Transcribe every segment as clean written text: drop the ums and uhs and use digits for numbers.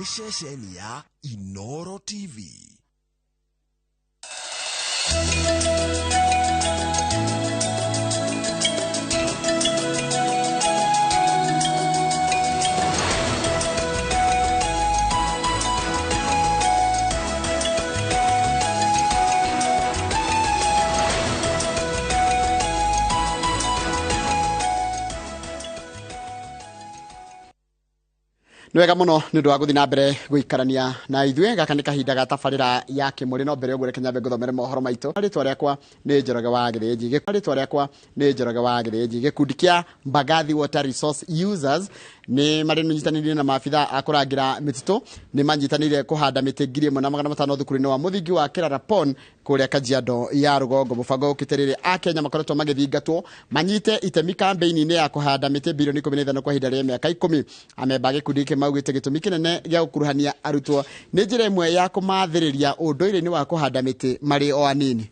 Nĩ ceceni ya Inoro TV. Nĩ wega mũno nĩ ũndũ wa gũthiĩ na mbere gũikarania na ithuĩ. Gaka nĩ kahinda ga tabarĩra ya Kĩmũrĩ, no mbere ũguo reke nyambe ngũthomere mohoro maitũ. Rĩtwa rĩakwa nĩ Njoroge wa Gĩthĩnji. Rĩtwa rĩakwa nĩ Njoroge wa Gĩthĩnji. Gĩkundi kĩa Mbagathi Water Resource Users nĩ marĩ nyitanĩire na maabitha a kũrangĩra mĩtitũ, nĩ manyitanĩire kũhanda mĩtĩ 1500 thukuru-inĩ wa mũthingi wa Kerarapon kũrĩa Kajiado ya rũgongo. Mũbango ũkĩte rĩrĩ Akenya makoretwo magĩthingatwo manyite itemi kambĩini-inĩ ya kũhanda mĩtĩ bilioni 15 kwa ihinda rĩa mĩaka 10. Amemba a gĩkundi gĩkĩ maugĩte gĩtũmi kĩnene gĩa gũkuruhania arutwo nĩ njĩra ĩmwe ya kũmathĩrĩria ũndũire-inĩ wa kũhanda mĩtĩ marĩ o anini.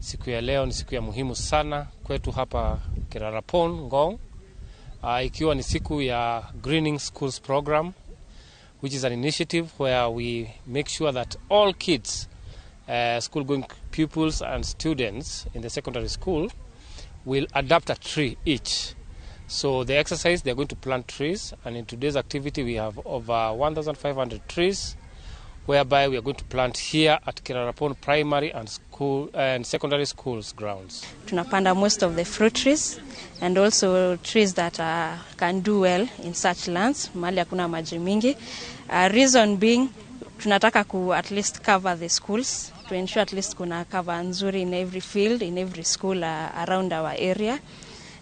Siku ya leo ni siku ya muhimu sana kwetu hapa Kerarapon Ngong, ikiwa ni siku ya Greening Schools Program, which is an initiative where we make sure that all kids, school going pupils and students in the secondary school will adopt a tree each. So the exercise, they are going to plant trees, and in today's activity we have over 1,500 trees, whereby we are going to plant here at Kerarapon Primary and school and secondary schools grounds. Tunapanda most of the fruit trees and also trees that can do well in such lands, mahali hakuna maji mingi. Reason being, tunataka ku at least cover the schools, to ensure at least kuna cover nzuri in every field, in every school around our area.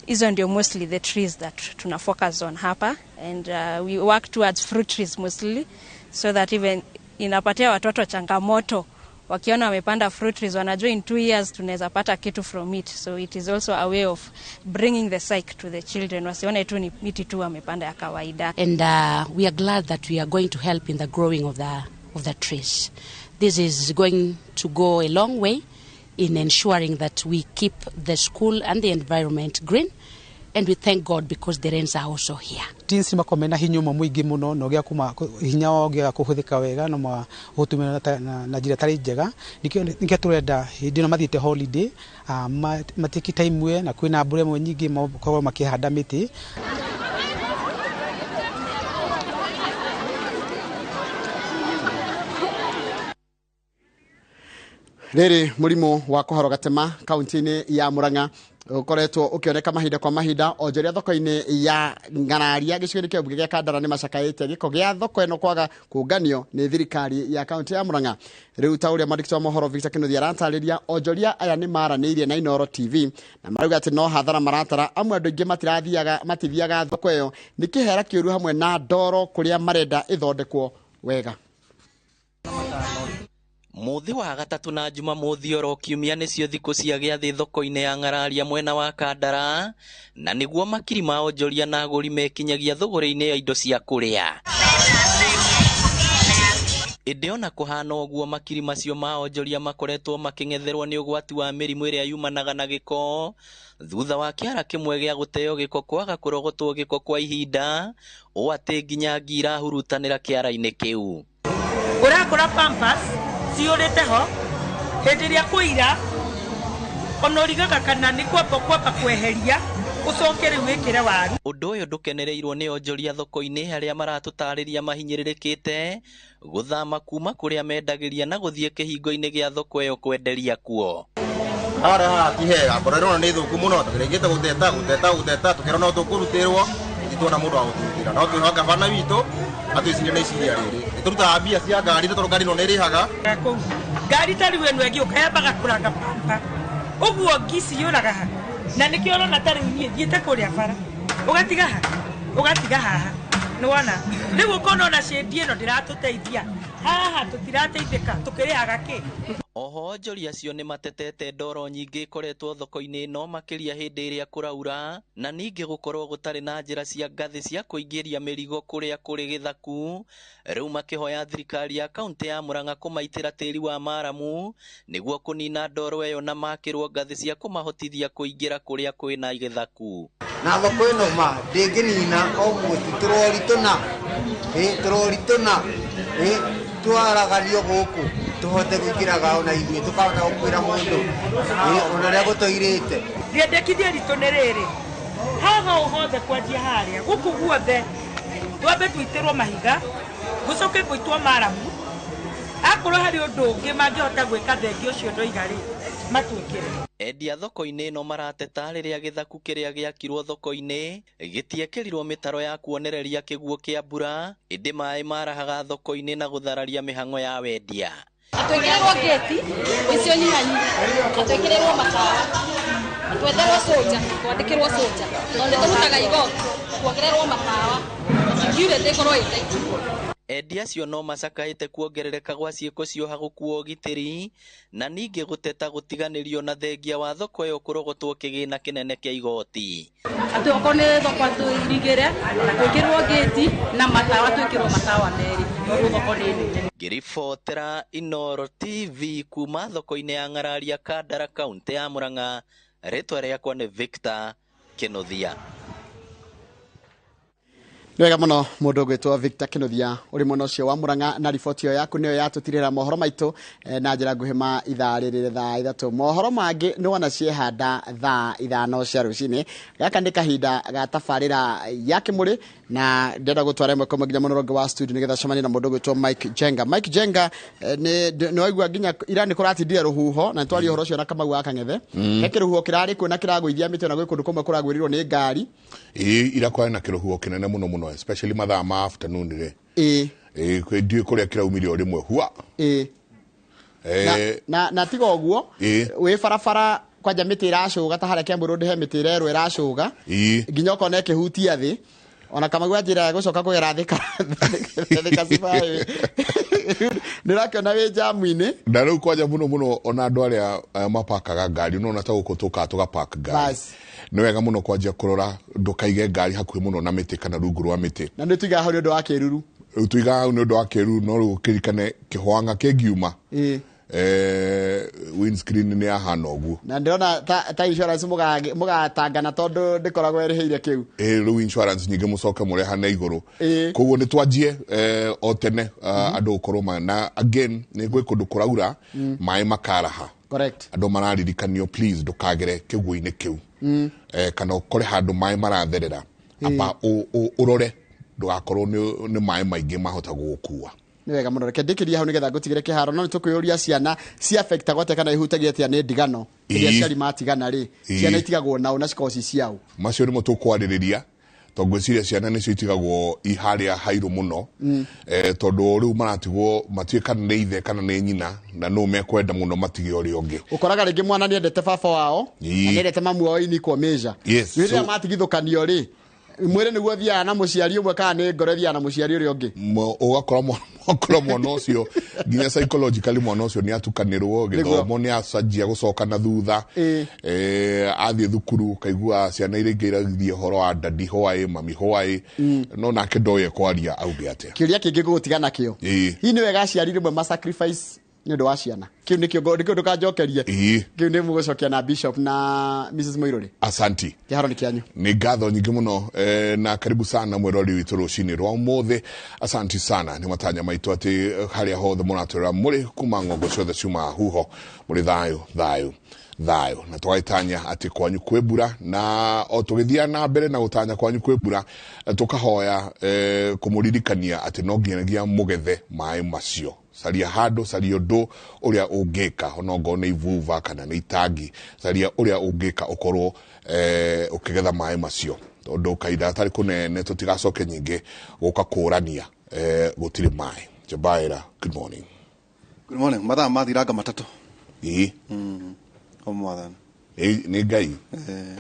Hizo ndio mostly the trees that tuna focus on hapa, and we work towards fruit trees mostly, so that even inapatia watoto changamoto wakiona wamepanda fruit trees, wanajua in 2 years tunaweza pata kitu from it. So it is also a way of bringing the psyche to the children, wasione tu ni miti tu wamepanda ya kawaida. And we are glad that we are going to help in the growing of the trees. This is going to go a long way in ensuring that we keep the school and the environment green. And we thank God because the rains are also here. Teens makomena hinyo muingi muno no gya kuma hinya wao gya kuhuthika wega no mahutumira na njira tari njega. Nikio turenda hindi no mathiite holiday matiki time we na kwina mbura imwe nyingi makorwo makihanda miti. Rĩrĩ mũrimũ wa kũharwo gatema kaunti-inĩ ya Murang'a ũkoretwo ũkĩoneka mahinda kwa mahinda. Onjoria thoko-inĩ ya Ng'araria gĩcigo-inĩ kĩa mbunge gĩa Kandara nĩ macakaĩte gĩko gĩa thoko ĩno kwaga kũnganio nĩ thirikari ya kaunti ya Murang'a. Rĩu ta ũrĩa mwandĩki wa mohoro Victor Kinuthia aratarĩria, onjoria aya nĩ maranĩirie na Inoro TV na marauga atĩ no hathara maratara amwe. Andũ aingĩ matithiaga thoko ĩyo nĩ kĩhera kĩũru hamwe na ndoro kũrĩa marenda ĩthondekwo wega. Muthi wa gatatu na Jumamothi oro kiumia nĩcio thikũ cia gĩathĩ thoko-inĩ ya Ng'araria mwena wa Kandara, na nĩguo makiri ma onjoria na agũri mekinyagia thũgũrĩ-inĩ ya indo cia kũrĩa. Ĩndĩ ona kũhana ũguo, makiri macio ma onjoria makoretwo makĩng'etherwo nĩ ũgwati wa mĩrimũ ĩrĩa yumanaga na gĩko thutha wa kĩara kĩmwe gĩa gũteo gĩko kwaga kũrogotwo gĩko kwa ihinda, ũũ atĩ nginya ngi irahurutanĩra kĩara-inĩ kĩu. Ũrakũra Pampers ciũrĩte ho hĩndĩ ĩrĩa kũira ona ũrigaga kana nĩ kwamba kweheria ũcoke rĩu wĩkĩre waru. Ũndũ ũyũ ndũkenereirwo nĩ onjoria thoko-inĩ arĩa maratũtarĩria mahinyĩrĩrĩkĩte gũthama kuma kũrĩa mendagĩria na gũthiĩ kĩhingo-inĩ gĩa thoko ĩyo kwenderia kuo. Harĩa haha ti hega, ngoro ĩrona nĩ thũku mũno, tũkĩrĩkĩte gũteta tũkĩrona no tũkũrutĩrwo, tũtituona mũndũ wa gũtũrutĩra. No twĩhoka gabana witũ atwĩcirie na iciria rĩrĩ. Nĩtũrutaga mbia cia ngari tondũ ngari ĩno nĩĩrĩhaga. Ngari ta rĩu ĩno ĩngĩũka yambaga kũranga pampa ũguo ngi ciyũraga ha, na nĩkĩo ũrona ta rĩu niĩ thiĩte kũrĩa bara ũgatiga ha ũgatiga haha, nĩwona rĩu ũkona ona cĩndi ĩno ndĩratũteithia haha, tũtirateithĩka tũkĩrĩhaga kĩ. Oho onjoria acio nĩ matetete ndoro nyingĩ ikoretwo thoko-inĩ ĩno makĩria hĩndĩ ĩrĩa kũraura, na ningĩ gũkorwo gũtarĩ na njĩra cia ngathĩ cia kũingĩria mĩrigo kũrĩa kũrĩ gĩthaku. Rĩu makĩhoya thirikari ya kaunti ya Murang'a kũmaitĩra tĩri wa maramu nĩguo kũnina ndoro ĩyo na makĩrwo ngathĩ cia kũmahotithia kũingĩra kũrĩa kwĩna gĩthaku. Na thoko ĩno ma ndĩngĩnina almost tũrori tũna, tũrori tũna, twaraganio gũkũ tũhote kũingĩraga ona ithuĩ tũkahota gũkwĩra mũndũ ona ũrĩa gũtũirĩte. Rĩendekithia ritũ nĩ rĩrĩ, haha ũ hothe kwanjia harĩa gũkũ guothe twambe tũitĩrwo mahiga, gũcoke gũitwo maramu, akorwo harĩ ũndũ ũngĩ mangĩhota gwĩka thengia ũcio ndoiga rĩ, matwĩkĩre. Endia thoko-inĩ ĩno marateta rĩrĩa gĩthaku kĩrĩa gĩakirwo thoko-inĩ gĩtiekĩrirwo mĩtaro ya kuonereria kĩguũ kĩa mbura, ĩndĩ maĩ marahaga thoko-inĩ na gũthararia mĩhang'o ya wendia. Atwĩkĩrĩrwo ngĩti icio nyihanyihe, atwĩkĩrĩrwo matawa, twetherwo soja, twandĩkĩrwo soja, tondũ nĩ tũrutaga igoti, kuongererwo matawa, security ĩkorwo ĩ tight. Endia acio no macakaĩte kuongerereka gwa ciĩko cioha gũkuo ũgitĩri na ningĩ gũteta gũtiganĩrio na thengia wa thoko ĩyo kũrogotwo kĩgĩna kĩnene kĩa igoti. Atĩ okorwo nĩ thoko atũirigĩre na gwĩkĩrwo ngĩti na matawa, twĩkĩrwo matawa merĩ tondũ thoko nĩ nene. Ngĩribotera Inooro TV kuma thoko-inĩ ya Ng'araria, Kandara, kaunti ya Murang'a, rĩtwa rĩakwa nĩ Victor Kĩnuthia. Nĩ wega mũno mũndũ ũgwĩtwo Victor Kĩnuthia ũrĩ mwena ũcio wa Murang'a, na riboti ĩyo yaku nĩyo yatũtirĩra mohoro maitũ na njĩra nguhĩ ma ithaa rĩrĩ thaa 3. Mohoro mangĩ nĩ wona ciehanda thaa 5 cia rũcinĩ. Gaka nĩ kahinda ga tabarĩra ya Kĩmũrĩ, na ndĩrenda gũtwara ĩmwe kwa ĩmwe nginya mũno wa studio nĩgetha cemanie na mũndũ ũgwĩtwo Mike Jenga. Mike Jenga, nĩ waigua nginya ira nĩ kũratindire rũhuho, na nĩtwaria ũhoro ũcio na Kamau wa Kang'ethe. He kĩrũhuho kĩrarĩ kuo na kĩragũithia mĩtĩ, na gwĩ kũndũ kũmwe kũragwĩrirwo nĩ ngari. Ĩĩ, ira kwarĩ na kĩrũhuho kĩnene mũno mũno, especially mathaa ma afternoon rĩ. Ĩĩ, ndiũĩ kũrĩa kĩraumire o rĩmwe hua. Na tiga ũguo, wĩ barabara kwanja mĩtĩ ĩracũga ta harĩa Kiambu Road he mĩtĩ ĩrerwo ĩracũga. Nginya ũkona ĩkĩhutia thĩ. Ona Kamau anjĩra gũcoka kũgera Thika Super. Nĩ ũrakĩona wĩ jamu-inĩ. Na rĩu kwanja mũno mũno ona andũ arĩa mapakaga ngari, nĩwona ta gũkũ tũkaga tũgapark ngari. Nĩ wega mũno kwanjia kũrora ndũkaige ngari hakuhĩ mũno na mĩtĩ kana rungu rwa mĩtĩ. Na nĩ tũigaga hau nĩ ũndũ wa kĩruru. Rĩu tũigaga hau nĩ ũndũ wa kĩruru, no rĩu ũkĩririkane kĩhwang'a kĩngiuma. Windscreen nĩ yahana ũguo. Na ndĩrona ta insurance mũgatangana tondũ ndĩkoragwo ĩrĩhĩire kĩu. Rĩu insurance nyingĩ mũcoke mũrehane igũrũ. Koguo nĩ twanjie o tene andũ gũkorwo na again nĩ gwĩ kũndũ kũraura maĩ makaraha. Correct. Andũ mararirikanio please ndũkagere kĩguũ-inĩ kĩu. Kana ũkore handũ maĩ maratherera. Amba ũrore ndũgakorwo nĩ maĩ maingĩ mahota gũgũkua. Nĩ wega mũno, reke ndĩkĩrie hau nĩgetha ngũtigĩre kĩharo, no nĩ tũkwĩyũria ciana ci affectagwo atĩa kana ihutagia atĩa nĩ ndigano. Rĩrĩa aciari matigana rĩ, ciana itigagwo nao na cikoragwo ci ciao. Macio nĩmo tũkwarĩrĩria, tondũ ngwĩciria ciana nĩcio itigagwo i harĩa hairũ mũno. Tondũ rĩu maratigwo matiũĩ kana nĩ ithe kana nĩ nyina, na nũ mekwenda mũno matige ũrĩa ũngĩ. Ũkoraga rĩngĩ mwana nĩendete baba wao, na nĩendete mamu wao in equal measure. Rĩrĩa matigithũkanio rĩ, mwĩrĩ nĩguo ũthiaga na mũciari ũmwe kana nĩ ngoro ĩthiaga na mũciari ũrĩa ũngĩ. Ũgakora mwana ũcio nginya psychologically mwana ũcio nĩ atukanĩrwo, gĩthomo nĩ acanjia gũcoka na thutha. Athiĩ thukuru ũkaigua ciana iria ingĩ irathiĩ ũhoro wa daddy why, mami why, no nake ndoĩ ekwaria auge atĩa. Kĩũria kĩngĩ ngũgũtiga nakĩo. Hihi nĩ wega aciari rĩmwe ma sacrifice nĩ ũndũ wa ciana? Kĩu nĩkĩo nĩkĩo ndũkanjokerie. Kĩu nĩ mũgũcokia na Bishop na Mrs Muiruri. Asanti. Kĩharo nĩ kĩanyu. Nĩ ngatho nyingĩ mũno, na karibu sana mwĩrori witũ rũcinĩ rwa ũmũthĩ. Asanti sana. Nĩ matanya maitũ atĩ harĩa hothe mũratwĩra mũrĩ kuma ng'ongo ciothe ciumaga huho, mũrĩ thayũ, thayũ, thayũ. Na tũgagĩtanya atĩ kwanyu kwĩ mbura, na o tũgĩthiaga na mbere na gũtanya kwanyu kwĩ mbura, tũkahoya kũmũririkania atĩ no nginyagia mũgethe maĩ macio. Caria handũ, caria ũndũ ũrĩa ũngĩka, ona ongorwo nĩ ivuva kana nĩ itangi, caria ũrĩa ũngĩka ũkorwo ũkĩgetha maĩ macio, tondũ kahinda gatarĩ kũnene tũtigacoke nyingĩ gũka kũrania gũtirĩ maĩ. Jabaira, good morning. Good morning. Mathaa mathiranga 3. O mwathani. Nĩ Ngai.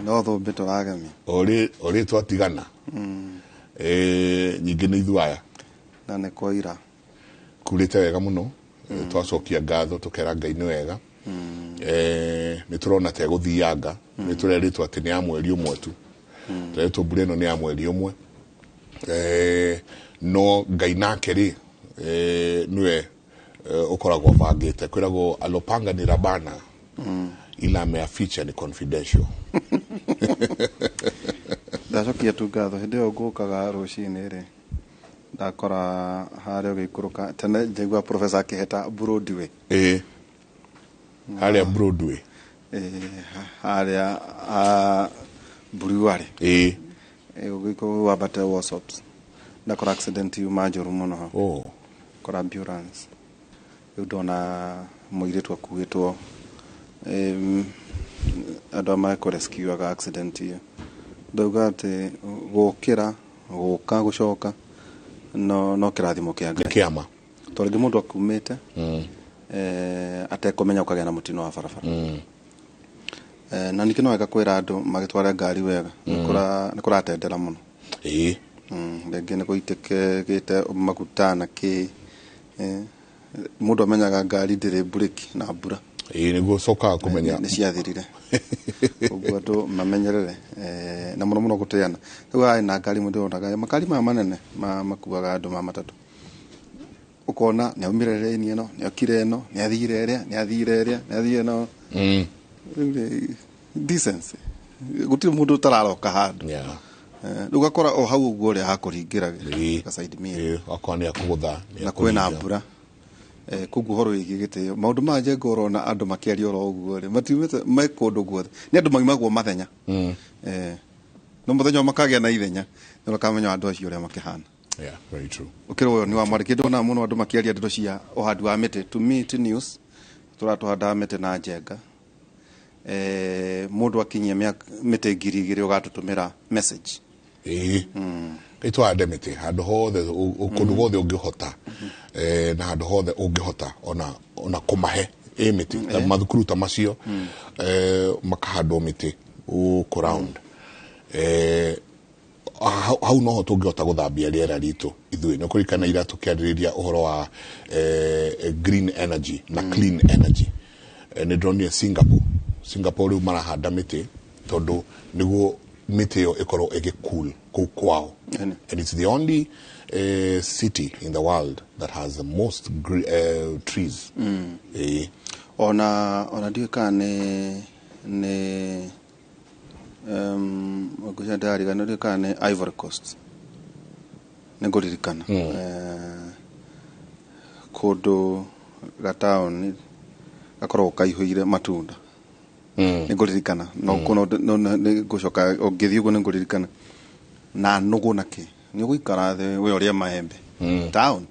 No thũmbĩ tũragemia. Ũrĩ twatigana. Nyingĩ nĩ ithuĩ aya. Na nĩ kwaira. Kurĩte wega mũno. Twacokia ngatho tũkera Ngai nĩ wega. Nĩ tũrona ta ĩgũthianga, nĩ tũrerĩtwo atĩ nĩ ya mweri ũmwe tu, tũrerĩtwo mbura ĩno nĩ ya mweri ũmwe. No Ngai nake rĩ, nĩwe ũkoragwo abangĩte. Kwĩragwo alopanga ni Rabana, ila ameaficha ni confidential. Ndacokia tu ngatho. Hĩndĩ ĩyo ngũkaga rũcinĩ rĩ, ndakora harĩa ũgĩikũrũka tene, njaigua professor akĩheta Broadway. Ĩĩ, harĩa Broadway. Ĩĩ, harĩa ha Brewery. Ĩĩ. Ũgĩikũrũka wambate Warshops, ndakora accident yuma njũru mũno ho. Oh. Kora ambulance. Rĩu ndona mũirĩtu akuĩtwo, andũ a mekũrescuaga accident ĩyo. Ndauga atĩ gũkĩra gũka gũcoka no kĩrathimo kĩa Ngai. Nĩ kĩama. Tondũ rĩngĩ mũndũ akumĩte atekũmenya, ũkagĩa na mũtino wa barabara. Na ningĩ no wega kwĩra andũ magĩtware ngari wega. Nĩ kũratendera mũno. Rĩngĩ nĩ gũitĩkĩte maguta na kĩ. Mũndũ amenyaga ngari ndĩrĩ mburĩki na mbura. Ĩĩ, nĩguo ũcokaga kũmenya. Nĩ ciathirire. Ũguo andũ mamenyerere, na mũno mũno gũteana. Rĩu haha na ngari mũndũ onaga makari maya manene makuaga andũ ma matatũ, ũkona nĩ aumire rĩni ĩno, nĩ okire ĩno, nĩ athire ĩrĩa, nĩ athire ĩrĩa, nĩ athire ĩno. Rĩu rĩ, decency, gũtirĩ mũndũ ũtararoka handũ. Rĩu ũgakora o hau ũguo ũrĩa hakũringĩra ga side mirror. Akorwo nĩ akũgũtha, nĩ na kwĩna akũringa. Mbura. Koguo ũhoro wĩgiĩ gĩtĩo, maũndũ maya njenga ũrona andũ makĩaria oro ũguo rĩ, matiumĩte me kũndũ guothe, nĩ andũ maimagwo mathenya. No mũthenya ũyũ makagĩa na ithenya, nĩ ũkamenya andũ acio ũrĩa makĩhana. Yeah, very true. Ũkĩrĩ ũyũ nĩ wa mwandĩki, ndona mũno andũ makĩaria ndeto cia ũhandi wa mĩtĩ. To me ti news, tũratũhandaga mĩtĩ na njenga. Mũndũ akinyia mĩtĩ 2000 ũgatũtũmĩra message. Ĩĩ, ĩtwande mĩtĩ handũ hothe, kũndũ guothe ũngĩhota, na handũ hothe ũngĩhota ona kũmahe ĩ mĩtĩ ta mathukuru ta macio, makahandwo mĩtĩ gũkũ round. Hau noho tũngĩhota gũthambia rĩera ritũ ithuĩ. Nĩ kũririkana ira tũkĩarĩrĩria ũhoro wa green energy na clean energy. Nĩ ndĩronire Singapore rĩu marahanda mĩtĩ tondũ nĩguo mĩtĩ ĩyo ĩkorwo ĩgĩ cool kũu kwao. And it's the only city in the world that has the most trees. Ona ndiũĩ kana nĩ ngwĩciria ndĩrariganĩrwo, ndiũĩ kana nĩ Ivory Coast, nĩ ngũririkana. Kũndũ gataũni gakoragwo kaihũire matunda. Nĩ ngũririkana no no nĩ ngũcoka ũngĩthiĩ ũguo nĩ ngũririkana na nũgũ na kĩ nĩ ũgũikara thĩ we ũrĩe maembe town.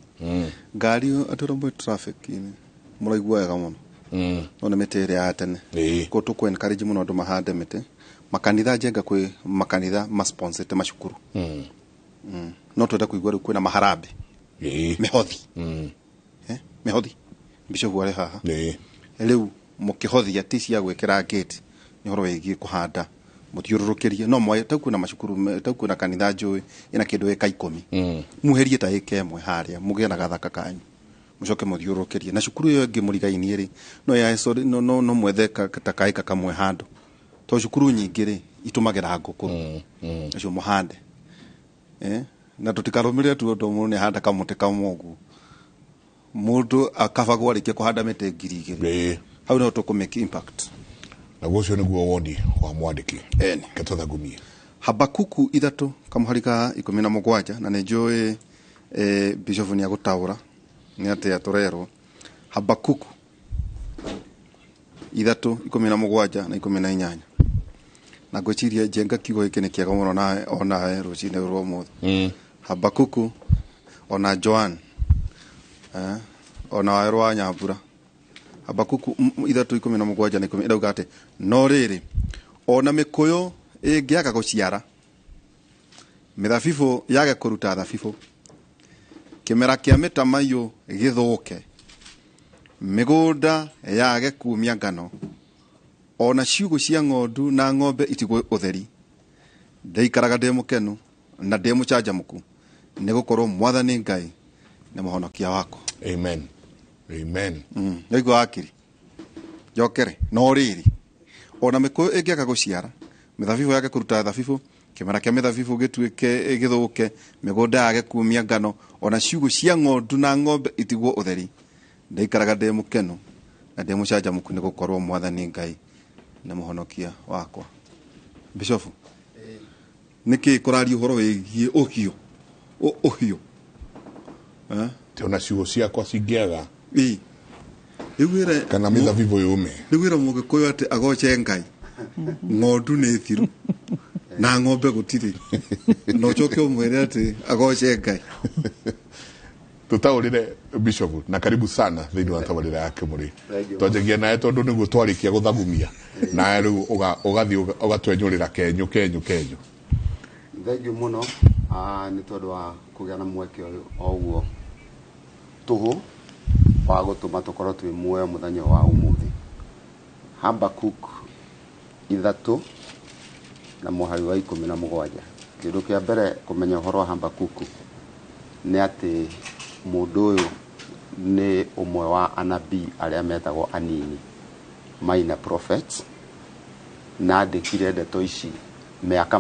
Ngari andũ arĩa mwĩ traffic-inĩ mũraigua wega mũno, no nĩ mĩtĩ ĩrĩa ya tene. Koguo tũkũ encourage mũno andũ mahande mĩtĩ. Makanitha, njenga kwĩ makanitha masponsete macukuru. No twende kũigua rĩu kwĩna maharambĩ, mĩhothi. Mĩhothi, bishop arĩ haha rĩu, mũkĩhothia ti cia gwĩkĩra gate, nĩ ũhoro wĩgiĩ kũhanda mũthiũrũrũkĩrie. No moe tau kwĩna macukuru tau kwĩna kanitha njũĩ ĩna kĩndũ ĩka 10, muherie ta ĩka 1 harĩa mũgĩe na gathaka kanyu, mũcoke mũthiũrũrũkĩrie na cukuru ĩyo ĩngĩ mũrigainie rĩ, no ya sorry, no mwethe ta kaĩka kamwe handũ, tondũ cukuru nyingĩ rĩ itũmagĩra ngũkũ acio mũhande. Na tũtikarũmĩrĩre tu ũndũ mũndũ nĩ ahanda kamũtĩ kamwe ũguo, mũndũ akabagwo arĩkia kũhanda mĩtĩ 2000. Hau niho tũkũ make impact. Naguo ũcio nĩguo woni wa mwandĩki. Ketũthagumie. Habakuku 3 kamũhari ka 17, na nĩ njũĩ bishop nĩ agũtaũra nĩ atĩa tũrerwo. Habakuku 3 17 na 18, na ngwĩciria njenga kiugo gĩkĩ nĩ kĩega mũno nawe onawe rũcinĩ rwa ũmũthĩ. Habakuku ona Joan, ona wawe rwa Nyambura. Habakuku 3 17 na 10 ĩrauga atĩ no rĩrĩ, ona mĩkũyũ ĩngĩaga gũciara, mĩthabibũ yage kũruta thabibũ, kĩmera kĩa mĩtamaiyũ gĩthũke, mĩgũnda yage kumia ngano, ona ciugũ cia ng'ondu na ng'ombe itigwo ũtheri, ndĩikaraga ndĩ mũkenu na ndĩ mũcanjamũku, nĩ gũkorwo Mwathani Ngai nĩ mũhonokia wakwa. Amen. Amen. Nĩguo wakiri njokere no rĩrĩ ona mĩkũyũ ĩngĩaga gũciara, mĩthabibũ yage kũruta thabibũ, kĩmera kĩa mĩthabibũ gĩtuĩke gĩthũke, mĩgũnda yage kumia ngano, ona ciugũ cia ng'ondu na ng'ombe itigwo ũtheri, ndaikaraga ndĩ mũkenu na ndĩ mũcanjamũku nĩ gũkorwo Mwathani Ngai nĩ mũhonokia wakwa. Bishofu, nĩkĩ kũraria ũhoro wĩgiĩ ũhiũ? Ũhiũ. Ona ciugo ciakwa cingĩaga rĩu wĩre kana mĩthabibũ yũme, rĩu wĩra mũgĩkũyũ atĩ agoce Ngai, ng'ondu nĩ thiru na ng'ombe gũtirĩ, na ũcoke ũmwĩre atĩ agoce Ngai. Tũtaũrĩre, Bishop, na karibu sana thĩinĩ wa tabarĩra ya Kĩmũrĩ. Twanjagia nawe tondũ nĩguo twarĩkia gũthagumia nawe, rĩu ũgathiĩ ũgatwenyũrĩra kenyũ kenyũ kenyũ. Thengiũ mũno nĩ tondũ wa kũgĩa na mweke ũyũ o ũguo tũhũ wa gũtũma tũkorwo twĩ muoyo mũthenya wa ũmũthĩ. Habakuk 3 na mũhari wa 17. Kĩndũ kĩa mbere kũmenya ũhoro wa Habakuku nĩ atĩ mũndũ ũyũ nĩ ũmwe wa anabii arĩa metagwo anini, minor prophets, na andĩkire ndeto ici mĩaka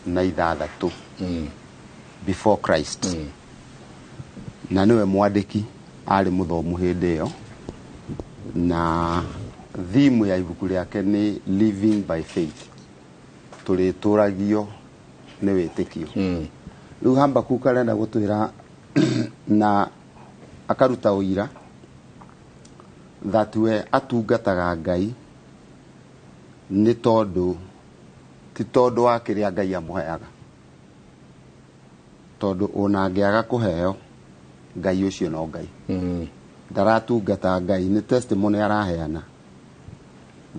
606 before Christ, na nĩwe mwandĩki, arĩ mũthomu hĩndĩ ĩyo, na theme ya ibuku rĩake nĩ "Living by Faith", tũrĩtũragio nĩ wĩtĩkio. Rĩu Habakuk arenda gũtwĩra na akaruta ũira that we atungataga Ngai nĩ tondũ ti tondũ wa kĩrĩa Ngai amũheaga, tondũ ona angĩaga kũheo, Ngai ũcio no Ngai. Ndaratungata Ngai nĩ testimony araheana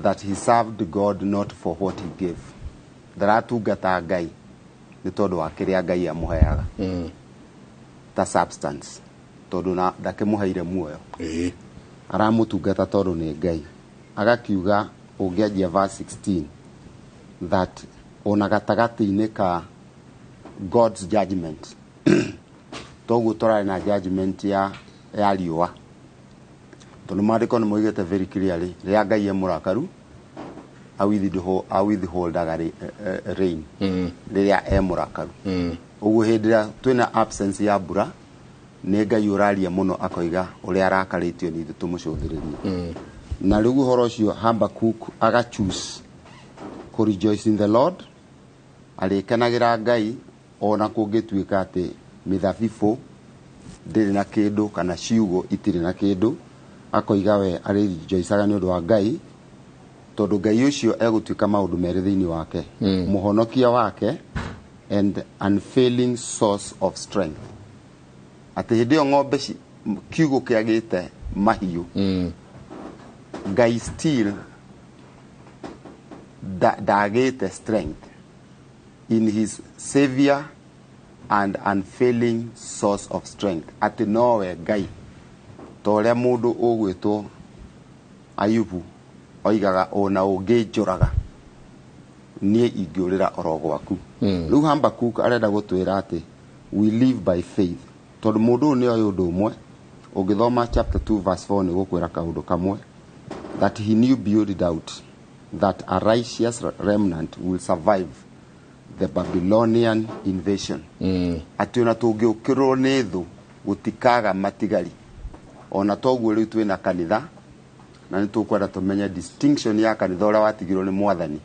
that he served God not for what he gave. Ndaratungata Ngai nĩ tondũ wa kĩrĩa Ngai amũheaga ta substance, tondũ na ndakĩmũheire muoyo. Aramũtungata tondũ nĩ Ngai. Agakiuga ũngĩanjia verse 16 that ona gatagatĩ-inĩ ka God's judgment, toguo tũrarĩ na judgment ya riũa, tondũ maandĩko nĩ moigĩte very clearly, rĩrĩa Ngai e mũrakaru, awithholdaga rain rĩrĩa e mũrakaru. Ũguo hĩndĩ ĩrĩa twĩna absence ya mbura, nĩ Ngai ũraria mũno, akoiga ũrĩa arakarĩtio nĩ ithuĩ tũmũcũthĩrĩrie. Na rĩu ũhoro ũcio Habakuk aga choose kũ rejoice in the Lord, arĩkenagĩra Ngai ona kũngĩtuĩka atĩ mĩthabibũ ndĩrĩ na kĩndũ kana ciugo itirĩ na kĩndũ. Akoiga we arĩ rejoicaga nĩ ũndũ wa Ngai, tondũ Ngai ũcio egũtuĩka maũndũ merĩ thĩinĩ wake, mũhonokia wake and unfailing source of strength, atĩ hĩndĩ ĩyo ng'ombe kiugũ kĩagĩte mahiũ, Ngai still ndagĩte strength in his savior and unfailing source of strength, atĩ nowe Ngai, ta ũrĩa mũndũ ũgwĩtwo Ayubu oigaga, ona ũngĩnjũraga niĩ ingĩũrĩra oro gwaku. Rĩu Habakuk arenda gũtwĩra atĩ we live by faith, tondũ mũndũ ũyũ nĩ oĩ ũndũ ũmwe. Ũngĩthoma chapter 2 verse 4 nĩ gũkwĩra kaũndũ kamwe, that he knew beyond doubt that a righteous remnant will survive the Babylonian invasion, atĩ ona tũngĩũkĩrĩrwo nĩ thũ, gũtikaga matigari. Ona toguo rĩu twĩna kanitha, na nĩ tũkwenda tũmenye distinction ya kanitha ũrĩa watigirwo nĩ Mwathani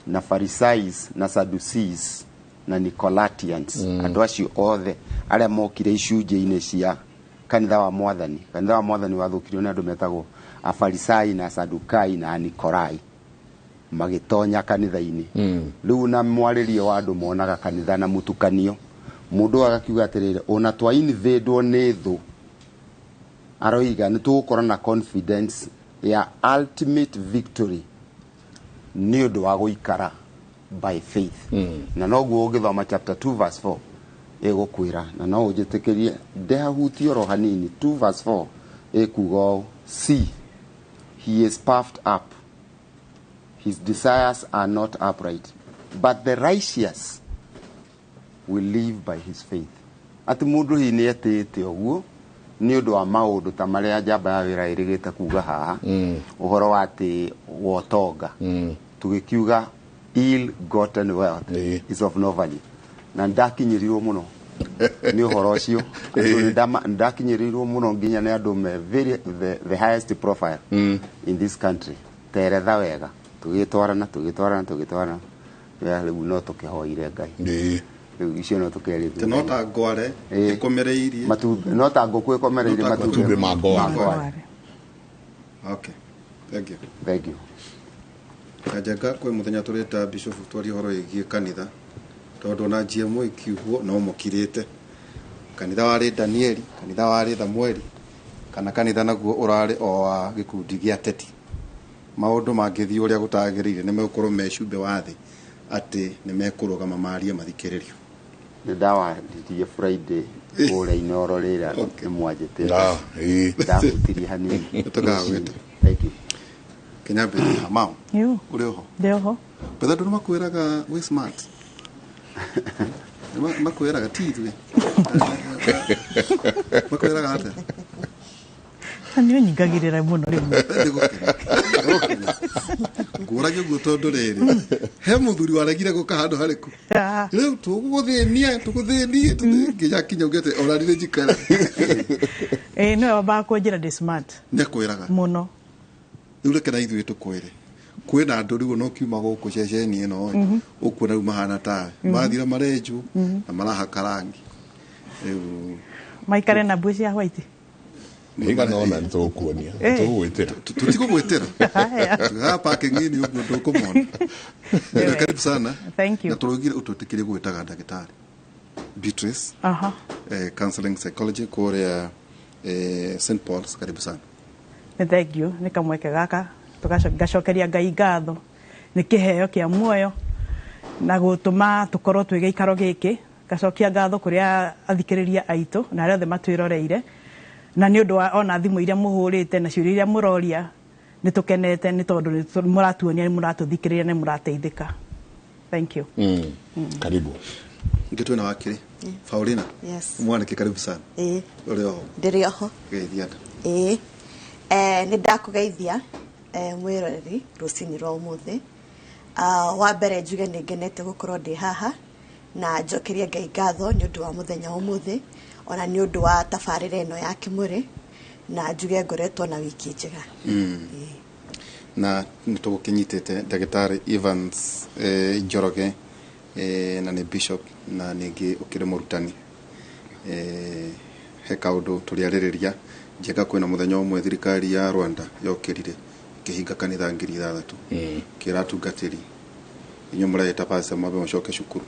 na Pharisees na Sadducees na Nicolatians, andũ acio othe arĩa mokire icunjĩ-inĩ cia kanitha wa Mwathani. Kanitha wa Mwathani wathũkirio nĩ andũ metagwo Afarisai na Sadukai na Anikorai, magĩtonya kanitha-inĩ. Rĩu na mwarĩrie wa andũ monaga kanitha na mũtukanio. Mũndũ agakiuga atĩrĩrĩ, ona twa invadwo nĩ thũ, aroiga nĩ tũgũkorwo na confidence ya ultimate victory nĩ ũndũ wa gũikara by faith. Na noguo ũngĩthoma chapter 2 verse 4 ĩgũkwĩra, na no ũnjĩtĩkĩrie ndehahutie oro hanini. 2 verse 4 ĩkuga ũũ: "See, he is puffed up, his desires are not upright, but the righteous will live by his faith." Atĩ mũndũ hihi nĩ etĩĩte ũguo, Nĩ ũndũ wa maũndũ ta marĩa njamba ya wĩra ĩrĩgĩte kuga haha, ũhoro wa atĩ wotonga, tũgĩkiuga ill gotten wealth is of no value. Na ndakinyĩrirwo mũno nĩ ũhoro ũcio. Andũ nĩndakinyĩrĩirwo mũno nginya nĩ andũ me very the highest profile in this country, teretha wega. Tũgĩtwarana, tũgĩtwarana, tũgĩtwarana. Ya, rĩu no tũkĩhoire Ngai. Rĩu icio no tũkerĩ. No ta ngware ĩkomereirie. Matumbĩ, no ta ngũkũ ĩkomereirie. No ta matumbĩ ma ngware. Okay, thank you. Thank you. Kanjenga, kwĩ mũthenya tũrĩta bishop twarie ũhoro wĩgiĩ kanitha, tondũ ona GMO ikiugwo no mũkirĩte. Kanitha warĩ Danieli, kanitha warĩ Thamueli, kana kanitha naguo ũrarĩ o wa gĩkundi gĩa teti? Maũndũ mangĩthiĩ ũrĩa gũtagĩrĩire, nĩ megũkorwo me cumbĩ wa thĩ atĩ nĩ mekũrũgama marie mathikĩrĩrio. Nĩ ndawaririe Friday kũrĩa Inoro rĩrĩa nĩ mwanjĩtĩte. Ah, ĩĩ. Ndahutirie hanini. Tũkagwĩta. Thank you. Kĩnyambĩrĩria mao. Yo. Ũrĩ oho? Ndĩ oho. Betha, andũ nĩ makwĩraga wĩ smart? Nĩ makwĩraga? Ti ithuĩ makwĩraga atĩa? Nĩ ũnyingagĩrĩra mũno rĩmwe. Ngũragia ũguo tondũ rĩrĩ, he mũthuri waregire gũka handũ harĩkũ, rĩu tũgũgũthĩnia, tũgũthĩnie nginya kinya ugĩte ona ndirĩ njikara. Ĩĩ, nĩwe wambaga kũnjĩra ndĩ smart. Nĩ akwĩraga? Mũno. Rĩu reke na ithuĩ tũkwĩre, kwĩna andũ rĩu no kiuma gũkũ ceceni ĩno ĩ, ũkuona rĩu mahana tawe, mathira marenjwo na marahaka rangi rĩu. Maikare na mbuĩ cia white. Igana ona nĩ tũgũkuonia. Tũgũgwĩtĩra. Tũtigũgwĩtĩra. Haya. Haha parking-inĩ ũguo ndũkũmona. Karibu sana. Thank you. Na tũraugire ũtwĩtĩkĩrie gwĩtaga ndagĩtarĩ Beatrice, counseling psychology kũrĩa St Paul's. Karibu sana. Nĩ thank you nĩ kamweke gaka. Ngacokeria Ngai ngatho nĩ kĩheo kĩa muoyo na gũtũma tũkorwo twĩ gĩikaro gĩkĩ. Ngacokia ngatho kũrĩ athikĩrĩria aitũ na arĩa othe matwĩroreire, na nĩ ũndũ wa ona thimũ iria mũhũrĩte na ciũria iria mũroria, nĩ tũkenete nĩ tondũ nĩ mũratuonia nĩ mũratũthikĩrĩria nĩ mũrateithĩka. Thank you. Karibu. Ingĩ twĩna wakiri Paulina. Yes. Mwanake, karibu sana. Ĩĩ. Ũrĩ oho? Ndĩrĩ oho. Geithia andũ. Ĩĩ, nĩ ndakũgeithia, mwĩroreri, rũcinĩ rwa ũmũthĩ. Wa mbere njuge nĩ ngenete gũkorwo ndĩ haha na njokerie Ngai ngatho nĩ ũndũ wa mũthenya wa ũmũthĩ, ona nĩ ũndũ wa tabarĩra ĩno ya Kĩmũrĩ, na njuge ngoretwo na wiki njega. Na nĩ tũgũkĩnyitĩte ndagĩtarĩ Evans Njoroge, na nĩ bishop na ningĩ ũkĩrĩ mũrutani. He kaũndũ tũrĩarĩrĩria njega. Kwĩna mũthenya ũmwe thirikari ya Rwanda yokĩrire ĩkĩhinga kanitha 6000, kĩra atungatĩri, inyuĩ mũreĩta pastor, mwambe mũcoke cukuru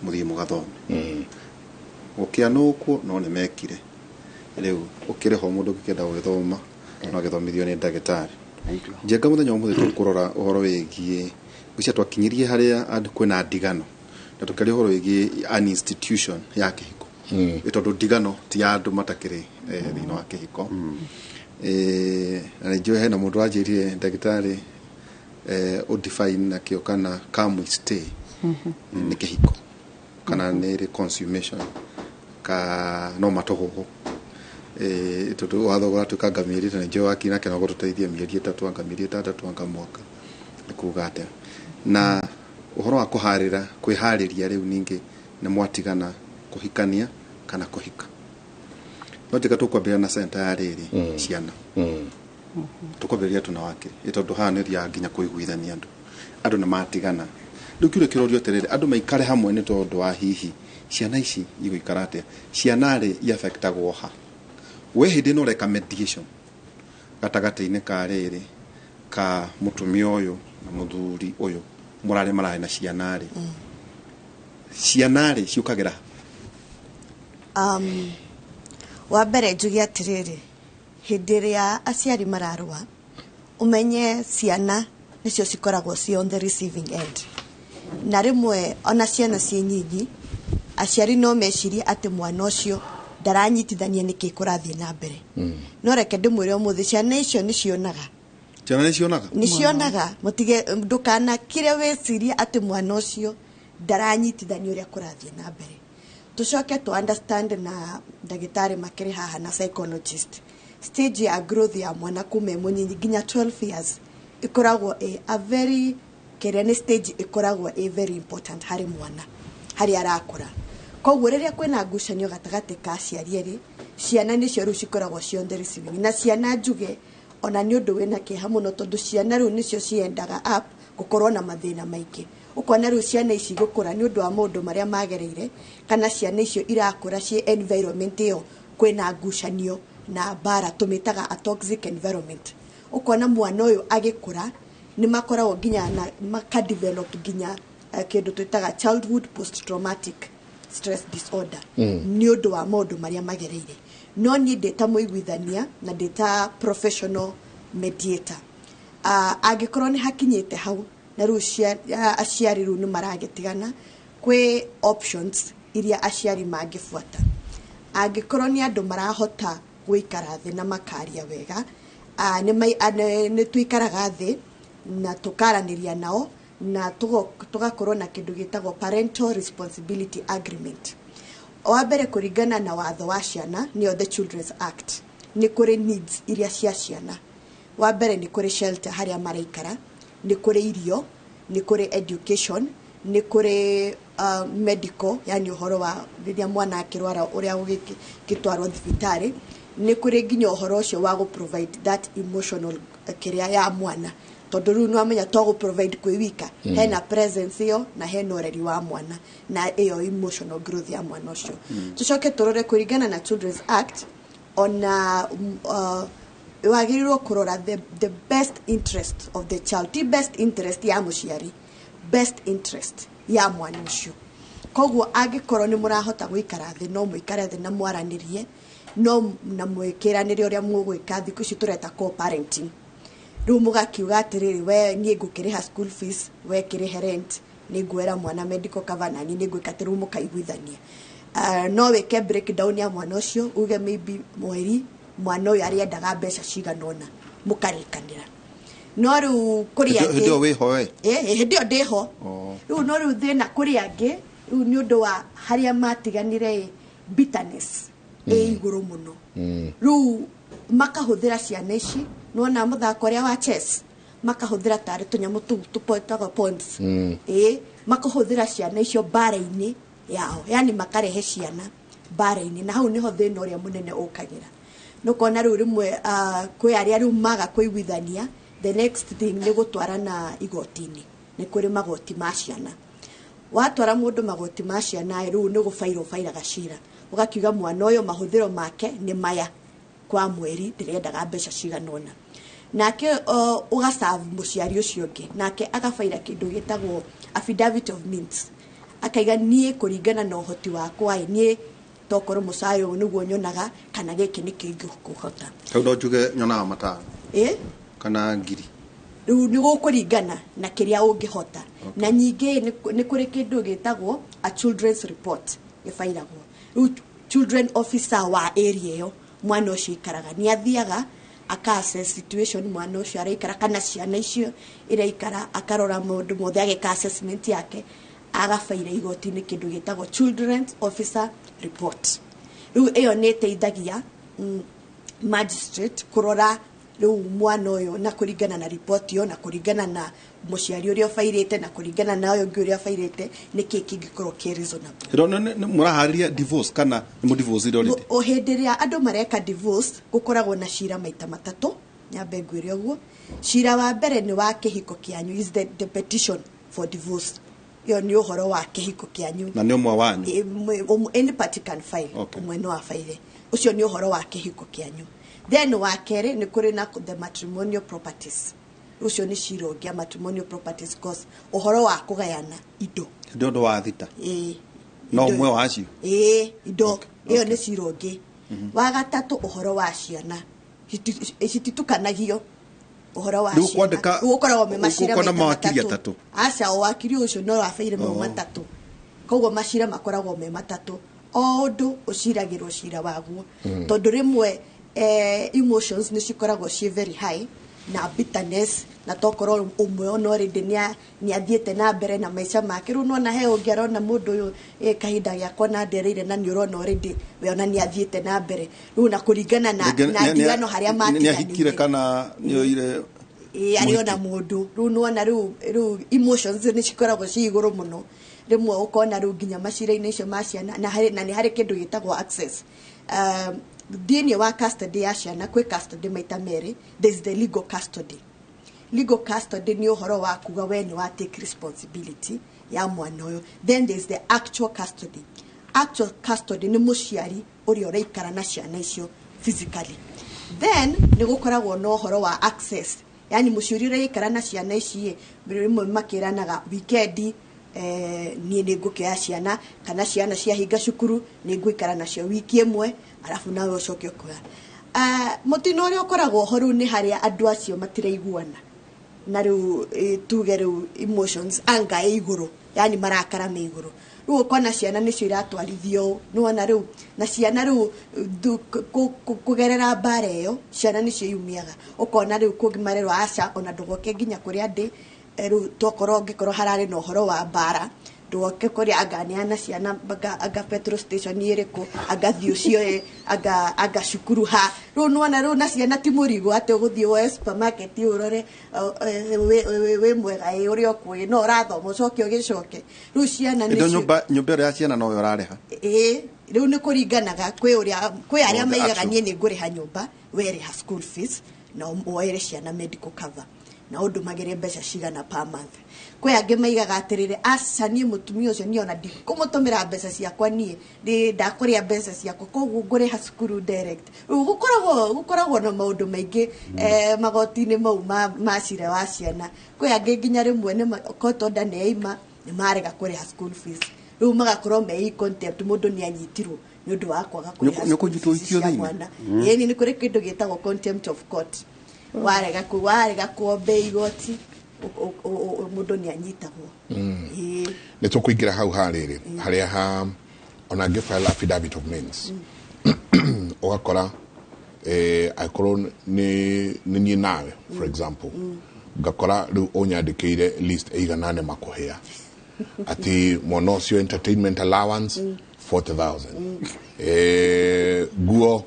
mũthiĩ mũgathome. Gũkĩanũkwo no nĩ mekire. Rĩu ũkĩrĩ ho mũndũ ũngĩkĩenda gũgĩthoma no agĩthomithio nĩ ndagĩtarĩ Njenga. Mũthenya wa ũmũthĩ tũkũrora ũhoro wĩgiĩ ngwĩciria twakinyirie harĩa andũ kwĩna ndigano na tũkĩaria ũhoro wĩgiĩ an institution ya kĩhiko. Ĩ tondũ ndigano ti ya andũ matakĩrĩ thĩinĩ wa kĩhiko. Na nĩ njũĩ hena mũndũ wanjĩrire, ndagĩtarĩ, ũdefine nakĩo kana come we stay nĩ kĩhiko kana nĩ rĩ consummation ka no matũhũhũ. Tondũ watho ũratuĩka anga mĩeri ĩtatũ, nĩ njũĩ wakiri nake no gũtũteithia, mĩeri 3 anga mĩeri 6 anga mwaka, nĩ kuga atĩa? Na ũhoro wa kũharĩra, kwĩharĩria rĩu ningĩ nĩ mwatigana kũhikania kana kũhika, no tiga tũkwambĩrĩria na center ya rĩrĩ ciana. Tũkwambĩrĩria tuna wakiri, ĩ tondũ haha nĩ ũthiaga nginya kũiguithania andũ. Andũ nĩ matigana, rĩu kĩũria kĩrorio atĩrĩrĩ, andũ maikare hamwe nĩ tondũ wa hihi ciana ici igũikara atĩa? Ciana rĩ iaffectagwo ha? We hĩndĩ ĩno ũreka mediation gatagatĩ-inĩ ka rĩrĩ ka mũtumia ũyũ na mũthuri ũyũ mũrarĩ mararĩ na ciana rĩ, ciana rĩ ciũkagĩra ha? Wa mbere njuge atĩrĩrĩ, hĩndĩ ĩrĩa aciari mararũa, ũmenye ciana nĩcio cikoragwo ci on the receiving end. Na rĩmwe ona ciana ciĩ nyinyi, aciari no mecirie atĩ mwana ũcio ndaranyitithania nĩkĩ kũrathiĩ na mbere, no reke ndĩmwĩre ũmũthĩ ciana icio nĩ cionaga. Ciana nĩ cionaga. Nĩ cionaga. Mũtige ndũkanakire wĩcirie atĩ mwana ũcio ndaranyitithania ũrĩa kũrathiĩ na mbere. Tucoke tu understand na ndagĩtarĩ makĩrĩ haha na psychologist, stage ya growth ya mwana kuma ĩ mũnyinyi nginya 12 years ĩkoragwo ĩ a very kĩrĩa nĩ stage ĩkoragwo ĩ very important harĩ mwana harĩa arakũra. Koguo rĩrĩa kwĩna ngucanio gatagatĩ ka aciari erĩ, ciana nĩcio rĩu cikoragwo ci on the receiving. Na ciana, njuge ona nĩ ũndũ wĩna kĩeha mũno, tondũ ciana rĩu nĩcio ciendaga up gũkorwo na mathĩna maingĩ. Ũkona rĩu ciana ici gũkũra nĩ ũndũ wa maũndũ marĩa magereire, kana ciana icio irakũra ciĩ environment ĩyo kwĩna ngucanio na mbara, tũmĩtaga a toxic environment. Ũkona mwana ũyũ agĩkũra nĩ makoragwo nginya na makadevelop nginya kĩndũ twĩtaga childhood post traumatic stress disorder nĩ ũndũ wa maũndũ marĩa magereire. No niĩ ndĩ ta mũiguithania na ndĩ ta professional mediator, angĩkorwo nĩ hakinyĩte hau na rĩu aciari rĩu nĩ maragĩtigana, kwĩ options iria aciari mangĩbuata. Angĩkorwo nĩ andũ marahota gũikara thĩ na makaria wega, nĩ tũikaraga thĩ na tũkaranĩria nao na tũgakorwo na kĩndũ gĩtagwo parental responsibility agreement. Wa mbere, kũringana na watho wa ciana, nĩyo the Children's Act, nĩ kũrĩ needs iria cia ciana. Wa mbere nĩ kũrĩ shelter harĩa maraikara, nĩ kũrĩ irio, nĩ kũrĩ education, nĩ kũrĩ medical, yani ũhoro wa rĩrĩa mwana akĩrwara ũrĩa gũgĩtwarwo thibitarĩ, nĩ kũrĩ nginya ũhoro ũcio wa gũ provide that emotional kĩrĩa ya mwana, tondũ rĩu nĩwamenya to gũ provide kwĩ wika. Hena presence ĩyo na hena ũreri wa mwana na ĩyo emotional growth ya mwana ũcio. Tũcoke tũrore kũringana na Children's Act, ona wagĩrĩirwo kũrora the best interest of the child, ti best interest ya mũciari, best interest ya mwana ũcio. Koguo angĩkorwo nĩ mũrahota gũikara thĩ, no mũikare thĩ na mwaranĩrie, no na mwĩkĩranĩre ũrĩa mũgwĩka. Thikũ ici tũreta co-parenting. Rĩu mũgakiuga atĩrĩrĩ, we niĩ ngũkĩrĩha school fees, we kĩrĩhe rent, nĩ nguoera mwana medical cover, na niĩ nĩ ngwĩka atĩ. Rĩu mũkaiguithania. No wĩke breakdown ya mwana ũcio, uge maybe mweri mwana ũyũ arĩendaga mbeca cigana ũna, mũkarĩkanĩra. No rĩu kũrĩ Hĩndĩ ĩyo angĩ wĩho we? Ĩ, hĩndĩ ĩyo ndĩho. Rĩu no rĩu thĩna kũrĩ angĩ rĩu nĩ ũndũ wa harĩa matiganire ĩ, bitterness ĩ igũrũ mũno. Rĩu makahũthĩra ciana ici, nĩwona mũthako ũrĩa wa chess, makahũthĩra tarĩ tũnyamũ tũu tũtagwo pawns. Ĩ, makahũthĩra ciana icio mbara-inĩ yao, yani makarehe ciana mbara-inĩ, na hau nĩho thĩna ũrĩa mũnene ũkagĩra. Nĩũkona rĩu rĩmwe kwĩ arĩa rĩu maga kũiguithania, the next thing nĩ gũtwarana igoti-inĩ. Nĩ kũrĩ magoti ma ciana. Watwara mũndũ magoti ma ciana, rĩu nĩ gũbaira ũbairaga cira, ũgakiuga mwana ũyũ mahũthĩro make nĩ maya kwa mweri, ndĩrendaga mbeca cigana ũna. Nake ũgaserve mũciari ũcio ũngĩ, nake agabaira kĩndũ gĩtagwo affidavit of means, akaiga niĩ kũringana na ũhoti wakwa ĩ, niĩ tokorwo mũcara ũyũ nĩguo nyonaga, kana gĩkĩ nĩkĩo ingĩkũhota. Hau no njuge nyonaga 500 Ĩ. kana ngiri. Rĩu nĩ gũkũringana na kĩrĩa ũngĩhota. Na ningĩ nĩ kũrĩ kĩndũ gĩtagwo a children's report gĩbairagwo. Rĩu children officer wa area ĩyo mwana ũcio ikaraga nĩ athiaga aka assess situation mwana ũcio araikara, kana ciana icio iraikara, akarora maũndũ mothe, ageka assessment yake, agabaira igoti-inĩ kĩndũ gĩtagwo children's officer report. Rĩu ĩyo nĩ ĩteithagia magistrate kũrora rĩu mwana ũyũ, na kũringana na riboti ĩyo, na kũringana na mũciari ũrĩa ũbairĩte, na kũringana na ũyũ ũngĩ ũrĩa ũbairĩte, nĩkĩ kĩngĩkorwo kĩ reasonable. Hĩndĩ mũraharĩria divorce kana nĩ mũdivorce already? O hĩndĩ ĩrĩa andũ mareka divorce, gũkoragwo na cira maita matatũ. Nyambe ngwĩre ũguo, cira wa mbere nĩ wa kĩhiko kĩanyu, is the petition for divorce. Ĩyo nĩ ũhoro wa kĩhiko kĩanyu. Na nĩ ũmwe wanyu? Any party can file. Ũmwe no abaire. Ũcio nĩ ũhoro wa kĩhiko kĩanyu. Then wa kerĩ nĩ kũrĩ na the matrimonial properties. Ũcio nĩ cira ũngĩ, ya matrimonial properties, cause ũhoro wa kũgayana indo. Hĩndĩ ũndũ wa thita? Ĩĩ. No ũmwe wa acio? Ĩĩ, indo ĩyo nĩ cira ũngĩ. Wa gatatũ, ũhoro wa ciana. Cititukanagio ũhoro wa Rĩu ciana. kwandĩka- Rĩu ũkoragwo me macira ũkuona maita mawakiri matatũ. atatũ? Aca, o wakiri ũcio no wabaire mau matatũ. Koguo macira makoragwo me matatũ, o ũndũ ũciragĩrwo cira waguo. Tondũ rĩmwe emotions nĩ cikoragwo ciĩ very high na bitterness. Na tokorwo ũmwe ona already nĩ athiĩte na mbere na maica make. Rĩu nona he ũngĩ arona mũndũ ũyũ kahinda gĩakwa na ndereire, na nĩ ũrona already we ona nĩ athiĩte na mbere rĩu, na kũringana na ndigano harĩa matiganĩire, nĩ ahikire kana nĩ oire arĩ ona mũndũ. Rĩu nĩwona rĩu emotions nĩ cikoragwo ci igũrũ mũno. Rĩmwe ũkona rĩu nginya macira-inĩ icio ma ciana, na nĩ harĩ kĩndũ gĩtagwo access thĩinĩ wa custody ya ciana. Kwĩ custody maita merĩ. There is the legal custody. Legal custody nĩ ũhoro wa kuga we nĩ wa take responsibility ya mwana ũyũ. Then there is the actual custody. Actual custody nĩ mũciari ũrĩa ũraikara na ciana icio physically. Then nĩ gũkoragwo na ũhoro wa access, yani mũciari ũrĩa ũraikara na ciana ici, rĩmwe makĩranaga weekend, niĩ nĩ ngũkĩoya ciana, kana ciana ciahinga cukuru nĩ ngũikara nacio wiki ĩmwe, arabu nawe ũcoke ũkoya. Mũtino ũrĩa ũkoragwo ho rĩu nĩ harĩa andũ acio matiraiguana, na rĩu tuge rĩu emotions anga ĩ igũrũ, yani marakara me igũrũ. Rĩu ũkona ciana nĩcio iratwarithio, nĩwona rĩu na ciana rĩu kũgerera mbara ĩyo, ciana nĩcio iumiaga. Ũkona rĩu kũngĩ marerwo aca, ona ndũgoke nginya kũrĩa ndĩ. Rĩu tokorwo ngĩkorwo hararĩ na ũhoro wa mbara, ndũgoke kũrĩa, anga neana ciana anga petrol station ĩrĩkũ, anga thiĩ ũcioe, anga cukuru ha. Rĩu nĩwona rĩu na ciana ti mũrigo atĩ ũgũthiĩ woe supermarket ũrore wĩ mwega ĩ ũrĩa ũkũĩ no ũrathoma ũcoke ũgĩcoke. Rĩu ciana nĩcio nyũmba ĩrĩa ya ciana nowe ũrarĩha. Ĩĩ, rĩu nĩ kũringanaga, kwĩ ũrĩa kwĩ arĩa maigaga niĩ nĩ ngũrĩha nyũmba, we rĩha school fees na woere ciana medical cover na ũndũmagĩre mbeca cigana per month. Kwĩ angĩ maigaga atĩrĩrĩ, aca niĩ mũtumia ũcio niĩ ona ndikũmũtũmĩra mbeca ciakwa, niĩ ndakũrĩa mbeca ciakwa, koguo ngũrĩha cukuru direct. Rĩu gũkoragwo na maũndũ maingĩ magoti-inĩ mau ma cira wa ciana. Kwĩ angĩ nginya rĩmwe nĩ court order nĩ yaima, nĩ marega kũrĩha school fees, rĩu magakorwo me in contempt, mũndũ nĩ anyitirwo nĩ ũndũ wa kwaga kũrĩha school fees cia mwana. Ĩni nĩ kũrĩ kĩndũ gĩtagwo contempt of court. Warega kuombe igoti, mũndũ nĩ anyitagwo. Nĩ tũkũingĩra hau harĩrĩ harĩa ha ona ngĩ file affidavit of means, ũgakora angĩkorwo nĩ niĩ nawe, for example, ngakora rĩu ũnyandĩkĩire list ĩigana makũhĩa atĩ mwana ũcio entertainment allowance 40,000, nguo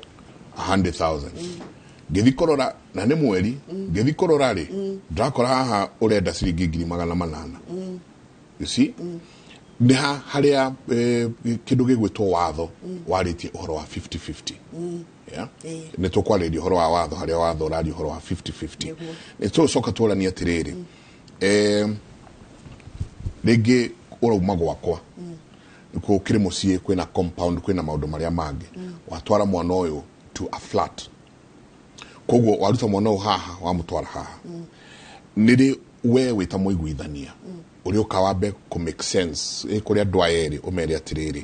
100,000. Ngĩthi kũrora na nĩ mweri, ngĩthi kũrora rĩ, ndakora haha ũrenda ciringi 800,000. You see, nĩ ha harĩa kĩndũ gĩgwĩtwo watho warĩtie ũhoro wa 50-50. Yeah? Nĩ tũkwarĩria ũhoro wa watho harĩa watho ũraria ũhoro wa 50-50. Nĩ tũgũcoka tũranie atĩrĩrĩ, rĩngĩ ũrauma gwakwa kũrĩ mũciĩ, kwĩna compound, kwĩna maũndũ marĩa mangĩ, watwara mwana ũyũ to a flat, koguo waruta mwana ũyũ haha wamũtwara haha, nĩrĩ we wĩta mũiguithania ũrĩa ũka wambe kũ make sense kũrĩ andũ aya erĩ, ũmere atĩrĩrĩ,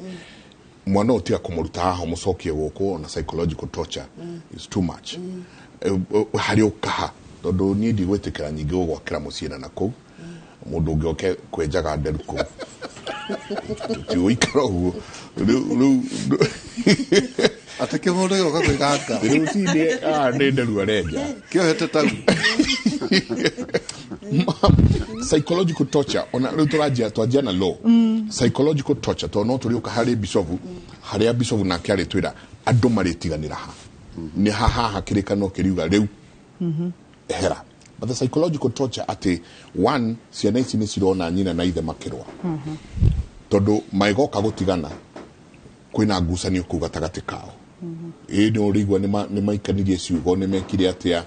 mwana ũyũ tiga kũmũruta haha ũmũcokie gũkũ, ona psychological torture is too much harĩ ũkaha, tondũ niĩ ndigwĩtĩkĩra nyingĩ gũgwakĩra mũciĩ na nakũu mũndũ ũngĩ oke kwenjaga nderu kũu, tũtigũikara ũguo rĩu. Atĩ kĩmũndũ gĩgoka kwĩganga rĩu cinĩ nĩ nderu arenja kĩohete tau. Psychological torture, ona rĩu tũranjia twanjia na law, psychological torture, tondũ no tũrĩũka harĩ bishofu, harĩa bishofu nake arĩtwĩra andũ marĩtiganĩra ha nĩ haha kĩrĩkano kĩriuga rĩu hera. But the psychological torture atĩ one, ciana ici nĩ cirona nyina na ithe makĩrũa, tondũ maigoka gũtigana kwĩna ngucanio kũu gatagatĩ kao. Ĩĩ nĩ ũrĩigua nĩ maikanirie ciugo, nĩ mekire atĩa,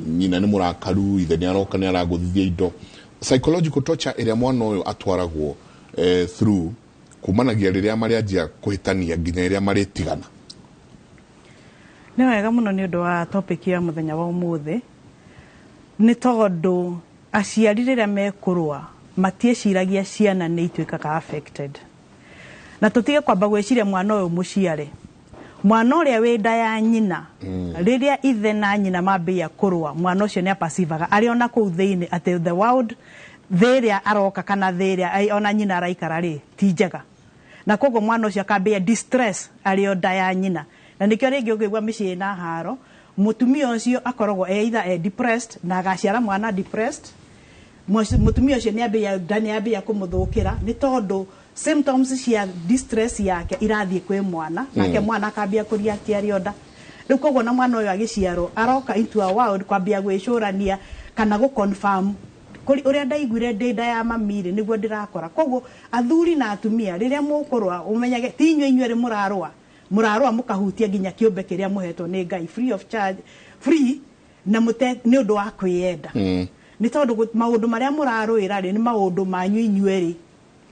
nyina nĩ mũrakaru, ithe nĩ aroka nĩ aragũthithia indo. Psychological torture ĩrĩa mwana ũyũ atwaragwo through kumanagia rĩrĩa marĩanjia kũhĩtania nginya rĩrĩa marĩtigana. Nĩ wega mũno nĩ ũndũ wa topic ya mũthenya wa ũmũthĩ, nĩ tondũ aciari rĩrĩa mekũrũa matiĩciragia ciana nĩ ituĩkaga affected. Na tũtige kwamba gwĩciria mwana ũyũ mũciare, mwana ũrĩa wĩ nda ya nyina, rĩrĩa ithe na nyina mambĩia kũrũa, mwana ũcio nĩ apacivaga arĩ ona kũu thĩinĩ atĩ the world, thĩ ĩrĩa aroka kana thĩ ĩrĩa ona nyina araikara rĩ ti njega, na koguo mwana ũcio akambĩia distress arĩ o nda ya nyina. Na nĩkĩo rĩngĩ ũngĩigua mĩciĩ ĩna haro, Mutumia ũcio akoragwo e either e depressed na agaciara mwana depressed. Mutumia ũcio nĩ ambia nda, nĩ ambia kũmũthũkĩra, nĩ tondũ symptoms cia distress yake irathiĩ kwĩ mwana, nake mwana akambia kũreact arĩ nda. Rĩu koguo na mwana ũyũ agĩciarwo aroka into a world kwambia gwĩcũrania kana gũ-confirm kũrĩ ũrĩa ndaiguire ndĩ nda ya mami rĩ, nĩguo ndĩrakora. Koguo athuri na atumia, rĩrĩa mũkũrũa, ũmenyage ti inyuĩ inyuerĩ mũrarũa, mũrarũa mũkahutia nginya kĩũmbe kĩrĩa mũhetwo nĩ Ngai free of charge, free na mũte nĩ ũndũ wa kwĩyenda, nĩ tondũ maũndũ marĩa mũrarũĩra rĩ, nĩ maũndũ manyu inyuerĩ.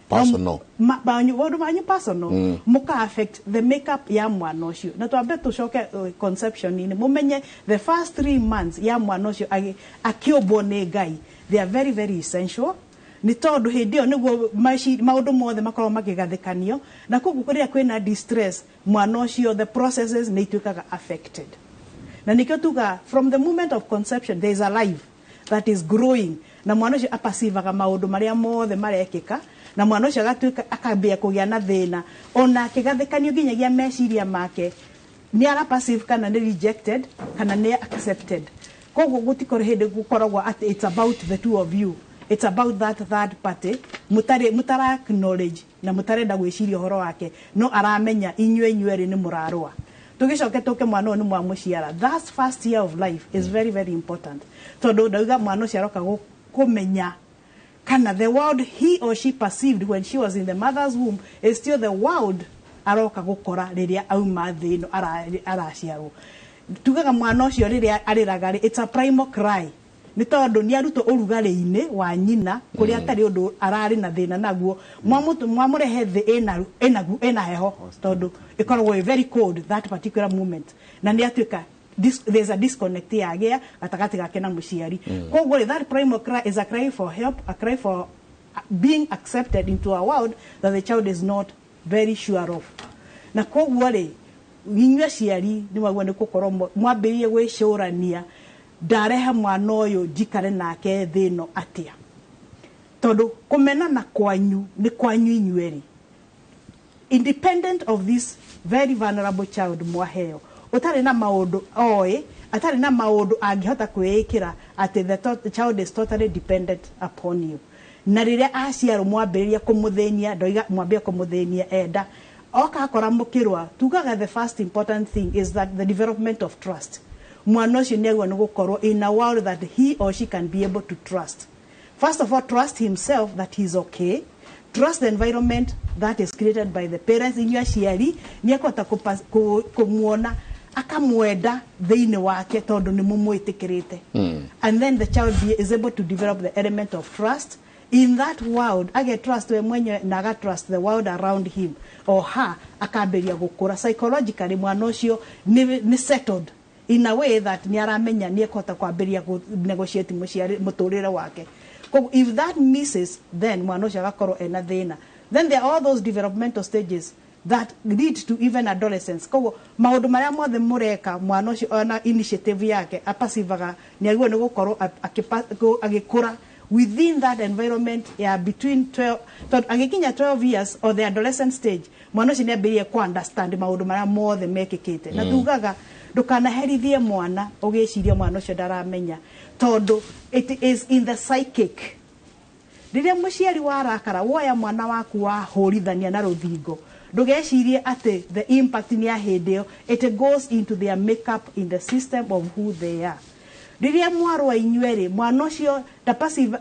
Personal. Maũndũ manyu personal, mũka affect the makeup ya mwana ũcio. Na twambe tũcoke conception-inĩ, mũmenye the first 3 months ya mwana ũcio akĩũmbwo nĩ Ngai, they are very very essential, nĩ tondũ hĩndĩ ĩyo nĩguo maũndũ mothe makoragwo makĩgathĩkanio, na koguo kũrĩa kwĩna distress, mwana ũcio the processes nĩ ituĩkaga affected. Na nĩkĩo tuga from the moment of conception there is a life that is growing, na mwana ũcio aperceivaga maũndũ marĩa mothe marekĩka, na mwana ũcio agatuĩka akambia kũgĩa na thĩna ona akĩgathĩkanio nginyagia meciria make, nĩ ara perceive kana nĩ rejected kana nĩ accepted. Koguo gũtikorwo hĩndĩ gũkoragwo atĩ it's about the two of you, it's about that third party mũtarĩ mũtara acknowledge na mũtarenda gwĩciria ũhoro wake, no aramenya inyuĩ inyuerĩ nĩ mũrarũa. Tũgĩcoke tũke mwana ũyũ nĩ mwamũciara, that first year of life is very very important, tondũ ndauga mwana ũcio aroka kũmenya kana the world he or she perceived when she was in the mother's womb is still the world aroka gũkora rĩrĩa auma thĩ ĩno araciarwo. Tugaga mwana ũcio rĩrĩa arĩraga rĩ, it's a primal cry, nĩ tondũ nĩ arutwo ũrugarĩ-inĩ wa nyina kũrĩa atarĩ ũndũ ararĩ na thĩna naguo. Mwamũrehe thĩ ĩna heho, tondũ ĩkoragwo ĩ very cold that particular moment, na nĩ atuĩka there's a disconnect yagĩa gatagatĩ gake na mũciari. Koguo rĩ, that primal cry is a cry for help, a cry for being accepted into a world that the child is not very sure of. Na koguo rĩ, inyuĩ aciari nĩ mwagĩrĩirwo nĩ gũkorwo mwambĩrĩrie gwĩcũrania, ndarehe mwana ũyũ njikare nake thĩ ĩno atĩa? Tondũ kũmenana kwanyu nĩ kwanyu inyuerĩ, independent of this very vulnerable child mwaheo, ũtarĩ na maũndũ oĩ, atarĩ na maũndũ angĩhota kwĩĩkĩra, atĩ the child is totally dependent upon you. Na rĩrĩa aciarwo mwambĩrĩria kũmũthĩnia, ndoiga mwambĩrĩria kũmũthĩnia enda oka akora mũkĩrwa. Tugaga the first important thing is that the development of trust. Mwana ũcio nĩ agĩrĩirwo nĩ gũkorwo in a world that he or she can be able to trust. First of all, trust himself that he is okay, trust the environment that is created by the parents, inyuĩ aciari. Nĩ ekũhota kũmuona akamwenda thĩinĩ wake tondũ nĩ mũmwĩtĩkĩrĩte. And then the child is able to develop the element of trust in that world, age trust we mwenyewe na aga trust the world around him or her, akambĩria gũkũra psychologically. Mwana ũcio nĩ settled in a way that nĩ aramenya nĩ ekũhota kwambĩrĩria negotiate mũciari mũtũrĩre wake. Koguo if that misses, then mwana ũcio agakorwo ena thĩna. Then there are all those developmental stages that lead to even adolescence. Koguo maũndũ marĩa mothe mũreka, mwana ũcio ona initiative yake aperceivaga nĩ agĩrĩirwo nĩ gũkorwo agĩkũra within that environment ya between 12, tondũ agĩkinya 12 years or the adolescent stage, mwana ũcio nĩ ambĩrĩrie ku understand maũndũ marĩa mothe mekĩkĩte. Na tugaga ndũkanaherithie mwana ũgĩciria mwana ũcio ndaramenya, tondũ it is in the psychic. Rĩrĩa mũciari warakara, woya mwana waku wahũrithania na rũthingo, ndũgecirie atĩ the impact nĩ ya hĩndĩ ĩyo. It goes into their makeup, in the system of who they are. Rĩrĩa mwarũa inyuerĩ, mwana ũcio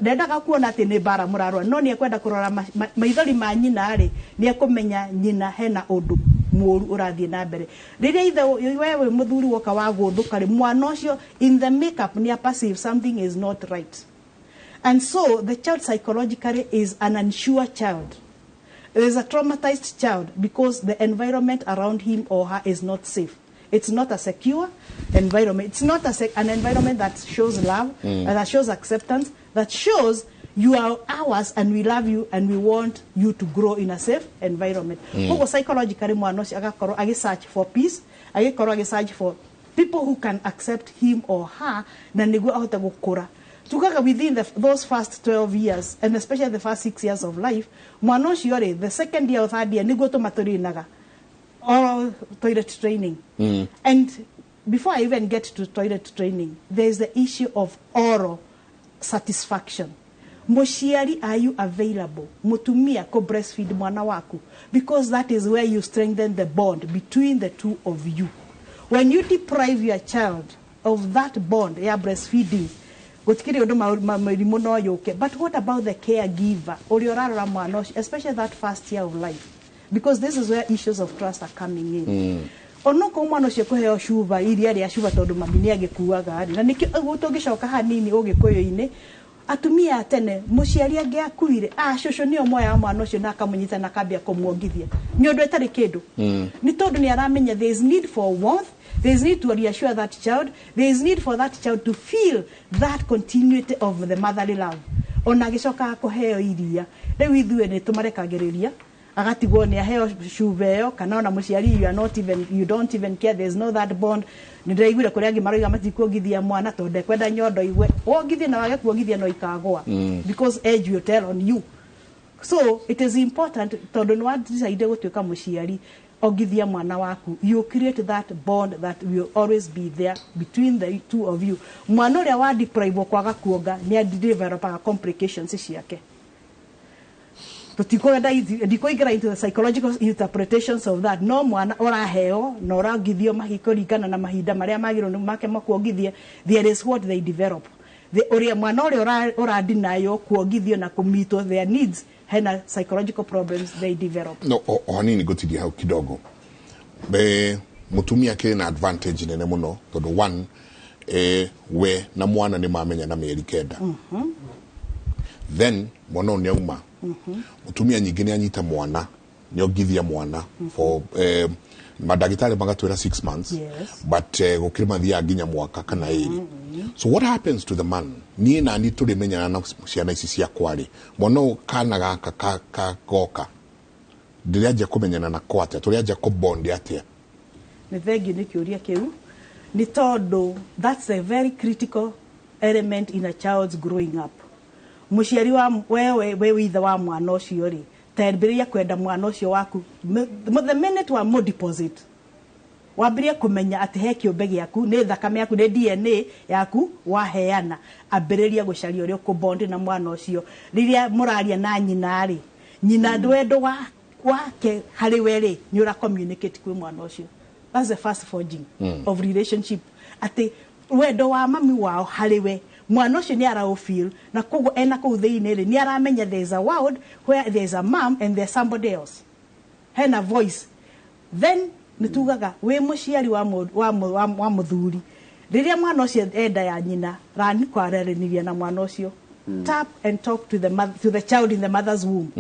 ndendaga kuona atĩ nĩ mbara mũrarũa, no nĩ ekwenda kũrora maithori ma nyina rĩ, nĩ ekũmenya nyina hena ũndũ mũru ũrathiĩ na mbere. Rĩrĩa ithe we wĩ mũthuri woka wa gũthũka rĩ, mwana ũcio in the makeup nĩ perceive something is not right, and so the child psychologically is an unsure child. There is a traumatized child because the environment around him or her is not safe. It's not a secure environment. It's not an environment that shows love, that shows acceptance, that shows you are ours and we love you and we want you to grow in a safe environment. Koguo psychologically mwana ũcio agakorwo agĩ search for peace, agĩkorwo agĩ search for people who can accept him or her, na nĩguo ahote gũkũra. Tugaga within those first 12 years and especially the first 6 years of life, mwana ũcio rĩ, the second year or third year nĩguo tũmatũrinaga oral toilet training. And Before I even get to toilet training, there is the issue of oral satisfaction. Mũciari, are you available, mutumia, ko breastfeed mwana waku? Because that is where you strengthen the bond between the two of you. When you deprive your child of that bond ya breastfeeding, gũtikĩrĩ ũndũ mĩrimũ no yũke. But what about the caregiver ũrĩa ũrarora mwana ũcio, especially that first year of life? Because this is where issues of trust are coming in. Onokorwo mwana ũcio kũheo cuba, iria rĩa cuba, tondũ mami nĩ agĩkuaga rĩ, na nĩkĩo ũguo tũngĩcoka hanini Ũgĩkũyũ-inĩ, atumia a tene, mũciari angĩakuire, a cũcũ nĩo moyaga mwana ũcio na akamũnyita na akambia kũmuongithia nĩ ũndũ ĩtarĩ kĩndũ, nĩ tondũ nĩ aramenya there is need for warmth, there is need to reassure that child, there is need for that child to feel that continuity of the motherly love ona agĩcokaga kũheo iria. Rĩu ithuĩ nĩ tũmarekagĩrĩria, agatigwo nĩ aheo cuba ĩyo, kana ona mũciari, you are not even, you don't even care, there is no that bond. Nĩ ndĩraiguire kũrĩa angĩ maroiga matikuongithia mwana tondũ ndekwenda nyondo igwe. Wongithie na wage kuongithia, no ikagwa, because age will tell on you. So it is important, tondũ nĩ wadecide gũtuĩka mũciari, ongithia mwana waku. You create that bond that will always be there between the two of you. Mwana ũrĩa wa deprive kwaga kuonga nĩ developaga complications ciake. Tutikwenda ndikũingĩra into the psychological interpretations of that, no mwana ũraheo na ũrongithio kũringana na mahinda marĩa magĩrĩirwo nĩ make makuongithie, there is what they develop. The ũrĩa mwana ũrĩa ũradinayo kuongithio na kũmeetwo their needs, hena psychological problems they develop. No o hanini ngũtirie hau kidogo. Be mutumia akĩrĩ na advantage nene mũno, tondũ one, we na mwana nĩ mamenya na mĩeri 9. Then mwana ũyũ nĩ auma, mutumia nyingĩ nĩ anyita mwana, nĩ ongithia mwana for mandagĩtarĩ magatwĩra 6 months, but gũkĩrĩ mathiaga nginya mwaka kana 2. So what happens to the man? Niĩ nani tũrĩmenyana na ciana ici ciakwa rĩ, mwana ũyũ kana gaka kagoka ndĩrĩanjia kũmenyana nako atĩa? Tũrĩanjia kũbond atĩa? Nĩ thengiũ nĩ kĩũria kĩu, nĩ tondũ that's a very critical element in a child's growing up. Mũciari wa wewe, we ithe wa mwana ũcio rĩ, tambĩrĩria kwenda mwana ũcio waku the minute wa mo deposit, wambĩrĩrie kũmenya atĩ he kĩũmbe gĩaku, nĩ thakame yaku, nĩ DNA yaku waheana. Ambĩrĩria gũcaria ũrĩa ũkũbond na mwana ũcio. Rĩrĩa mũraria na nyina rĩ, nyina wendo wake harĩ we rĩ, nĩ ũra communicate kwĩ mwana ũcio. That's the first forging of relationship, atĩ wendo wa mami wao harĩ we, mwana ũcio nĩ araũfeel, na koguo ena kũu thĩinĩ rĩ, nĩ aramenya there is a world where there is a mom and there's somebody else, hena voice. Then nĩ tugaga wĩ mũciari wa mũthuri, rĩrĩa mwana ũcio enda ya nyina, rani kwarĩrĩria na mwana ũcio, tap and talk to the, mother, to the child in the mother's womb.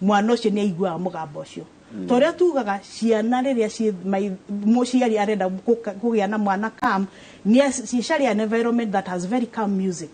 Mwana ũcio nĩ aiguaga mũgambo ũcio. Ta ũrĩa tugaga ciana rĩrĩa mũciari arenda kũgĩa na mwana calm, nĩ cicaria an environment that has very calm music,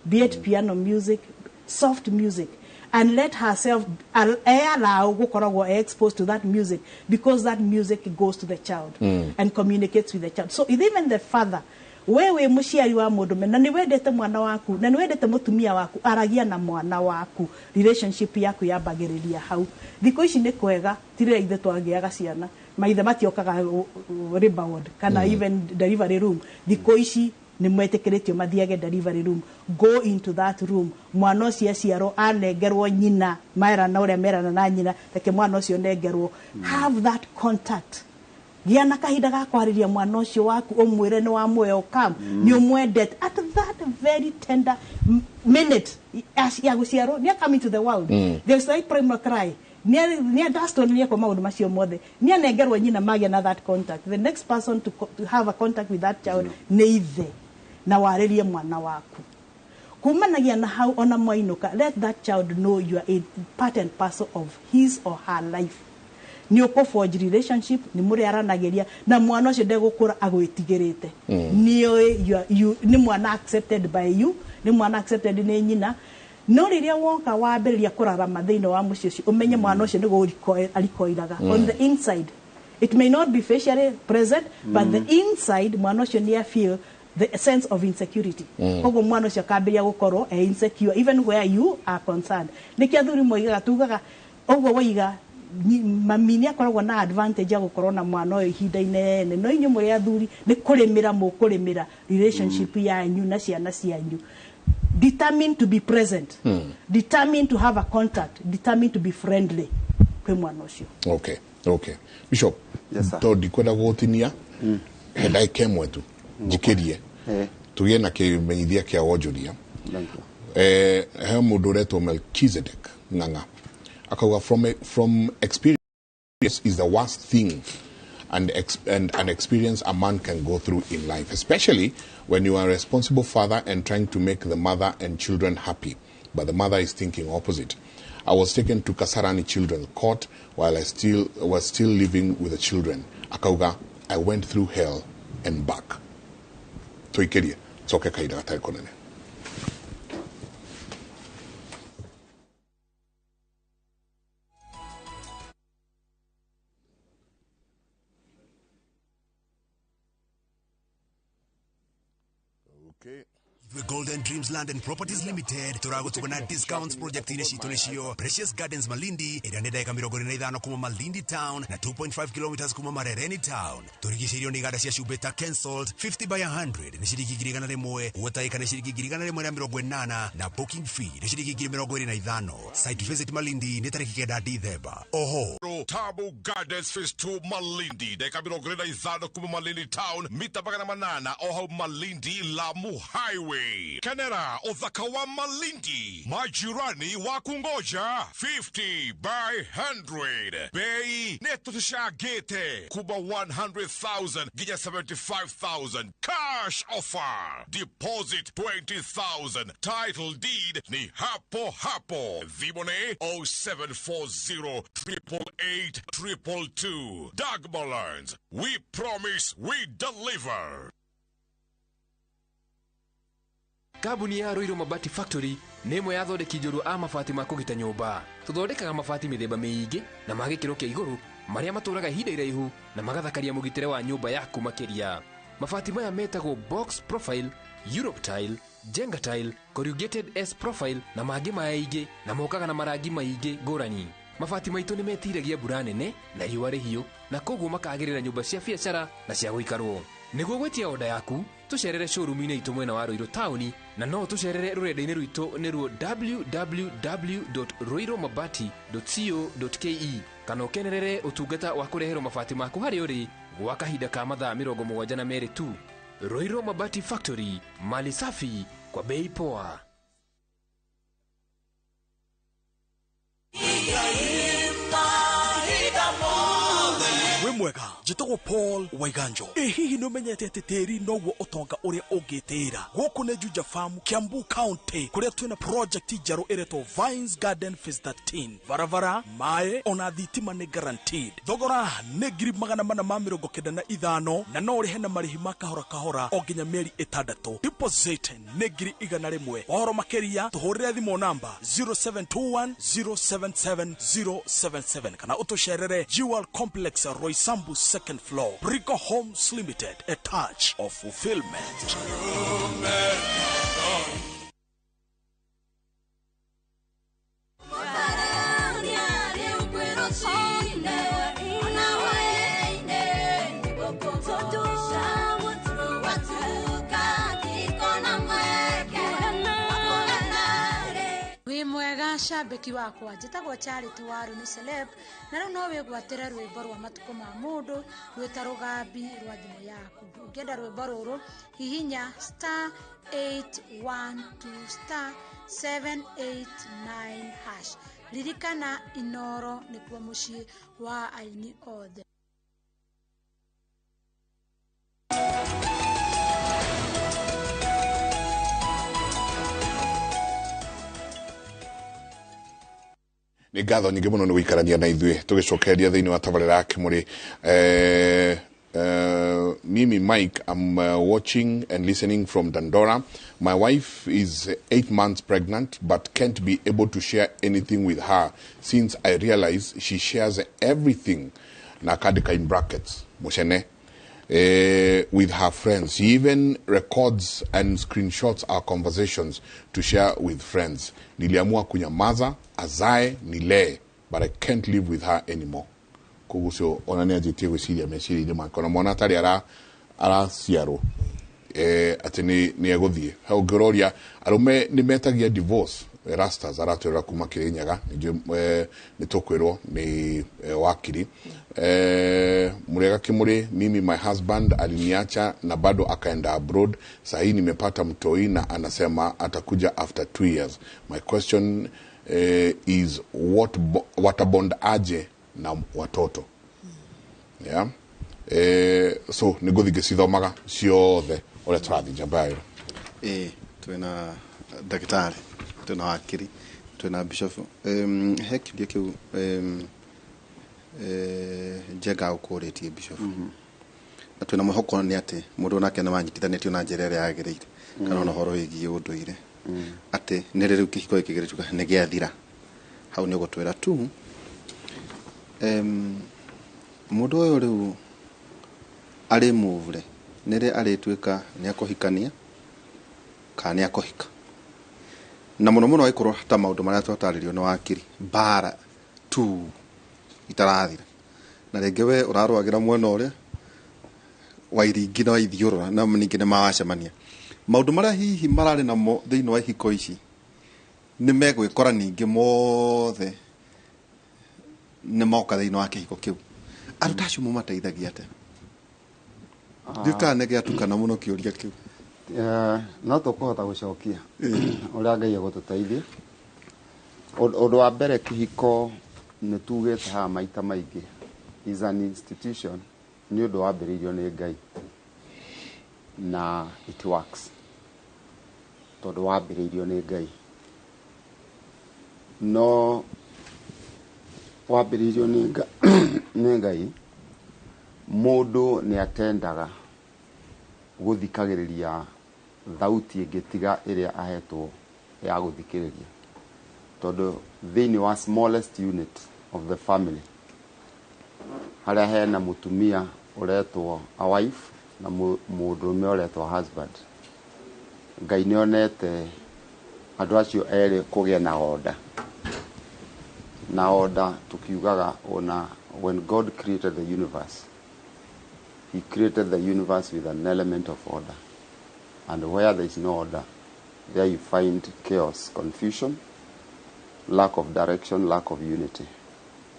be it piano music, soft music, and let herself allow gũkoragwo exposed to that music, because that music goes to the child and communicates with the child. So even the father, we wĩ mũciari wa mũndũme na nĩ wendete mwana waku na nĩ wendete mũtumia waku, aragia na mwana waku. Relationship yaku yambagĩrĩria hau. Thikũ ici nĩ kwega, ti rĩrĩa ithe twagĩaga ciana, maithe matiokaga labor ward kana even delivery room. Thikũ ici nĩ metĩkĩrĩtio mathiage delivery room. Go into that room. Mwana ũcio aciarwo, anengerwo nyina, merana ũrĩa merana na nyina, reke mwana ũcio nengerwo. Have that contact. Gĩa na kahinda ga kwarĩria mwana ũcio waku, ũmwĩre nĩ wa welcome, nĩ ũmwendete at that very tender minute ya gũciarwo, nĩ come into the world. There's like primal cry, nĩ understand, nĩ ekwo maũndũ macio mothe, nĩ anengerwo nyina, magĩa na that contact. The next person to have a contact with that child nĩ ithe, na warĩrie mwana waku. Kumanagia na hau, ona mwainũka, let that child know you are a part and parcel of his or her life. Nĩ ũkũ forge relationship, nĩ mũrĩaranagĩria na mwana ũcio, ndegũkũra agwĩtigĩrĩte. Nĩoĩ nĩ mwana accepted by you, nĩ mwana accepted nĩ nyina. No rĩrĩa woka wambĩrĩria kũrarama thĩinĩ wa mũciĩ ũcio, ũmenye mwana ũcio nĩ arikoiraga on the inside. It may not be facially present, but the inside, mwana ũcio nĩ feel the sense of insecurity. Koguo mwana ũcio akambĩrĩria gũkorwo e insecure even where you are concerned. Nĩkĩo athuri moigaga, tugaga ũguo woiga. Mami nĩ akoragwo na advantage ya gũkorwo na mwana ũyũ ihinda inene, no inyuĩ mũrĩ athuri nĩ kũrĩmĩra mũkũrĩmĩra relationship yanyu na ciana cianyu. Determined to be present, determined to have a contact, determined to be friendly kwĩ mwana ũcio. Okay, Bishop. Yes, sir. To ndikwenda gũgũtinia, he ndagĩka ĩmwe tu njikĩrie tũgĩe na kĩmenyithia kĩa wonjoria. Thank you. He mũndũ ũretwo Melchizedek Ng'ang'a akauga from experience is the worst thing and an experience a man can go through in life, especially when you are a responsible father and trying to make the mother and children happy, but the mother is thinking opposite. I was taken to Kasarani Children's Court while I still was still living with the children. Akauga I went through hell and back. Tuikerie coke kahinda gatarĩ kũnene. Okay. The Golden Dreams Land and Properties Limited tũragũtũgana discounts project-inĩ citũ nĩcio Precious Gardens Malindi, ĩrĩa nĩ ndagĩka 45 kuma Malindi Town na 2.5 kilometers kuma Marereni Town. Tũrigicĩirio nĩ iganda cia cumbĩ ta Kensalt 50 by 100 nĩ ciringi 100,000, Water nĩ ciringi 180,000 na booking fee nĩ ciringi 25,000. Site visit Malindi nĩ tarĩki 9 Dithemba. Oho Tabu Gardens Phase 2 Malindi, ndagĩka 25 kuma Malindi Town, mita 800 o hau Malindi Lamu Highway. Kenera uthaka wa Malindi, majirani wa kungoja 50 by 100, bei netushagete kuba 100,000 ginya 75,000, cash offer, deposit 20,000, title deed ni hapo hapo. Vibone 0740 888 222. Dagmar, we promise we deliver. Kambuni ya Ruiru Mabati Factory nĩ ĩmwe ya thondeki njorua a mabati ma kũgita nyũmba. Tũthondekaga mabati mĩthemba mĩingĩ na ma gĩkĩro kĩa igũrũ marĩa matũraga ihinda iraihu na magathakaria mũgitĩre wa nyũmba yaku makĩria. Mabati maya metagwo box profile, Europe tile, Jenga tile, corrugated S profile na mangĩ maingĩ, na mokaga na marangi maingĩ ngũrani. Mabati maitũ nĩ metiragia mbura nene na riũa rĩhiũ, na koguo makagĩrĩra nyũmba cia biacara na cia gũikarwo. Nĩguo gwĩtia oda yaku, tũcerere showroom-inĩ itũ mwena wa Ruiru taũni, na no tũcerere rũrenda-inĩ rwitũ nĩruo www.ruirumabati.co.ke, kana ũkenerere ũtungata wa kũreherwo mabati maku harĩa ũrĩ gwa kahinda ka mathaa 72 tu. Ruiru Mabati Factory, mali safi kwa bei poa. Mwega njĩtagwo Paul Waiganjo. Ĩ hihi nĩ ũmenyete atĩ tĩri noguo ũtonga ũrĩa ũngĩtĩĩra? Gũkũ nĩ Juja Farm, Kiambu County, kũrĩa twĩna project njerũ ĩretwo Vines Garden Phase 13. Barabara, maĩ ona thitima nĩ guaranteed. Thogora nĩ 495,000 na no ũrĩhe na marĩhi ma kahora kahora o nginya mĩeri 6. Deposit nĩ 100,000. Ũhoro makĩria tũhũrĩre thimũ namba 0721 077 077 kana ũtũcerere Jewel Complex, Roysambu second floor. Brico Homes Limited, a touch of fulfillment. Mwega shabiki wakwa, njĩtagwo Charity Waru nĩ celeb, na rĩu no wĩgwatĩre rwĩmbo rwa matukũ ma mũndũ rwĩta rũgambi rwa thimũ yaku. Ũngĩenda rwĩmbo rũrũ, hihinya star 812 star 789 hash. Ririkana Inoro nĩkuo mũciĩ wa aini othe. Nĩ ngatho nyingĩ mũno nĩ gũikarania na ithuĩ tũgĩcokereria thĩinĩ wa tabarĩra ya Kĩmũrĩ. Mimi Mike, I'm watching and listening from Dandora. My wife is 8 months pregnant but can't be able to share anything with her since I realize she shares everything, na akandĩka in brackets mũcene, with her friends. She even records and screenshots our conversations to share with friends. Niliamua kunyamaza, azae nilee. but I can't live with her anymore. Koguo ũcio ona nĩ anjĩtie gwĩciria meciria-inĩ make, ona mwana atarĩ araciarwo atĩ nĩ egũthiĩ. Hau ũngĩroria arũme nĩ metagia divorce. Rastas aratwĩrĩra kuma Kĩrĩnyaga, nĩ tũkwĩrwo nĩ wakiri. Mũrĩega Kĩmũrĩ, mimi my husband aliniacha na bado akaenda abroad. Sahii nimepata mtoi na anasema atakuja after 2 years. My question is what watabond aje na watoto? Yeah. So nĩ ngũthiĩ ngĩcithomaga ciothe ũrĩa tũrathiĩ njamba ĩyo. Twĩna ndagĩtarĩ, twĩna wakiri, twĩna bishop. He kĩũria kĩu Njenga ũkũrĩtie bishop, na twĩna mwĩhoko nĩ atĩ mũndũ nake nĩ wanyitithanĩtio na njĩra ĩrĩa yagĩrĩire, kana ona ũhoro wĩgiĩ ũndũire, atĩ nĩ rĩu kĩhiko gĩkĩ gĩgĩtuĩka nĩ gĩathira. Hau nĩ ũgũtwĩra tu mũndũ ũyũ rĩu arĩ move rĩ, nĩ rĩ arĩtuĩka nĩ akũhikania kana nĩ akũhika, na mũno mũno agĩkorwo ta maũndũ marĩa twatarĩrio nĩ wakiri, mbara tu itarathira, na rĩngĩ we ũrarũagĩra mwena ũrĩa wa iringi na wa ithiũrũra, na ningĩ nĩ mawacemania maũndũ marĩa hihi mararĩ namo thĩinĩ wa ihiko ici nĩ megwĩkora ningĩ mothe nĩ moka thĩinĩ wa kĩhiko kĩu. Andũ ta acio mũmateithagia atĩa? Ndiũ kana nĩ gĩatukana mũno kĩũria kĩu. No tũkũhota gũcokia ũrĩa Ngai egũtũteithia. Ũndũ wa mbere, kĩhiko nĩ tugĩte haha maita maingĩ is an institution, nĩ ũndũ wambĩrĩirio nĩ Ngai na it works tondũ wambĩrĩirio nĩ Ngai. No wambĩrĩirio nĩ Ngai, mũndũ nĩ atendaga gũthikagĩrĩria thauti ĩngĩ tiga ĩrĩa ahetwo ya gũthikĩrĩria, tondũ thĩinĩ wa smallest unit of the family harĩa hena mũtumia ũretwo a wife na mũndũrũme ũretwo husband, Ngai nĩ onete andũ acio erĩ kũgĩa na order. Na order tukiugaga ona when God created the universe, he created the universe with an element of order, and where there is no order, there you find chaos, confusion, lack of direction, lack of unity,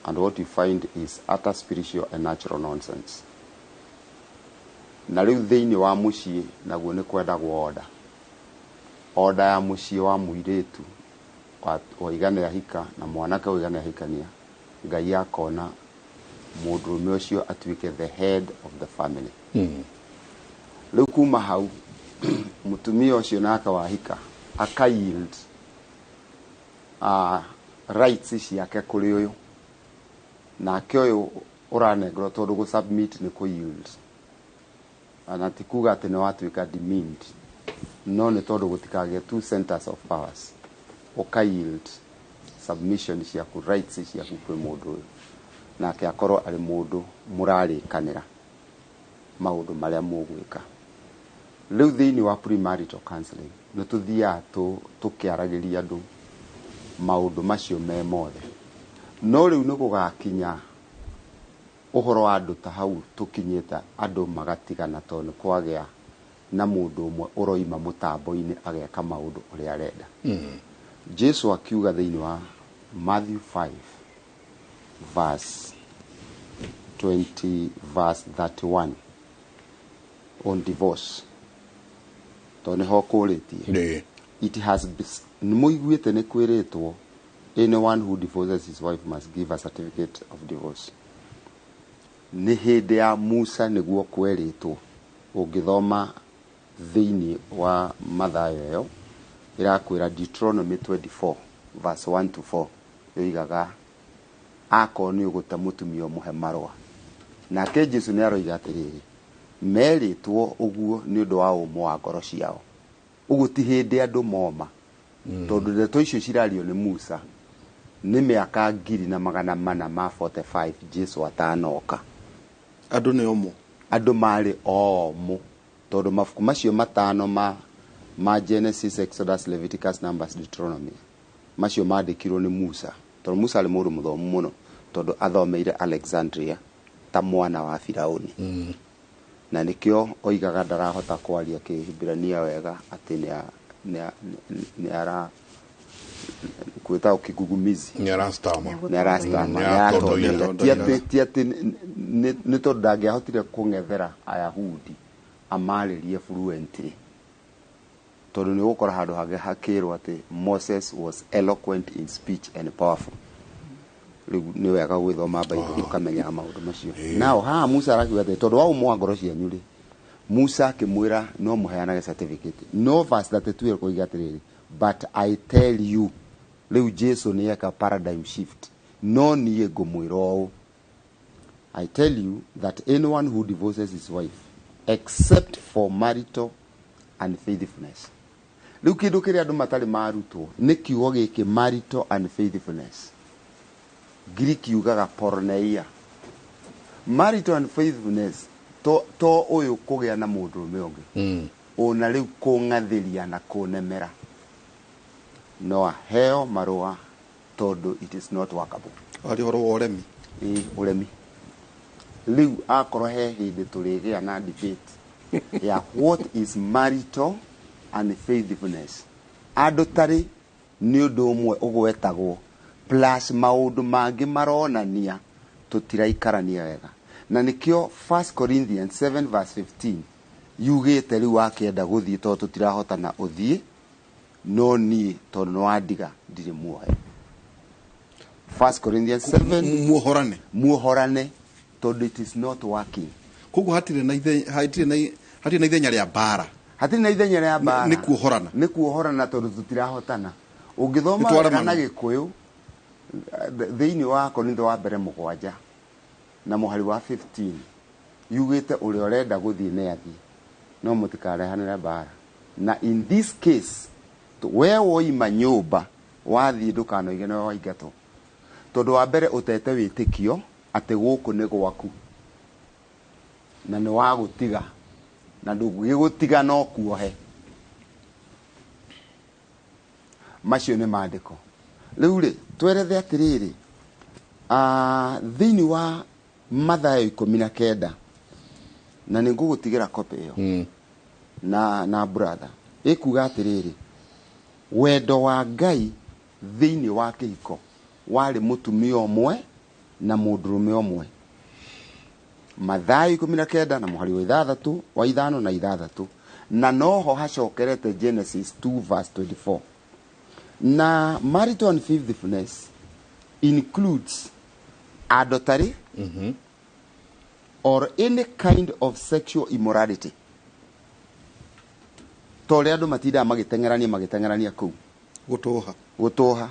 and what you find is utter spiritual and natural nonsense. Na rĩu thĩinĩ wa mũciĩ naguo nĩ kwendagwo order. Order ya mũciĩ wa mũirĩtu waiga nĩ ahika na mwanake waiga nĩ ahikania, Ngai akona mũndũrũme ũcio atuĩke the head of the family. Rĩu kuma hau mũtumia ũcio nake wahika aka yield rights ciake kũrĩ ũyũ, nake ũyũ ũranengerwo tondũ gũ submit nĩ kũ yield, na ti kuga atĩ nĩ watuĩka demeaned, no nĩ tondũ gũtikagĩe two centers of powers, ũka yield submission ciaku, rights ciaku kwĩ mũndũ ũyũ, nake akorwo arĩ mũndũ mũrarĩkanĩra maũndũ marĩa mũgwĩka. Rĩu thĩinĩ wa premarital counseling nĩ tũthiaga tũkĩaragĩria andũ maũndũ macio me mothe, no rĩu nĩ gũgakinya ũhoro wa andũ ta hau tũkinyĩte andũ magatigana tondũ nĩ kwagĩa na mũndũ ũmwe ũroima mũtambo-inĩ ageka maũndũ ũrĩa arenda. Jesu akiuga thĩinĩ wa Matthew 5 verse 20 verse 31 on divorce, tondũ nĩho kũrĩtie, it has nĩ mũiguĩte nĩ kwĩrĩtwo anyone who divorces his wife must give a certificate of divorce. Nĩ hĩndĩ ya Musa nĩguo kwerĩtwo, ũngĩthoma thĩinĩ wa Mathayo ĩyo ĩrakwĩra Deuteronomy 24 verse 1 to 4 yoigaga akorwo nĩ ũgũte mũtumia ũmũhe marũa. Nake Jesu nĩ aroiga atĩrĩrĩ, merĩtwo ũguo nĩ ũndũ wa ũmũ wa ngoro ciao. Ũguo ti hĩndĩ andũ moma, tondũ ndeto icio cirario nĩ Musa nĩ mĩaka 445 Jesu atanoka. Andũ nĩ omũ, andũ marĩ omũ, tondũ mabuku macio matano ma Genesis, Exodus, Leviticus, Numbers, Deuteronomy macio mandĩkirwo nĩ Musa. Tondũ Musa arĩ mũndũ mũthomu mũno, tondũ athomeire Alexandria ta mwana wa Firauni. Na nĩkĩo oigaga ndarahota kwaria Kĩhibirania wega, atĩ nĩ ara kwĩtagwo kigugumizi. Nĩ arastama. Nĩ arastama. Nĩ nĩ aratondoira. aratondoira. Ti atĩ nĩ tondũ ndangĩahotire kũng'ethera Ayahudi amarĩrie fluently, tondũ nĩ ũgũkora handũ hangĩ hakĩrwo atĩ Moses was eloquent in speech and powerful. Rĩu nĩ wega gwĩthoma Bible ũkamenyaga maũndũ macio. Nao haha Musa arakiuga atĩ tondũ wa ũmũ wa ngoro cianyu rĩ, Musa akĩmwĩra no mũheanage certificate. No verse 32 ĩkoiga atĩrĩrĩ, "But I tell you." Rĩu Jesu nĩ eka paradigm shift. No niĩ ngũmwĩra ũũ, I tell you that anyone who divorces his wife except for marital unfaithfulness. Rĩu kĩndũ kĩrĩa andũ matarĩ marutwo nĩ kiugo gĩkĩ marital unfaithfulness. Greek yugaga porneia. Marital unfaithfulness to ũyũ kũgĩa na mũndũrũme ũngĩ, ona rĩu kũng'athĩria na kũnemera, no aheo marũa tondũ it is not workable. Arĩ ũhoro wa ũremi. Ĩ, ũremi. Rĩu akorwo he hĩndĩ tũrĩgĩa na debate ya what is marital unfaithfulness, andũ tarĩ nĩ ũndũ ũmwe ũgwetagwo plus maũndũ mangĩ maronania tũtiraikarania wega, na nĩkĩo 1 Corinthians 7 verse 15 yugĩte rĩu wakĩenda gũthiĩ, tondũ tũtirahotana, ũthiĩ, no niĩ tondũ nĩ wandiga ndirĩ muohe. 1 Corinthians 7. Muohorane. Muohorane tondũ it is not working. Koguo hatirĩ na ithenya rĩa mbara. Hatirĩ na ithenya rĩa mbara. Nĩ kuohorana. Nĩ kuohorana tondũ tũtirahotana. Ũngĩthoma Nĩ wega twaremana. na Gĩkũyũ, thĩinĩ wa Korintho wa mbere 7 na mũhari wa 15 yugĩte ũrĩa ũrenda gũthiĩ nĩ athiĩ, no mũtikarehanĩre mbara. Na in this case we woima nyũmba wathiĩ, ndũkanoige nĩwe waingatwo, tondũ wa mbere ũtete wĩtĩkio atĩ gũkũ nĩ gwaku na nĩ wagũtiga, na ndũngĩgũtiga no kuohe. Macio nĩ maandĩko. Rĩu rĩ, twerethe atĩrĩrĩ, thĩinĩ wa Mathayo 19, na nĩ ngũgũtigĩra copy ĩyo na brother, ĩkuga atĩrĩrĩ, wendo wa Ngai thĩinĩ wa kĩhiko warĩ mũtumia ũmwe na mũndũrũme ũmwe. Mathayo 19 na mũhari wa 6, wa 5 na 6, na noho hacokerete Genesis 2 verse 24. Na marital unfaithfulness includes adultery or any kind of sexual immorality, to ũrĩa andũ matindaga magĩteng'erania kũu. Gũtũha. Gũtũha.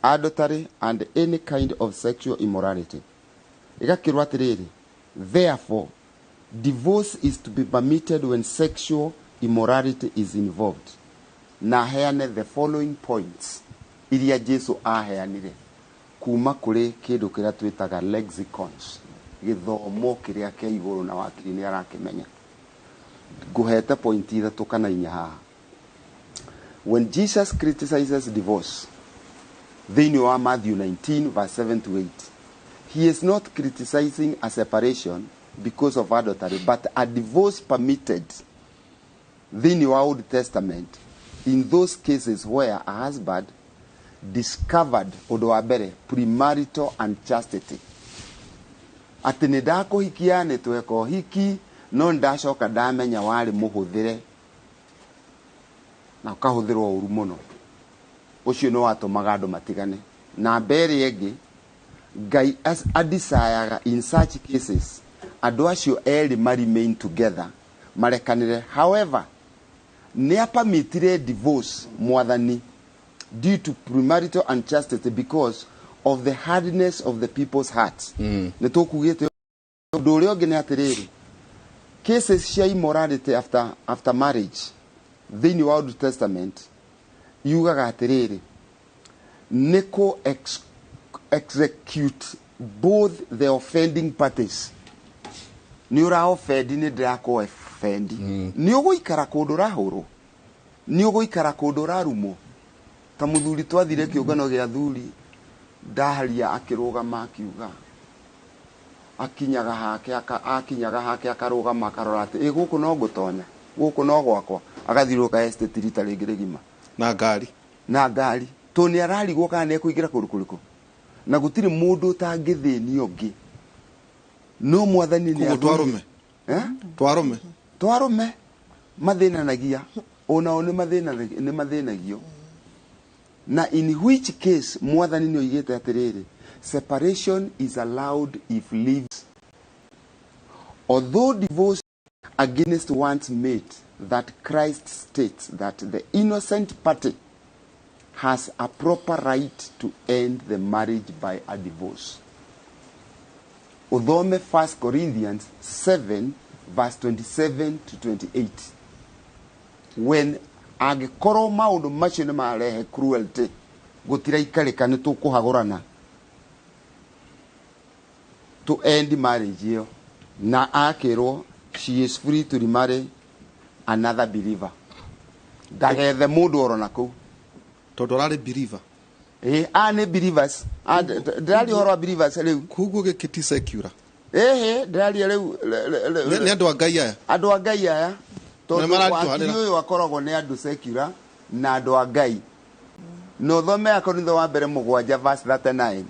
Adultery and any kind of sexual immorality. Ĩgakĩrwo atĩrĩrĩ, therefore divorce is to be permitted when sexual immorality is involved. Na heane the following points iria Jesu aheanire kuma kũrĩ kĩndũ kĩrĩa twĩtaga lexicons, gĩthomo kĩrĩa kĩa igũrũ, na wakiri nĩ arakĩmenya. Ngũhete point 3 kana 4 haha. When Jesus criticizes divorce thĩinĩ wa Matthew 19 verse 7 to 8, he is not criticizing a separation because of adultery, but a divorce permitted thĩinĩ wa Old Testament in those cases where a husband discovered, ũndũ wa mbere, premarital unchastity, atĩ nĩ ndakũhikia, nĩ tweka ũhiki, no nĩ ndacoka ndamenya warĩ mũhũthĩre na ũkahũthĩrwo ũru mũno. Ũcio nĩ watũmaga andũ matigane. Na mbere ĩngĩ Ngai adisayaga in such cases andũ acio erĩ ma remain together, marekanĩre. However, nĩ apamitire divorce Mwathani due to premarital unchastity because of the hardness of the people's hearts. Nĩ tũkugĩte ũndũ ũrĩa ũngĩ nĩ atĩrĩrĩ, cases cia immorality after marriage thĩinĩ wa Old Testament yugaga atĩrĩrĩ, nĩ kũ execute both the offending parties. Nĩ ũra offend, nĩ ndĩrakũ offend, nĩ ũgũikara kũndũ ũrahũrwo, nĩ ũgũikara kũndũ ũrarumwo. Ta mũthuri twathire kĩũngano gĩa thuri Ndaharia akĩrũgama akiuga akinyaga hake akinyaga hake akarũgama akarora atĩ ĩ gũkũ no ngũtonya, gũkũ no gwakwa, agathiũrũrũka estate rita rĩngĩ rĩgima na ngari tondũ nĩ ararigwo kana nĩ ekũingĩra kũndũ kũrĩkũ, na gũtirĩ mũndũ ũtangĩthĩnia ũngĩ, no mwathani nĩ Koguo twarũme twarũme mathĩnanagia onao nĩ mathĩnagio, na in which case mwathani nĩ oigĩte atĩrĩrĩ, separation is allowed if leaves, although divorce against one's mate, that Christ states that the innocent party has a proper right to end the marriage by a divorce. Uthome 1 Corinthians 7 verse 27 to 28. When angĩkorwo maũndũ macio nĩ marehe cruelty, gũtiraikarĩka, nĩ tũkũhagũrana to end marriage ĩyo, na akĩrwo she is free to remarry another believer, ndagethe mũndũ oro na kũu tondũ ararĩ believer. Ĩ nĩ believers, ndĩraria ũhoro wa believers rĩu. Koguo gĩkĩ ti secular. Ĩhĩ, ndĩraria rĩu nĩ andũ a Ngai aya, andũ a Ngai aya, tondũ wakiri ũyũ akoragwo nĩ andũ secular na andũ a Ngai. Na ũthome Akorintho wa mbere 7 verse 39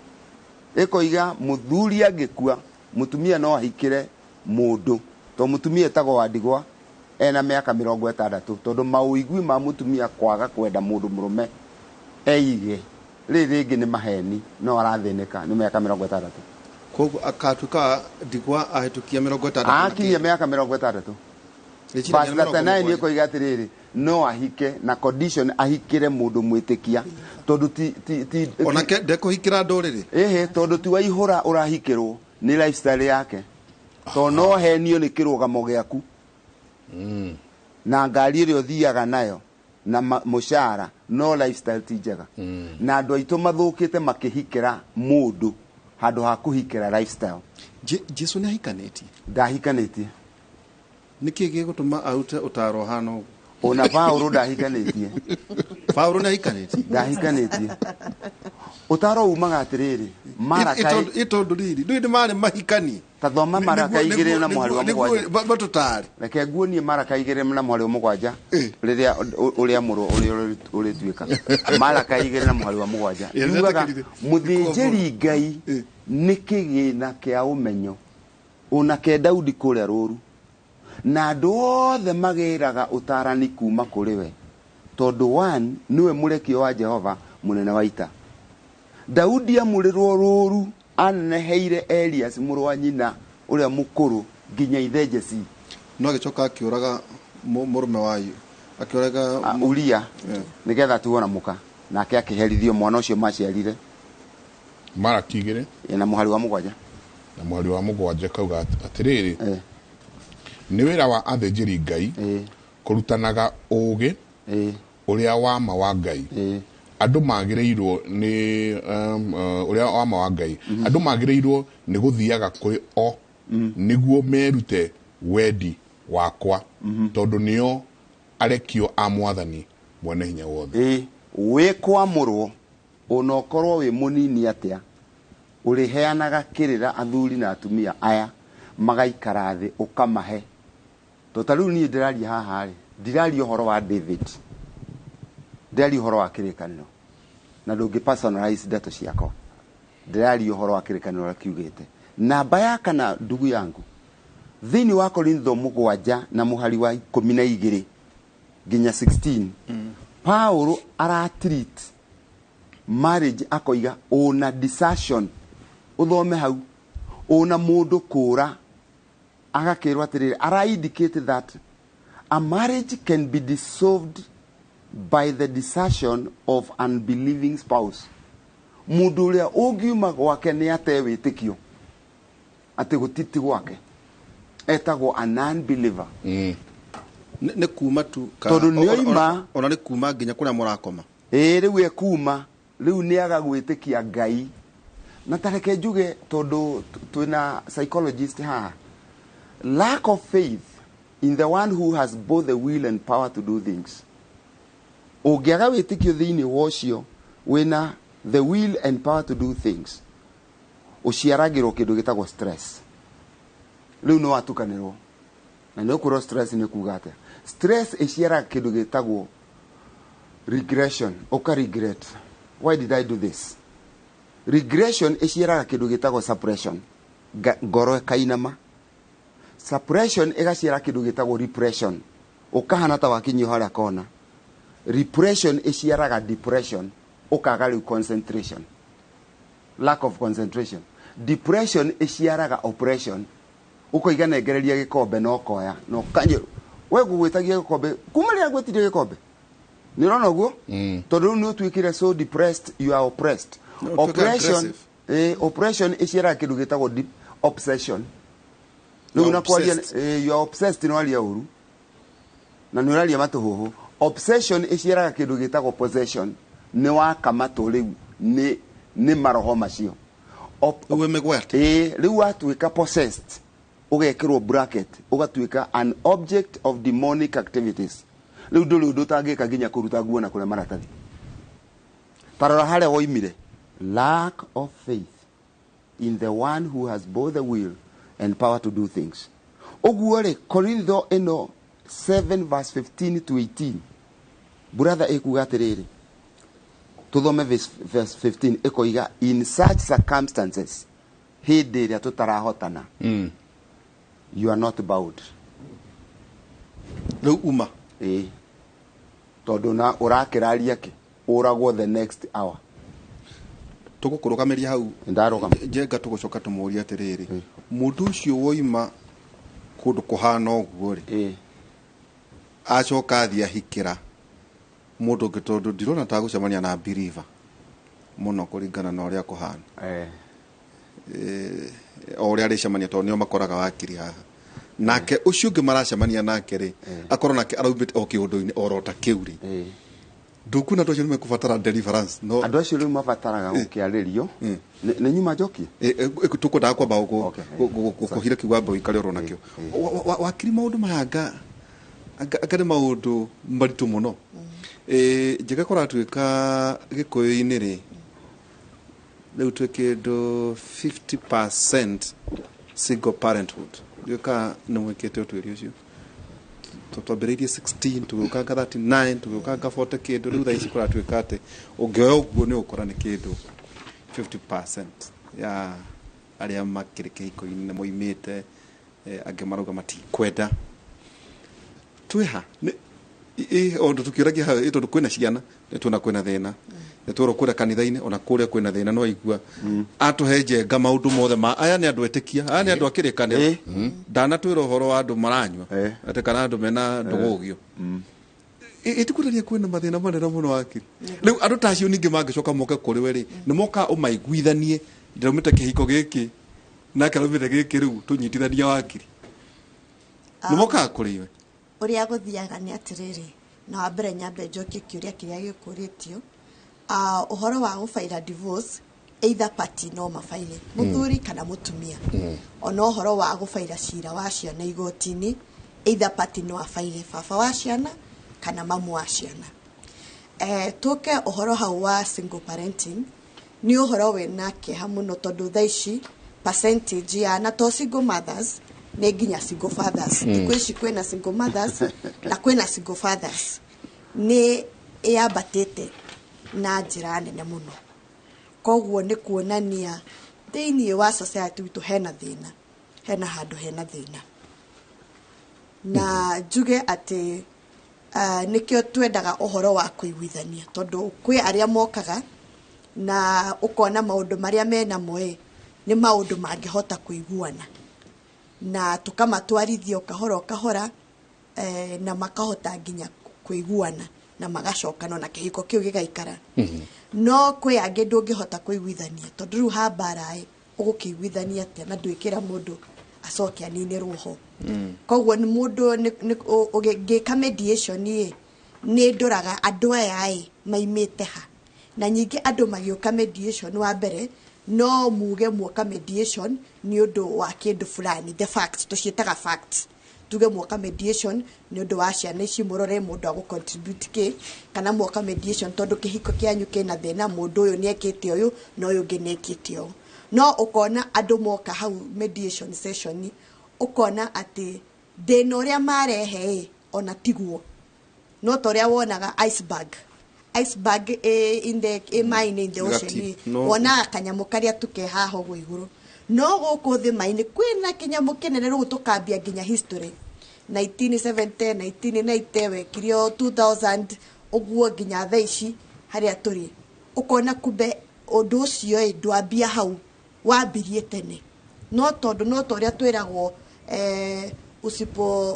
ĩkoiga mũthuri angĩkua mũtumia no ahikĩre mũndũ, tondũ mũtumia etagwo wa ndigwa ena mĩaka 60, tondũ maũigui ma mũtumia kwaga kwenda mũndũ mũrũme eige rĩrĩ rĩngĩ nĩ maheni, no arathĩnĩka nĩ mĩaka 60. Koguo akatuĩka ndigwa ahĩtũkia 60, akinyia mĩaka 60. Verse 39 ĩkoiga atĩrĩrĩ, no ahike na condition ahikĩre mũndũ mwĩtĩkia, tondũ ti onake ndekũhikĩra ndũrĩrĩ. Ĩhĩ, tondũ ti waihũra ũrahikĩrwo nĩ lifestyle yake, tondũ no henio nĩ kĩrũgamo gĩaku na ngari ĩrĩa ũthiaga nayo na mũcara, no lifestyle ti njega. Na andũ aitũ mathũkĩte makĩhikĩra mũndũ handũ ha kũhikĩra lifestyle. Jesu nĩ ahikanĩtie? Ndahikanĩtie. Nĩkĩ gĩgũtũma arute ũtaro hana ũguo? Ona Paũlũ ndahikanĩtie. Paũlũ nĩ ahikanĩtie? Ndahikanĩtie. Ũtaro umaga atĩrĩrĩ, Maraka tondũ rĩrĩ ndũĩ nĩ marĩ mahikani. Ta thoma Maraka 2 na mũhari wa 7. Matũtare. Reke nguonie Maraka 2 na mũhari wa 7 rĩrĩa ũrĩa mũrũ ũrĩa ũrĩtuĩka. Maraka 2 na mũhari wa 7. Yugaga mũthĩnjĩri Ngai nĩ kĩgĩna kĩa ũmenyo onake Daudi kũrĩa rũru, na andũ othe magĩraga ũtarani kuma kũrĩ we, tondũ one nĩwe mũrekio wa Jehova mũnene wa ita. Daudi amũrĩrwo rũru aneneheire Elias mũrũ wa nyina ũrĩa mũkũrũ nginya ithe Jesi. No agĩcoka akĩũraga mũrũme wa akĩũraga Uria nĩgetha tuona mũka, nake akĩherithio mwana ũcio maciarire. Maraki 2 na mũhari wa 7. Na mũhari wa 7 kauga atĩrĩrĩ, nĩ wĩra wa athĩnjĩri Ngai kũrutanaga ũũgĩ ũrĩa wa ma wa Ngai. Andũ magĩrĩirwo nĩ ũrĩa wa ma wa Ngai, andũ magĩrĩirwo nĩ gũthiaga kũrĩ o nĩguo merute wendi wakwa, tondũ nĩo arekio a mwathani mwene hinya wothe. Wĩ kwamũrwo ona ũkorwo wĩ mũnini atĩa, ũrĩheanaga kĩrĩra athuri na atumia aya magaikara thĩ ũkamahe. Tondũ ta rĩu niĩ ndĩraria haha rĩ, ndiraria ũhoro wa David, ndĩraria ũhoro wa kĩrĩkanĩro, na ndũngĩ personalize ndeto ciakwa, ndĩraria ũhoro wa kĩrĩkanĩro ũrĩa kiugĩte. Namba ya 4, ndugu yangu, thĩinĩ wa Korintho 7 na mũhari wa 12 nginya 16, Paulo aratreat marriage akoiga ona desertion, ũthome hau, ona mũndũ kũra, agakĩrwo atĩrĩrĩ, ara indicate that a marriage can be dissolved by the desertion of unbelieving spouse. Mũndũ ũrĩa ũngiuma gwake nĩ ate wĩtĩkio atĩ gũtiti gwake, etagwo a non-believer. Nĩ kuma tu tondũ nĩoima ona nĩ kuma nginya kũrĩa mũrakoma. Ĩĩ, rĩu ekuma, rĩu nĩaga gwĩtĩkia Ngai. Na tareke njuge, tondũ twĩna psychologist haha, lack of faith in the one who has both the will and power to do things. Ũngĩaga wĩtĩkio thĩinĩ wa ũcio wĩna the will and power to do things ũciaragĩrwo kĩndũ gĩtagwo stress. Rĩu nĩ watukanĩrwo na nĩ ũkwĩrwo stress nĩ kuga atĩa. Stress ĩciaraga kĩndũ gĩtagwo regression. Ũka regret, why did I do this? Regression ĩciaraga kĩndũ gĩtagwo suppression. Ngoro ĩkainama. Suppression ĩgaciara kĩndũ gĩtagwo repression, ũkahana ta wakinyio harĩa kona. Repression ĩciaraga depression, ũkaga rĩu concentration, lack of concentration. Depression ĩciaraga oppression, ũkoiga nengereria gĩkombe na ũkoya na ũkanyua. We ngũgwĩtagia gĩkombe kuma rĩrĩa ngwĩtirie gĩkombe, nĩ ũrona ũguo? Tondũ rĩu nĩ ũtuĩkire so depressed, you are oppressed. No, ũtuĩke Oppression, aggressive. Oppression ĩciaraga kĩndũ gĩtagwo obsession. You rĩu are na kwaria obsessed. You are obsessed, nĩ waria ũru na nĩ ũraria matũhũhũ. Obsession ĩciaraga kĩndũ gĩtagwo possession, nĩ wakamatwo rĩu nĩ maroho macio. Rĩu watuĩka possessed, ũgekĩrwo bracket, ũgatuĩka an object of demonic activities. Rĩu ndũrĩ ũndũ ũtangĩka nginya kũruta nguo na kũrĩa maratathi. Tarora harĩa woimire, lack of faith in the one who has both the will and power to do things. Ũguo rĩ, Korintho ĩno 7 verse 15 to 18, brother, ĩkuga atĩrĩrĩ, tũthome verse 15. Ĩkoiga, in such circumstances, hĩndĩ ĩrĩa tũtarahotana, you are not bound. Rĩu uma ĩĩ, tondũ na ũrakĩraria kĩ ũragwo the next hour. Tũgũkũrũgamĩria hau. Ndarũgama. Njenga, tũgũcoka tũmũrie atĩrĩrĩ, mũndũ ũcio woima kũndũ kũhana ũguo rĩ, acoka athiĩ ahikĩra mũndũ ũngĩ, tondũ ndirona ta gũcemania na believer mũno kũringana na ũrĩa kũhana. O ũrĩa arĩcemania, tondũ nĩo makoraga wakiri haha nake ũcio ũngĩ maracemania nake rĩ, akorwo nake araumĩte o kĩũndũ-inĩ oro ta kĩu rĩ, ndũkuona andũ acio nĩ mekũbatara deliverance? No andũ acio rĩu mabataraga gũkĩarĩrio. Nĩ nyuma njokie. Tũkwendaga kwamba gũkũhira kiugo amba ũikare oro nakĩo. Wakiri, maũndũ maya anga nĩ maũndũ maritũ mũno. Njega kũratuĩka gĩkũyũ-inĩ rĩ, rĩu twĩ kĩndũ 50% single parenthood. Ndiũĩ kana nĩ mwĩkĩte ũtuĩria ũcio. Twambĩrĩirie 16, tũgĩũkanga 39, tũgĩũkanga 40 kĩndũ. Rĩu thaa ici kũratuĩka atĩ ũngĩoya ũguo nĩ ũgũkora nĩ kĩndũ 50% ya arĩa makĩrĩ kĩhiko-inĩ nĩ moimĩte. Angĩ marauga matikwenda. Twĩha ũndũ tũkĩũragia hau, tondũ kwĩna ciana nĩ tuona kwĩna thĩna, nĩ twerwo kũrĩa kanitha-inĩ ona kũrĩa kwĩna thĩna. No aigua atũhe njenga maũndũ mothe ma aya nĩ andũ etĩkia, aya nĩ andũ a kĩrĩkanĩro. Ndanatwĩra ũhoro wa andũ maranyua atĩ kana andũ mena ndũgũgio. Ĩtikuonania kwĩna mathĩna manene mũno, wakiri? Rĩu andũ ta acio ningĩ mangĩcoka moke kũrĩ we rĩ, nĩ mokaga ũmaiguithanie, ndĩraumĩte kĩhiko gĩkĩ nake araumĩte gĩkĩ, rĩu tũnyitithania, wakiri? Nĩ mokaga kũrĩ we? Ũrĩa gũthiaga nĩ atĩrĩrĩ, na wa mbere nyambe njokie kĩũria kĩrĩa gĩkũrĩtio. Ũhoro wa gũbaira divorce, either party no mabaire, mũthuri kana mũtumia. Ona ũhoro wa gũbaira cira wa ciana igoti-inĩ, either party no abaire, baba wa ciana kana mamu wa ciana. Tũke ũhoro hau wa single parenting, nĩ ũhoro wĩna kĩeha mũno, tondũ thaa ici percentage ya na to single mothers, nĩ nginya single fathers. Thikũ ici kwĩna single mothers na kwĩna single fathers, nĩ ĩyambatĩte na njĩra nene mũno. Koguo nĩ kuonania thĩiniĩ wa society witũ hena thĩna, hena handũ hena thĩna. Na njuge atĩ nĩkĩo twendaga ũhoro wa kũiguithania, tondũ kwĩ arĩa mokaga na ũkona maũndũ marĩa menamo ĩ nĩ maũndũ mangĩhota kũiguana, na tũkamatwarithia o kahora o kahora, na makahota nginya kũiguana na magacokana na kĩhiko kĩu gĩgaikara. No kwĩ angĩ ndũngĩhota kũiguithania, tondũ rĩu ha mbara ĩ ũgũkĩiguithania atĩa na ndwĩkĩra mũndũ acoke aninĩrwo ho? Koguo nĩ mũndũ ngĩka mediation ĩ, nĩ ndoraga andũ aya ĩ maimĩte ha. Na nyingĩ andũ magĩũka mediation, wa mbere no muge muoka mediation nĩ ũndũ wa kĩndũ fulani, the facts, tũciĩtaga facts. Tuge mwoka mediation nĩ ũndũ wa ciana ici, mũrore mũndũ agũ contribute kĩ, kana mwoka mediation tondũ kĩhiko kĩanyu kĩna thĩna, mũndũ ũyũ nĩ ekĩte ũyũ na ũyũ ũngĩ nĩ ekĩte ũũ. No ũkona andũ moka hau mediation session, ũkona atĩ thĩna ũrĩa marehe ĩ ona tiguo, no ta ũrĩa wonaga iceberg in the maĩ-inĩ, in the ocean. Gati, no. Wonaga kanyamũ karĩa tu ke haha ũguo igũrũ, no gũkũ thĩ maĩ-inĩ kwĩna kĩnyamũ kĩnene. Rĩu tũkambia nginya history 1970, 1990, wekirio 2000 ũguo nginya thaa ici harĩa tũrĩ, ũkona kumbe ũndũ ũcio ĩ ndwambia hau, wambirie tene, no tondũ no ta ũrĩa twĩragwo,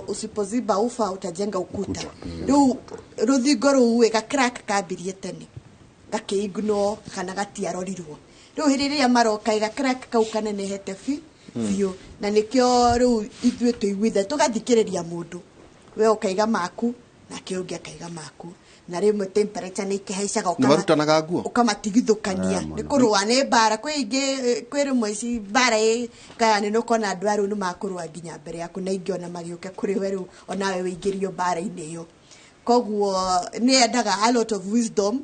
usipoziba ufa utajenga ukuta. Rĩu rũthingo rũu ĩ ga crack kambirie tene, gakĩignore kana gatiarorirwo. Rĩu hĩndĩ ĩrĩa maroka ĩ ga crack kau kanenehete biũ, na nĩkĩo rĩu ithuĩ tũiguithe tũgathikĩrĩria mũndũ, we ũkaiga maku nake ũngĩ akaiga maku, na rĩmwe temperature nĩ ikĩhaicaga. Nĩ marutanaga nguo? Ũkamatigithũkania. Nĩ kũrũa, nĩ mbara. Kwĩ ingĩ, kwĩ rĩmwe ici mbara ĩ kayani nĩ ũkona andũ aya rĩu nĩ makũrũa nginya mbere yaku, na ingĩ ona magĩũke kũrĩ we, rĩu onawe wĩingĩrio mbara-inĩ ĩyo. Koguo nĩ yendaga a lot of wisdom.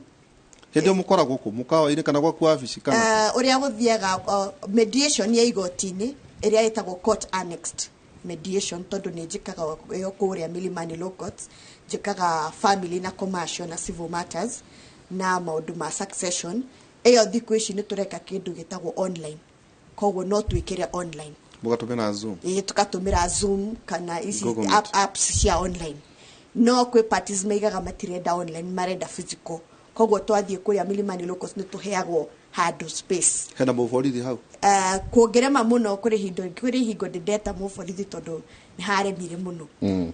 Hĩndĩ ĩyo mũkoragwo kũ, mũkawa-inĩ kana gwaku wabici kana? Ũrĩa gũthiaga, mediation ya igoti-inĩ ĩrĩa ĩtagwo court annexed mediation, tondũ nĩ njĩkaga ĩyo kũrĩa Milimani Law Courts, njĩkaga family na commercial na civil matters na maũndũ ma succession. Ĩyo thikũ ici nĩ tũreka kĩndũ gĩtagwo online, koguo no twĩkĩre online. Mũgatũmĩra Zoom? Ĩĩ, tũgatũmĩra Zoom kana ici Google Meet. Apps cia online. No kwĩ parties maigaga matirenda online, marenda physical, koguo twathiĩ kũrĩa Milimani Law Courts nĩ tũheagwo handũ, space. Hena mũborithi hau? Kũngĩrema mũno, kũrĩ hingo ndĩndeta mũborithi tondũ nĩ haremire mũno.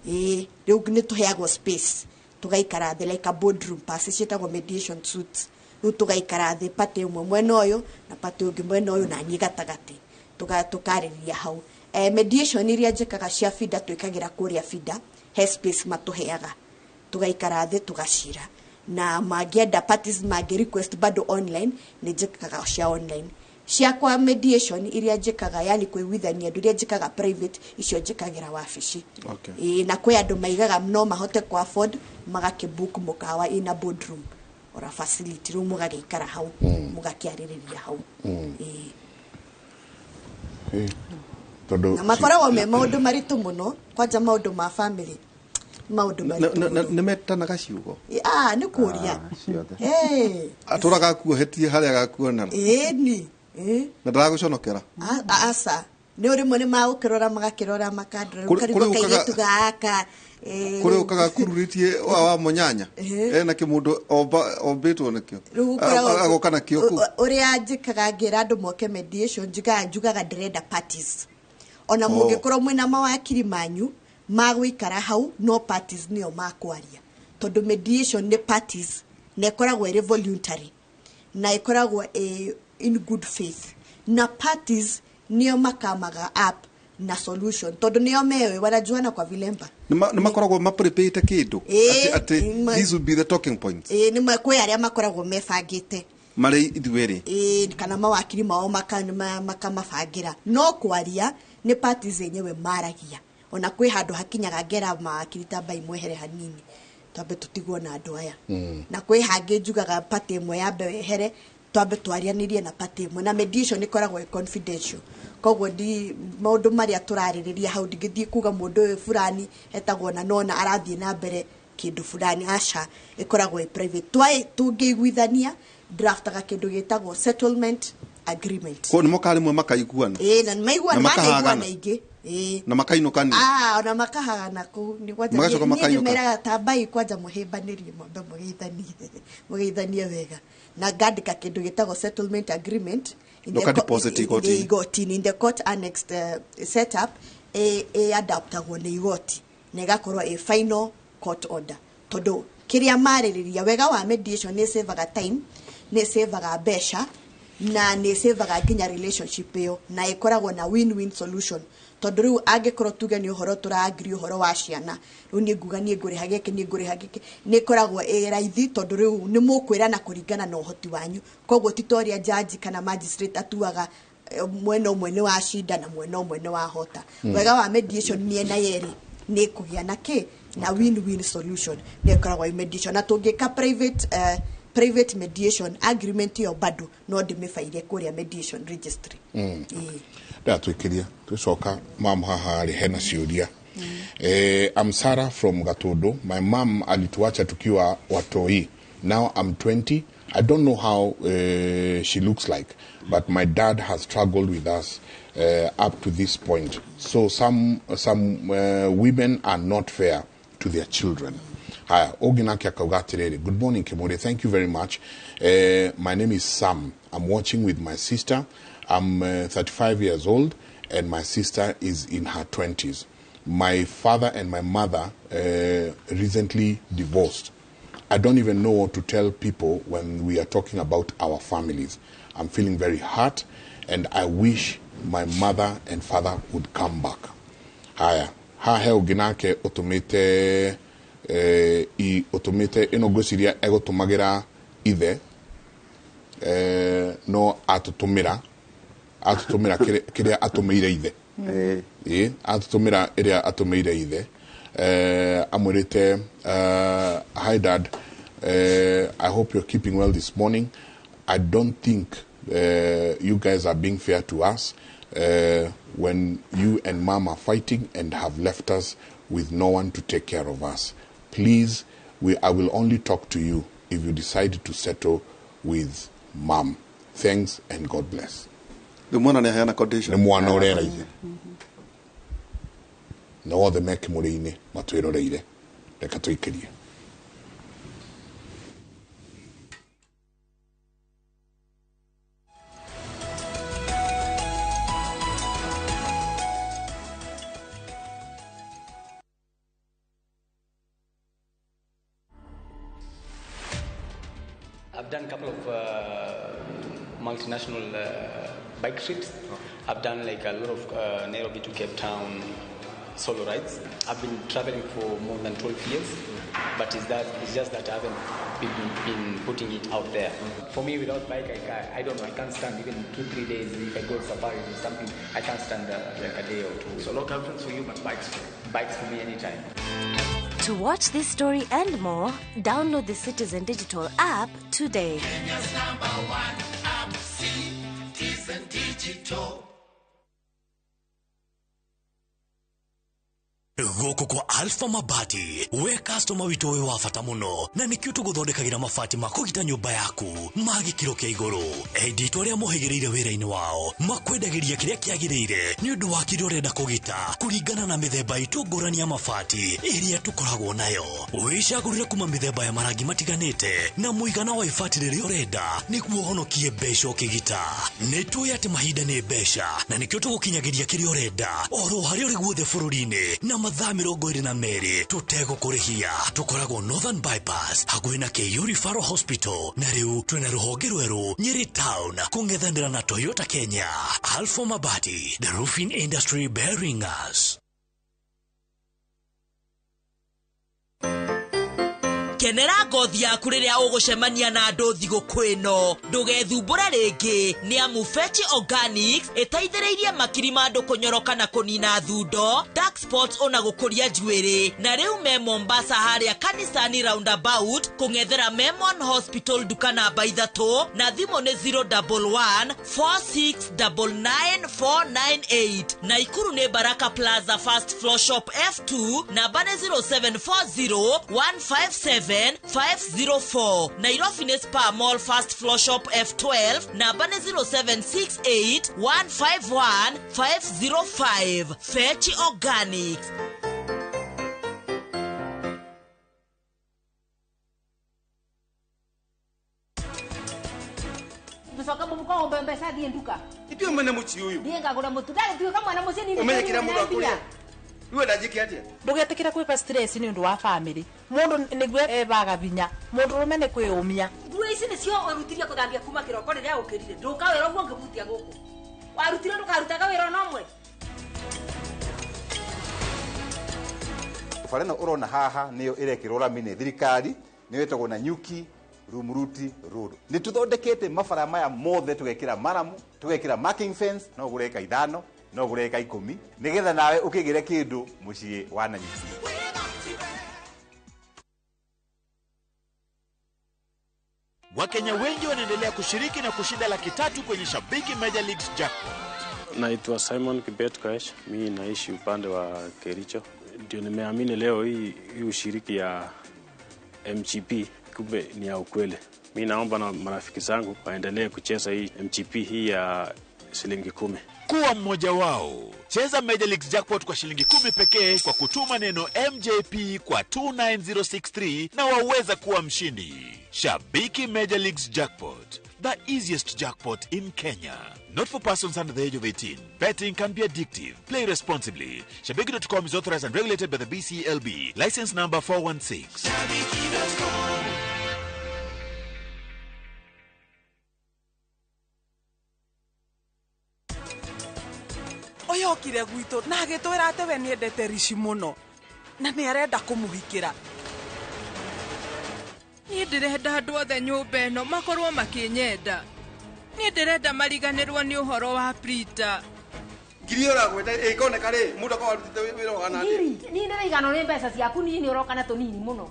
Ĩĩ, rĩu nĩ tũheagwo space tũgaikara thĩ like a boardroom pass, ciĩtagwo mediation suites. Rĩu tũgaikara thĩ, party ĩmwe mwena ũyũ na party ũngĩ mwena ũyũ na niĩ gatagatĩ, tũkarĩrĩria hau. Mediation iria njĩkaga cia FIDA twĩkagĩra kũrĩa FIDA, he space matũheaga tũgaikara thĩ tũgacira, na mangĩenda, parties mangĩ request bado online, nĩ njĩkaga cia online. Ciakwa mediation iria njĩkaga, yani kũiguithania andũ iria njĩkaga private, icio njĩkagĩra wabici. Ĩĩ, na kwĩ andũ maigaga no mahote ku afford, magakĩbook mũkawa ina boardroom or a facility, rĩu mũgagĩikara hau, mũgakĩarĩrĩria hau. Ĩĩ. Tondũ Na makoragwo me maũndũ maritũ mũno, kwanja maũndũ ma family, maũndũ maritũ mũno. Nĩ metanaga ciugo? Ah, nĩ kũria. Hey. Atũraga akuohetie harĩa agakuonera. Ĩni. Ĩ. Na ndaragũconokera? Aca, nĩ rĩmwe nĩ magũkĩrora, magakĩrora, makandora Kũrĩ karigwo ũkaga- kairĩtu gaka. Kũrĩ ũkaga kururĩtie wa mũnyanya ena kĩmũndũ ombĩtwo nakĩo. Rĩu ũkoragwo- Agoka nakĩo kũu. Ũrĩa njĩkaga ngĩra andũ moke mediation, njugaga ndĩrenda parties ona mũngĩkorwo mwĩna mawakiri manyu magũikara hau, no parties nĩo makwaria, tondũ mediation nĩ parties na ĩkoragwo ĩrĩ voluntary na ĩkoragwo ĩ in good faith, na parties nĩo makamaga up na solution tondũ nĩo meũĩ, wanajuana kwa vilemba. Nĩ makoragwo maprepĩte kĩndũ Ĩĩ, atĩ these will be the talking points? Ĩĩ, nĩ kwĩ arĩa makoragwo mebangĩte. Marĩ ithuerĩ. Ĩĩ, kana mawakiri mao makamabangĩra, no kwaria nĩ parties enyewe maragia. Ona kwĩ handũ hakinyaga ngera mawakiri tambai mwehere hanini, twambe tũtigwo na andũ aya. Na kwĩ hangĩ njugaga party ĩmwe yambe wehere, twambe twarianĩrie na party ĩmwe. Na mediation ĩkoragwo ĩ confidential, koguo ndi maũndũ marĩa tũrarĩrĩria hau ndingĩthiĩ kuga mũndũ ũyũ fulani etagwo na nona arathiĩ na mbere kĩndũ fulani, aca, ĩkoragwo ĩ private. Tũngĩiguithania, draftaga kĩndũ gĩtagwo settlement agreement. Koguo nĩ mokaga rĩmwe makaiguana? Ĩĩ, na nĩmaiguana. Na makahagana. Manaiguana ingĩ, ĩĩ. Na makainũkania? Ah, ona makahagana kũu nĩ kwanja. Magacoka Niĩ makainũka. ndĩmeraga tambai kwanja mũhĩmbanĩrie, mwambe mũgeithanie wega, na ngandĩka kĩndũ gĩtagwo settlement agreement in the Ũka deposit igoti-inĩ. Igoti-inĩ, in the court annexed setup, ĩ adaptagwo nĩ igoti na ĩgakorwo ĩ final court order, tondũ kĩrĩa marĩrĩria, wega wa mediation nĩ savaga time, nĩ savaga mbeca, na nĩ savaga nginya relationship ĩyo, na ĩkoragwo na win-win solution, tondũ rĩu angĩkorwo tuge nĩ ũhoro tũraangiri ũhoro wa ciana, rĩu niĩ nguga niĩ ngũrĩha gĩkĩ, niĩ ngũrĩha gĩkĩ, nĩ ĩkoragwo ĩ raithi, tondũ rĩu nĩ mũkwĩrana kũringana na ũhoti wanyu. Koguo ti ta ũrĩa judge kana magistrate atuaga, mwena ũmwe nĩ wacinda na mwena ũmwe nĩ wahota. Wega wa mediation mĩena yerĩ nĩ ĩkũgĩa na kĩ na win-win solution nĩ ĩkoragwo ĩ mediation. Na tũngĩka private mediation agreement ĩyo bado no ndĩmĩbaire kũrĩa mediation registry. Ndatwĩkĩria tũcoka mam haha rĩ hena ciũria. I'm Sarah from Gatodo. My mom alituacha tukiwa watoi. Now I'm 20. I don't know how she looks like, but my dad has struggled with us up to this point. So some women are not fair to their children. Haya, Oginaki akauga atiriri. Good morning, Kimori. Thank you very much. My name is Sam. I'm watching with my sister. I'm 35 years old, and my sister is in her 20s. My father and my mother recently divorced. I don't even know what to tell people when we are talking about our families. I'm feeling very hurt, and I wish my mother and father would come back. Haya, hahe uginake utumite i utumite ino ngwiciria egutumagira ithe no atutumira kiria atumiire ithe. Atutumira iria atumiire ithe. Amwirite, hi dad, I hope you're keeping well this morning. I don't think you guys are being fair to us when you and mom are fighting and have left us with no one to take care of us. Please, I will only talk to you if you decide to settle with mom. Thanks and God bless. Nĩ mwana nĩ aheana condition. Nĩ mwana ũrera ithe. Na othe me kĩmũrĩ-inĩ matwĩroreire. Reke tũikĩrie. I've done a couple of multinational bike trips. I've done like a lot of Nairobi to Cape Town solo rides. I've been traveling for more than 12 years, but it's just that I haven't been putting it out there. For me, without bike, I don't know, I can't stand even 2-3 days. If I go safari or something, I can't stand like a day or two. So no girlfriends for you, but bikes for you. Bikes for me anytime. To watch this story and more, download the Citizen Digital app today. Kenya's #1 app, Citizen Digital. Gũkũ kwa Alpha Mabati, we customer witũ wĩ wa bata mũno, na nĩkĩo tũgũthondekagĩra mabati ma kũgita nyũmba yaku ma gĩkĩro kĩa igũrũ. Endia itũ arĩa mohĩgĩrĩire wĩra-inĩ wao makwendagĩria kĩrĩa kĩagĩrĩire nĩ ũndũ wa kĩrĩa ũrenda kũgita kũringana na mĩthemba itũ ngũrani ya mabati ĩrĩa tũkoragwo nayo. Wĩcagũrĩre kuma mĩthemba ya marangi matiganĩte na mũigana wa ibati rĩrĩa ũrenda nĩguo ũhonokie mbeca ũkĩgita. Nĩ tũĩ atĩ mahinda nĩ mbeca na nĩkĩo tũgũkinyagĩria kĩrĩa ũrenda oro harĩa ũrĩ guothe bũrũri-inĩ na mathaa 22 tũtegũkũrĩhia. Tũkoragwo Northern Bypass hakuhĩ na KU Referral Hospital, na rĩu twĩna rũhonge rwerũ Nyeri Town kũng'ethanĩra na Toyota Kenya. Alpha Mabati, the roofing industry bearing us. Kenera ngothi yaku rĩrĩa ũgũcemania na andũ thigũkũ ĩno. Ndũgethumbũre rĩngĩ nĩ amu Fetch Organics ĩteithĩrĩirie makiri ma andũ kũnyoroka na kũnina thundo, dark spots ona gũkũria njuĩrĩ. Na rĩu me Mombasa harĩa Kanisani roundabout kũng'ethera Memon Hospital nduka namba 3 na thimũ nĩ 011 4699 498. Naikuru nĩ Baraka Plaza first floor shop F2 namba nĩ 0740 157 504. Nairobi nĩ Spa Mall first floor shop F12 namba nĩ 0768 151 505. Fetch Organics. Tucoka mũhuko ngombe mbeca thiĩ nduka. Ithuĩ mwene mũciĩ ũyũ. Thiĩ ngagũra mũtu. Ndagĩtuĩka mwana mũciĩ niĩ. Ũmenye kĩrĩa mũndũ akũrĩa. Iwe ndajike atia? Ndũgetĩkĩre kwĩba stress nĩ ũndũ wa family. Mũndũ nĩguo ebaga binya. Mũndũ ũrũme nĩ kwĩyũmia. Nguo ici nĩcio ũrutirie kũthambia kuma kĩroko rĩrĩa ũkĩrire. Ndũka wĩra ũguo ngĩbutia gũkũ. Warutire ndũkarutaga wĩra ona ũmwe. Bara ĩno ũrona haha nĩyo ĩrekĩrwo rami nĩ thirikari, nĩyo ĩtagwo Nanyuki Rumuruti Road. Nĩ tũthondekete mabara maya mothe tũgekĩra maramu, tũgekĩra marking fence, no ũgũre eka 5 No ũgũre ĩka 10 nĩgetha nawe ũkĩgĩre kĩndũ mũciĩ wa Nanyuki. Wakenya wengi wanaendelea kushiriki na kushinda 300,000 kwenye Shabiki Major Leagues Jackpot. Naitwa Simon Kibet Koech, mi naishi upande wa Kericho. Ndio nimeamini leo hii ushiriki ya MGP kumbe ni ya ukweli. Mi naomba na marafiki zangu waendelee kucheza hii MGP hii ya shilingi 10. Kuwa mmoja wao. Cheza Major Leagues Jackpot kwa shilingi 10 pekee kwa kutuma neno MJP kwa 29063 na waweza kuwa mshindi. Shabiki Major Leagues Jackpot, the easiest jackpot in Kenya. Not for persons under the age of 18. Betting can be addictive. Play responsibly. Shabiki.com is authorized and regulated by the BCLB. License number 416. Shabiki.com. Oyokire gwitũ na agĩtwĩra atĩ we nĩendete Rishi mũno na nĩarenda kũmũhikĩra. Niĩ ndĩrenda andũ othe nyũmba ĩno makorwo makĩnyenda. Niĩ ndĩrenda mariganĩrwo nĩ ũhoro wa Prita. Ngiri ũragweta ĩkoneka rĩ mũndũ akorwo arutĩte wĩra ũhana atĩa? Niĩ ndĩraiganwo nĩ mbeca ciaku nini ũroka na tũnini mũno.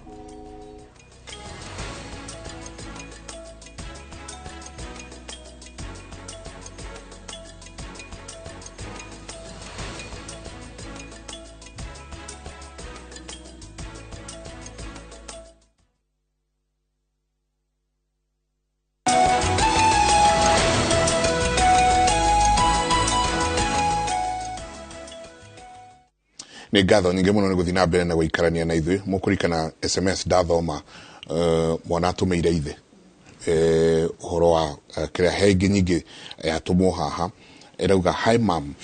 Nĩ ngatho nyingĩ mũno nĩ gũthiĩ na mbere na gũikarania na ithuĩ. Mũkũririkana SMS ndathoma mwana atũmĩire ithe ũhoro wa kĩrĩa he ingĩ nyingĩ yatũmwo haha. Ĩrauga, hi mom,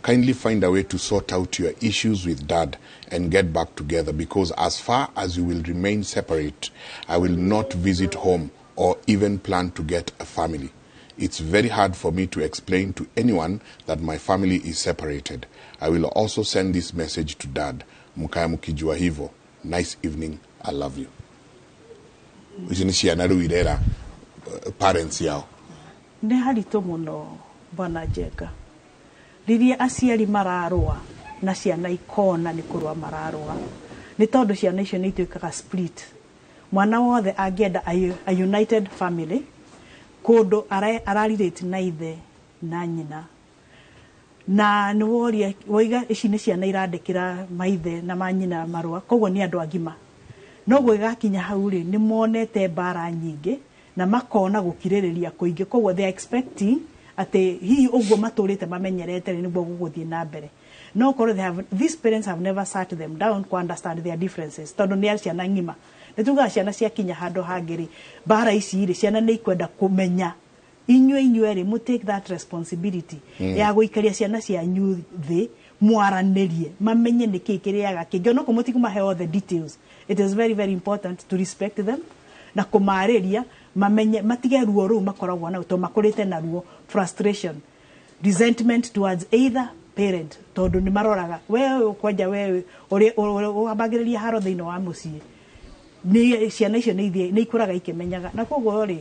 kindly find a way to sort out your issues with dad and get back together, because as far as you will remain separate, I will not visit home or even plan to get a family. It's very hard for me to explain to anyone that my family is separated. I will also send this message to dad. Mkaya mukijua hivo. Nice evening. I love you. Ici nĩ ciana rĩu irera parents yao. Nĩ haritũ mũno Bwana Njenga. Rĩrĩa aciari mararũa na ciana ikona nĩ kũrũa mararũa, nĩ tondũ ciana icio nĩ ituĩkaga split. Mwana wothe angĩenda a united family, kũndũ ararelate na ithe na nyina, na nĩ woria woiga ici nĩ ciana irandĩkĩra maithe na manyina marũa, koguo nĩ andũ agima. No gwĩgakinya hau rĩ, nĩ monete mbara nyingĩ na makona gũkirĩrĩria kũingĩ, koguo they are expecting atĩ hihi ũguo matũrĩte mamenyerete rĩ nĩguo gũgũthiĩ na mbere. No korwo these parents have never sat them down to understand their differences, tondũ nĩ ciana ng'ima. Nĩ tugaga ciana ciakinya handũ hangĩ rĩ, mbara ici rĩ, ciana nĩ ikwenda kũmenya inyuĩ inyuerĩ mu take that responsibility ya gũikaria ciana cianyu thĩ, mwaranĩrie, mamenye nĩ kĩĩ kĩrĩaga kĩngĩ. Onokorwo mũtikũmahe all the details, it is very very important to respect them na kũmarĩria mamenye, matige ruo rũu makoragwo naruo, tondũ makũrĩte naruo, frustration, resentment towards either parent, tondũ nĩ maroraga wewe ũkwanja, wewe ũrĩa wambagĩrĩria haro thĩinĩ wa mũciĩ. Nĩ ciana icio nĩ ikũraga ikĩmenyaga. Na koguo rĩ,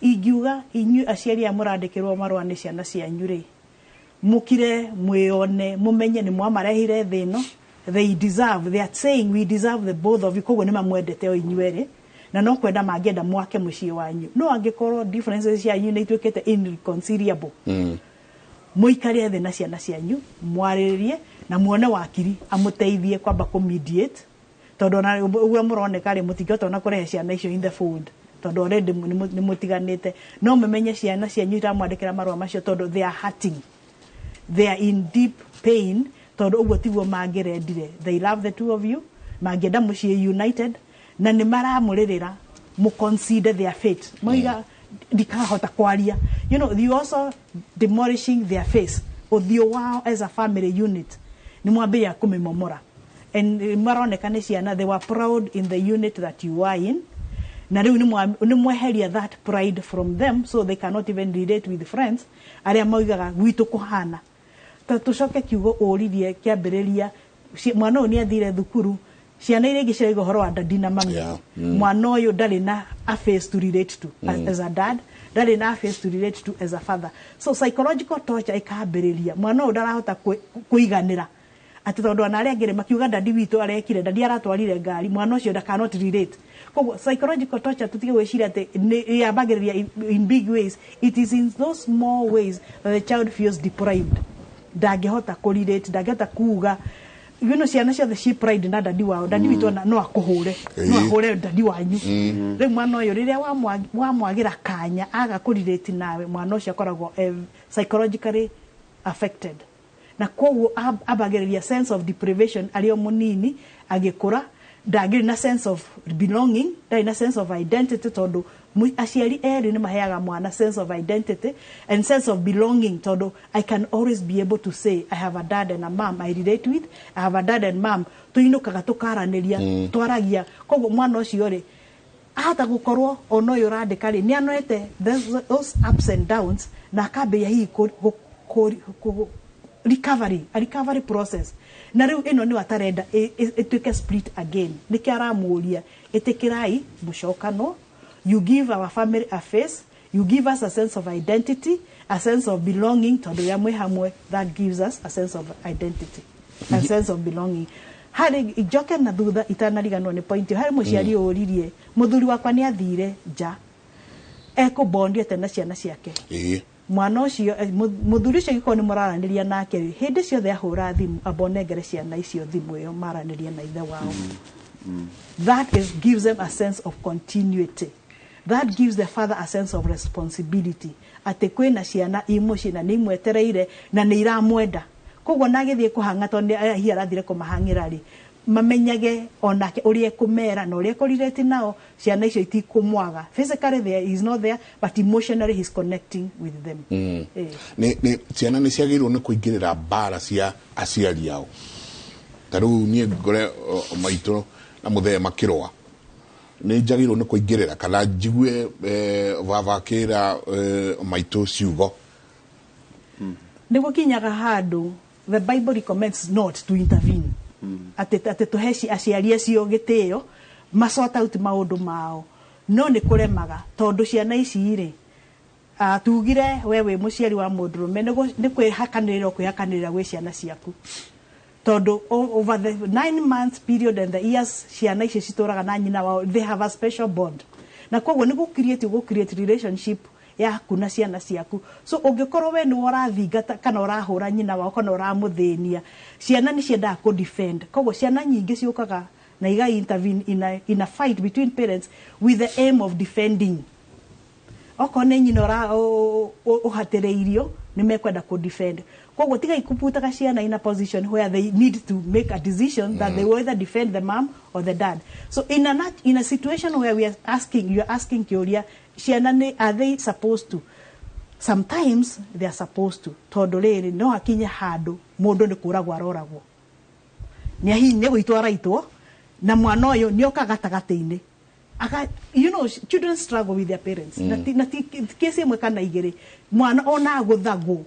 ingiuga inyuĩ aciari aya mũrandĩkĩrwo marũa nĩ ciana cianyu rĩ, mũkire mwĩone, mũmenye nĩ mwamarehire thĩ ĩno. They deserve, they are saying we deserve the both of you, koguo nĩ mamwendete o inyuerĩ, na no kwenda mangĩenda mwake mũciĩ wanyu. No angĩkorwo differences cianyu nĩ ituĩkĩte irreconcilable, mũikare thĩ na ciana cianyu, mwarĩrĩrie na muone wakiri amũteithie kwamba kũ mediate, tondũ ona ũguo mũroneka rĩ, mũtingĩhota ona kũrehe ciana icio in the fold, tondũ already nĩ mũtiganĩte. No mũmenye ciana cianyu iramwandĩkĩra marũa macio tondũ they are hurting, they are in deep pain, tondũ ũguo tiguo mangĩrendire. They love the two of you, mangĩenda mũciĩ united, na nĩ maramũrĩrĩra mũ consider their fate. Moiga ndikahota kwaria, you know, you also demolishing their face, ũthiũ wao as a family unit nĩ mwambĩrĩria kũmĩmomora. And maroneka nĩ ciana, they were proud in the unit that you are in, na rĩu nĩ mweheria that pride from them, so they cannot even relate with friends arĩa moigaga gwitũ kũhana. Ta tũcoke kiugo ũririe kĩambĩrĩria, mwana ũyũ nĩ athire thukuru, Ciana iria ingĩ ciraigua ũhoro wa daddy na mami. Mwana ũyũ ndarĩ na a face to relate to as a dad, ndarĩ na a face to relate to as a father. So psychological torture ĩkambĩrĩria. Mwana ũyũ ndarahota kũiganĩra atĩ tondũ ona arĩa angĩ rĩ makiuga daddy witũ arekire, daddy aratwarire ngari, mwana ũcio nda cannot relate. Koguo psychological torture, tutige gwĩciria atĩ nĩ yambagĩrĩria in big ways. It is in those small ways that the child feels deprived. Ndangĩhota kũ-relate, ndangĩhota kuga ciana ciothe ci pride na daddy wao. Daddy witũ ona no akũhũre, no ahũre daddy wanyu. Rĩu mwana ũyũ rĩrĩa wamwagĩra kanya aga kũ-relate nawe, mwana ũcio akoragwo psychologically affected, na koguo ambagĩrĩria sense of deprivation arĩ o mũnini. Agĩkũra ndangĩrĩ na sense of belonging, ndarĩ na sense of identity, tondũ aciari erĩ nĩ maheaga mwana sense of identity and sense of belonging, tondũ I can always be able to say, "I have a dad and a mom I relate with. I have a dad and mom tũinũkaga tũkaranĩria." Twaragia. Koguo mwana ũcio rĩ ahota gũkorwo ona ũyũ ũrandĩka rĩ nĩ anoete those ups and downs na akambĩrĩria hihi recovery, a recovery process, na rĩu ĩno nĩyo atarenda ĩtuĩke split again. Nĩkĩo aramũria, ĩtĩkĩrai mũcokano. You give our family a face, you give us a sense of identity, a sense of belonging, tondũ rĩrĩa mwĩ hamwe, that gives us a sense of identity and sense of belonging. Harĩ njoke na thutha itanariganwo nĩ point ĩyo, harĩ mũciari ũririe, mũthuri wakwa nĩ athire nja, ekũbondiete na ciana ciake. Mwana ũcio, mũthuri ũcio, angĩkorwo nĩ mũraranĩria nake rĩ, hĩndĩ ciothe ahũra thimũ, amba ũnengere ciana icio thimũ ĩyo maranĩrie na ithe wao. That is gives them a sense of continuity. That gives the father a sense of responsibility atĩ kwĩna ciana i mũciĩ na nĩ imwetereire na nĩ iramwenda. Koguo na agĩthiĩ kũhang'a, tondũ hihi arathire kũmahang'ĩra rĩ, mamenyage onake ũrĩa ekũmera na ũrĩa ekũrelate nao. Ciana icio itikũmwaga. Physically there he is not there, but emotionally he is connecting with them. Nĩ ciana nĩ ciagĩrĩirwo nĩ kũingĩrĩra mbara cia aciari ao? Ta rĩu niĩ ngore maitũ na mũthee makĩrũa, nĩ njagĩrĩirwo nĩ kũingĩrĩra kana njigue baba akĩra maitũ ciugo? Nĩ gũkinyaga handũ the Bible recommends not to intervene, atĩ tũhe aciari acio gĩtĩo ma sort out maũndũ mao. No nĩ kũremaga tondũ ciana ici rĩ, tugire we wĩ mũciari wa mũndũrũme, nĩ kwĩhakanĩrĩra ũkwĩhakanĩrĩra gwĩ ciana ciaku, tondũ over the 9 months period and the years ciana icio citũraga na nyina wao, they have a special bond, na koguo nĩ gũ create relationship yaku na ciana ciaku. So ũngĩkorwo we nĩwe ũrathingata kana ũrahũra nyina wao kana ũramũthĩnia, ciana nĩ ciendaga kũ defend. Koguo ciana nyingĩ ciũkaga na iga intervene in a fight between parents with the aim of defending. Okorwo nĩ nyina ũhatĩrĩirio, nĩ mekwenda kũ defend. Koguo tigai kuputaga ciana in a position where they need to make a decision that they will either defend the mom or the dad. So in a situation where we are asking, you are asking kĩũria, ciana nĩ, are they supposed to? Sometimes they are supposed to, tondũ rĩrĩ no hakinye handũ mũndũ nĩ kũragwo aroragwo, nĩ hihi nĩ gũitwo araitwo, na mwana ũyũ nĩ oka gatagatĩ-inĩ. Aka, children struggle with their parents. Na ti kesi ĩmwe kana igĩrĩ, mwana ona agũthagwo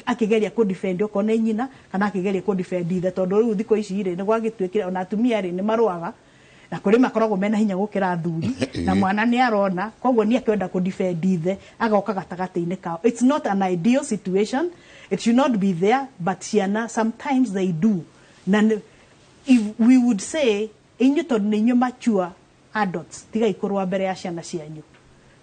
akĩgeria kũ defend okorwo nĩ nyina kana akĩgeria kũ defend ithe, tondũ rĩu thikũ ici rĩ nĩ gwagĩtuĩkire ona atumia rĩ nĩ marũaga na kũrĩ makoragwo mena hinya gũkĩra athuri, na mwana nĩ arona, koguo nĩ akĩenda kũ defend ithe, agoka gatagatĩ-inĩ kao. It's not an ideal situation, it should not be there, but ciana sometimes they do. Na if we would say, inyuĩ tondũ nĩ inyuĩ mature adults, tigai kũrũa mbere ya ciana cianyu,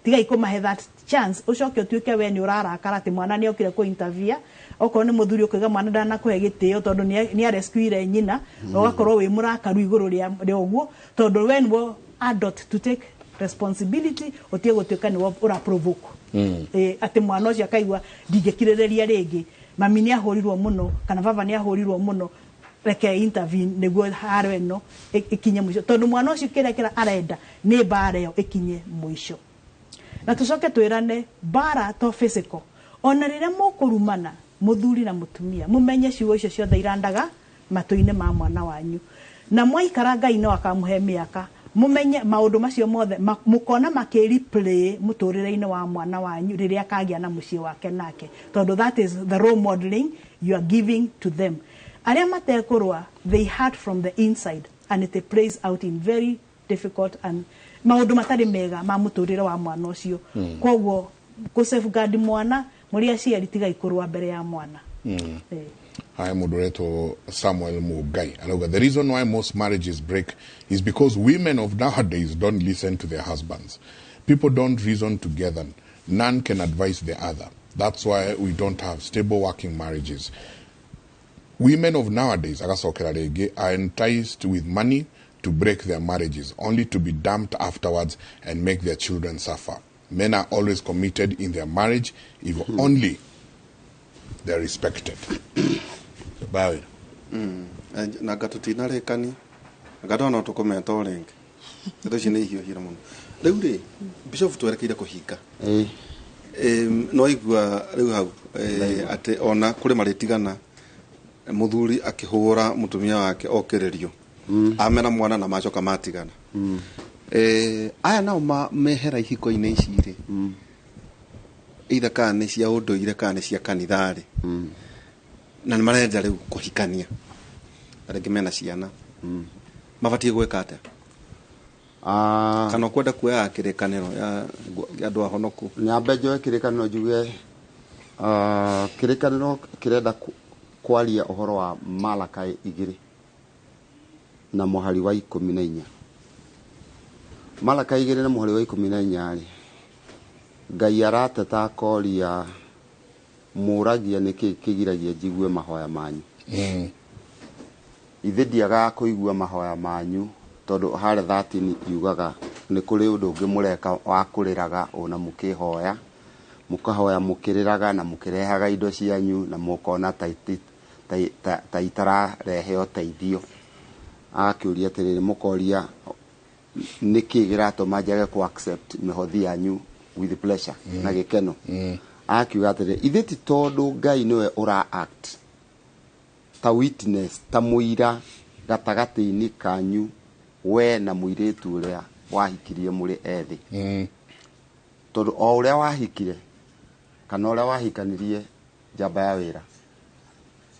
tigai kũmahe that chance ũcoke ũtuĩke we nĩ ũrarakara atĩ mwana nĩ okire kũ interfere. Okorwo nĩ mũthuri, ũkauga mwana ndanakũhe gĩtĩo tondũ nĩ arescuire nyina, ũgakorwo wĩ mũrakaru igũrũ rĩa ũguo, tondũ we nĩwe adult to take responsibility, ũtige gũtuĩka nĩwe ũra provoke. Atĩ mwana ũcio akaigua, ndingĩkirĩrĩria rĩngĩ, mami nĩ ahũrirwo mũno kana baba nĩ ahũrirwo mũno, reke intervene nĩguo haro ĩno ĩkinye mũico, tondũ mwana ũcio kĩrĩa kĩrĩa arenda nĩ mbara ĩyo ĩkinye mũico. Na tũcoke twĩrane, mbara to physical. Ona rĩrĩa mũkũrumana mũthuri na mũtumia, mũmenye ciugo icio ciothe irandaga matũ-inĩ ma mwana wanyu, na mwaikara Ngai no akamũhe mĩaka, mũmenye maũndũ macio mothe mũkona makĩ-replay mũtũrĩre-inĩ wa mwana wanyu rĩrĩa akagĩa na mũciĩ wake nake, tondũ that is the role modeling you are giving to them. Arĩa matekũrũa, they hurt from the inside. And it plays out in very difficult and maũndũ matarĩ mega ma mũtũrĩre wa mwana ũcio. Koguo kũ safeguard mwana, mũrĩ aciari, tigai kũrũa mbere ya mwana. Haya, mũndũ ũretwo Samuel Mugai arauga, "The reason why most marriages break is because women of nowadays don't listen to their husbands. People don't reason together. None can advise the other. That's why we don't have stable working marriages. Women of nowadays," agacokera rĩngĩ, "are enticed with money to break their marriages, only to be dumped afterwards and make their children suffer. Men are always committed in their marriage if only they're respected." Bawe. Na nga tũtinarĩkania, anga ndona no tũkũmeta o rĩngĩ. Ndeto ici nĩ ihiũhire mũno. Rĩu rĩ, Bishop, twerekeire kũhinga. No igua rĩu hau atĩ ona kũrĩ marĩtigana, mũthuri akĩhũra mũtumia wake okĩrĩrio, amena mwana na macoka matigana. Aya nao mehera ihiko-inĩ ici rĩ, either kana nĩ cia ũndũire kana nĩ cia kanitha rĩ, na nĩ marenda rĩu kũhikania na rĩngĩ mena ciana, mabatiĩ gwĩka atĩa? Kana ũkwenda kuoya kĩrĩkanĩro ya andũ ahonoku? Nyambe njoe kĩrĩkanĩro njuge, kĩrĩkanĩro kĩrenda kwaria ũhoro wa Malakai 2 na mũhari wa 14. Malakai 2 na mũhari wa 14 rĩ, Ngai arateta akoria, mũragia nĩkĩ kĩgiragia njigue mahoya manyu? Ithe ndiagaga kũigua mahoya manyu, tondũ harĩa 13 yugaga nĩ kũrĩ ũndũ ũngĩ mũreka wa kũrĩraga ona mũkĩhoya, mũkahoya mũkĩrĩraga na mũkĩrehaga indo cianyu na mũkona ta itararehe ũteithio. Agakĩũria atĩrĩrĩ, mũkoria nĩkĩ gĩratũma njage ku accept mĩhothi yanyu with pleasure na gĩkeno? Akiuga atĩrĩrĩ, ithe ti tondũ Ngai nĩwe ũra act ta witness, ta mũira gatagatĩ-inĩ kanyu, we na mũirĩtu ũrĩa wahikirie mũrĩ ethĩ? Tondũ o ũrĩa wahikire kana ũrĩa wahikanirie njamba ya wĩra,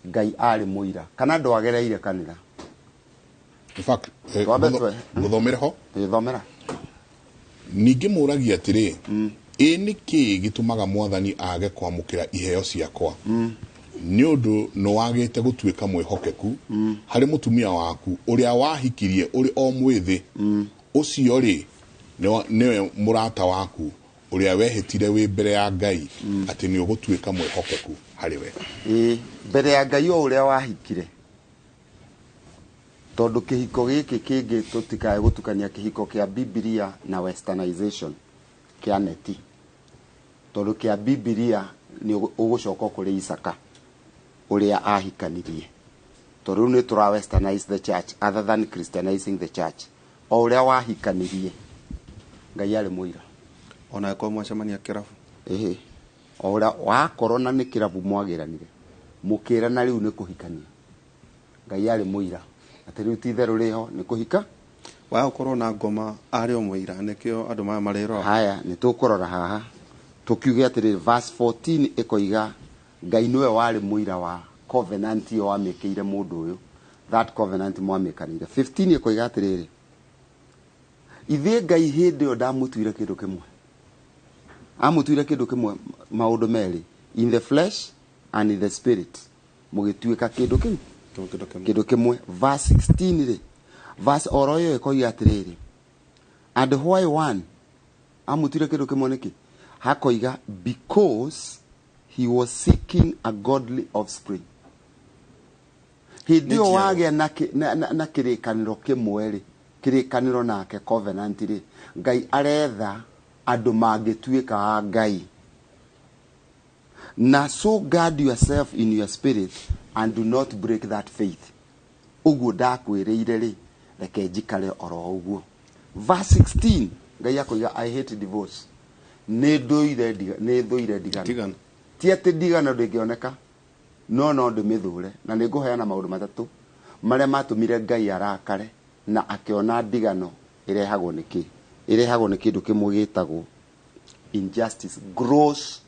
Ngai arĩ mũira kana ndwagereire kanitha. In fact, Twambe ngũthomere ho. Thomera. Ningĩ mũragia atĩrĩ, ĩ nĩ kĩĩ gĩtũmaga Mwathani age kwamũkĩra iheo ciakwa? Nĩ ũndũ nĩ wagĩte gũtuĩka mwĩhokeku harĩ mũtumia waku ũrĩa wahikirie ũrĩ o mwĩthĩ. Ũcio rĩ, nĩwe mũrata waku ũrĩa wehĩtire wĩ mbere ya Ngai atĩ nĩ ũgũtuĩka mwĩhokeku harĩ we. Ĩĩ, mbere ya Ngai o ũrĩa wahikire, tondũ kĩhiko gĩkĩ kĩngĩ, tũtikae gũtukania kĩhiko kĩa Bibilia na westernization kĩa neti, tondũ kĩa Bibilia nĩ ũgũcoka kũrĩ Isaka ũrĩa ahikanirie, tondũ rĩu nĩ tũra westernize the church other than christianizing the church. O ũrĩa wahikanirie, Ngai arĩ mũira. Ona ĩkorwo mwacemania kĩrabu. Ĩhĩ, o ũrĩa wakorwo na nĩ kĩrabu mwagĩranire, mũkĩrana rĩu nĩ kũhikania, Ngai arĩ mũira atĩ rĩu ti itherũ rĩho nĩ kũhika. Waya gũkorwo na ngoma arĩ o mũira, nĩkĩo andũ maya marĩrora. Haya, nĩ tũkũrora haha tũkiuge atĩrĩrĩ, verse 14 ĩkoiga Ngai nĩwe warĩ mũira wa covenant ĩyo wamĩkĩire mũndũ ũyũ, that covenant mwamĩkanire. 15 ĩkoiga atĩrĩrĩ, ithuĩ Ngai hĩndĩ ĩyo ndamũtuire kĩndũ kĩmwe, amũtuire kĩndũ kĩmwe maũndũ merĩ, in the flesh and in the spirit, mũgĩtuĩka kĩndũ kĩu kĩndũ kĩmwe. Verse 16 rĩ, verse oro ĩyo ĩkoiga atĩrĩrĩ, and why one? Amũtuire kĩndũ kĩmwe nĩkĩ? Hakoiga because he was seeking a godly offspring. Hĩndĩ ĩyo wagĩa na kĩrĩkanĩro kĩmwe rĩ, kĩrĩkanĩro nake, covenant rĩ, Ngai aretha andũ mangĩtuĩka a Ngai. Na so guard yourself in your spirit and do not break that faith. Ũguo ndakwĩrĩire rĩ, reke njikare oro ũguo. Verse 16, Ngai akoiga, "I hate divorce." Nĩ thũire ndigano. Ti atĩ ndigano ndĩngĩoneka, no ndĩmĩthũre, na nĩ ngũheana maũndũ matatũ marĩa matũmire Ngai arakare na akĩona ndigano ĩrehagwo nĩ kĩ. Ĩrehagwo nĩ kĩndũ kĩmwe gĩtagwo injustice, gross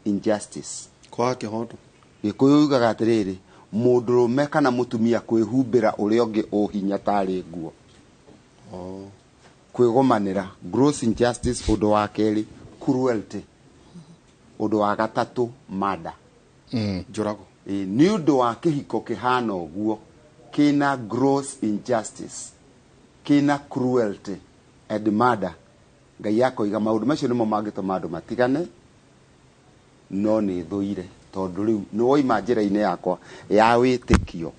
injustice. Kwaga kĩhoto. Gĩkũyũ yugaga atĩrĩrĩ, Mũndũrũme kana mũtumia kwĩhumbĩra ũrĩa ũngĩ ũhinya tarĩ nguo. Kwĩgomanĩra, gross injustice. Ũndũ wa kerĩ, cruelty. Ũndũ wa gatatũ, murder. Njũrago. Nĩ ũndũ wa kĩhiko kĩhana ũguo, kĩna gross injustice, kĩna cruelty and murder, Ngai akoiga maũndũ macio nĩmo mangĩtũma andũ matigane. No nĩ thũire, tondũ rĩu nĩ woima njĩra-inĩ yakwa ya wĩtĩkio,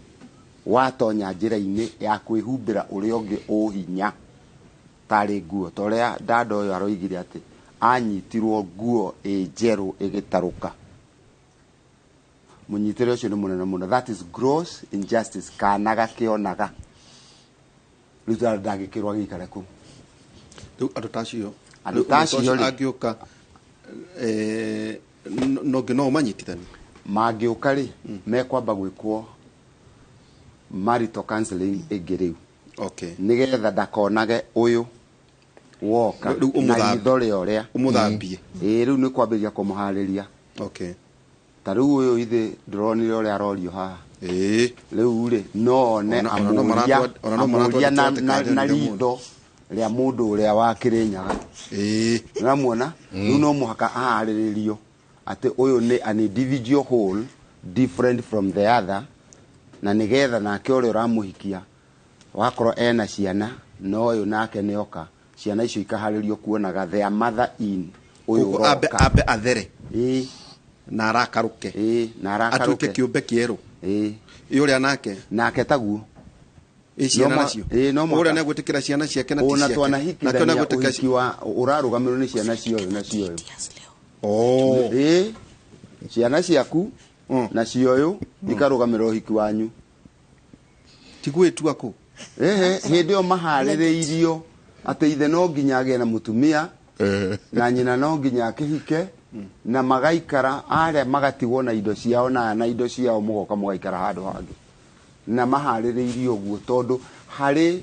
watonya njĩra-inĩ ya kwĩhumbĩra ũrĩa ũngĩ ũhinya tarĩ nguo, ta ũrĩa dada ũyũ aroigire atĩ anyitirwo nguo ĩ njerũ ĩgĩtarũka. Mũnyitĩre ũcio nĩ mũnene mũno. That is gross injustice. Kana gakĩonaga rĩu ndangĩkĩrwo agĩikare kũu. Rĩu andũ ta acio, Andũ ta acio rĩ. Angĩũka no ngĩ no ũmanyitithanie? Mangĩũka rĩ, mekwamba gwĩkwo marital counseling ĩngĩ rĩu, nĩgetha ndakonage ũyũ woka Rĩu na ritho rĩa ũrĩa. Ũmũthambie. Ĩĩ, rĩu nĩ kwambĩrĩria kũmũharĩria. Ta rĩu ũyũ ithe ndĩronire ũrĩa arorio haha. Rĩu rĩ, no one Ona no amũria ona no amũria maratwandĩkĩra na atĩ kandĩ ritho rĩa mũndũ ũrĩa wa Kĩrĩnyaga. Ũramuona? Rĩu no mũhaka aharĩrĩrio atĩ ũyũ nĩ an individual whole different from the other, na nĩgetha nake ũrĩa ũramũhikia wakorwo ena ciana na ũyũ nake nĩoka, ciana icio ikaharĩrio kuonaga their mother in ũyũ Koguo ambe ũroka. Ambe athere na arakarũke. Na arakarũke. Atuĩke kĩũmbe kĩerũ. Ĩ ũrĩa nake nake taguo. Ĩ ciana No nacio, ĩ, no mũhaka. Ũrĩa nĩegwĩtĩkĩra ciana ciake na ti Ona ciake. Nake twanahikithania nĩegwĩtĩkĩra ũhiki wa ũrarũgamĩrĩrwo nĩ ciana cioyũ na cioyũ. Ĩ ciana ciaku na cioyũ ikarũgamĩrĩra ũhiki wanyu. Ti gwĩtua kũ. Ehe, hĩndĩ ĩyo maharĩrĩirio atĩ ithe no nginya agĩe na mũtumia na nyina no nginya akĩhike, na magaikara arĩa magatigwo na indo ciao na aya na indo ciao, mũgoka mũgaikara handũ hangĩ, na maharĩrĩirio ũguo tondũ harĩ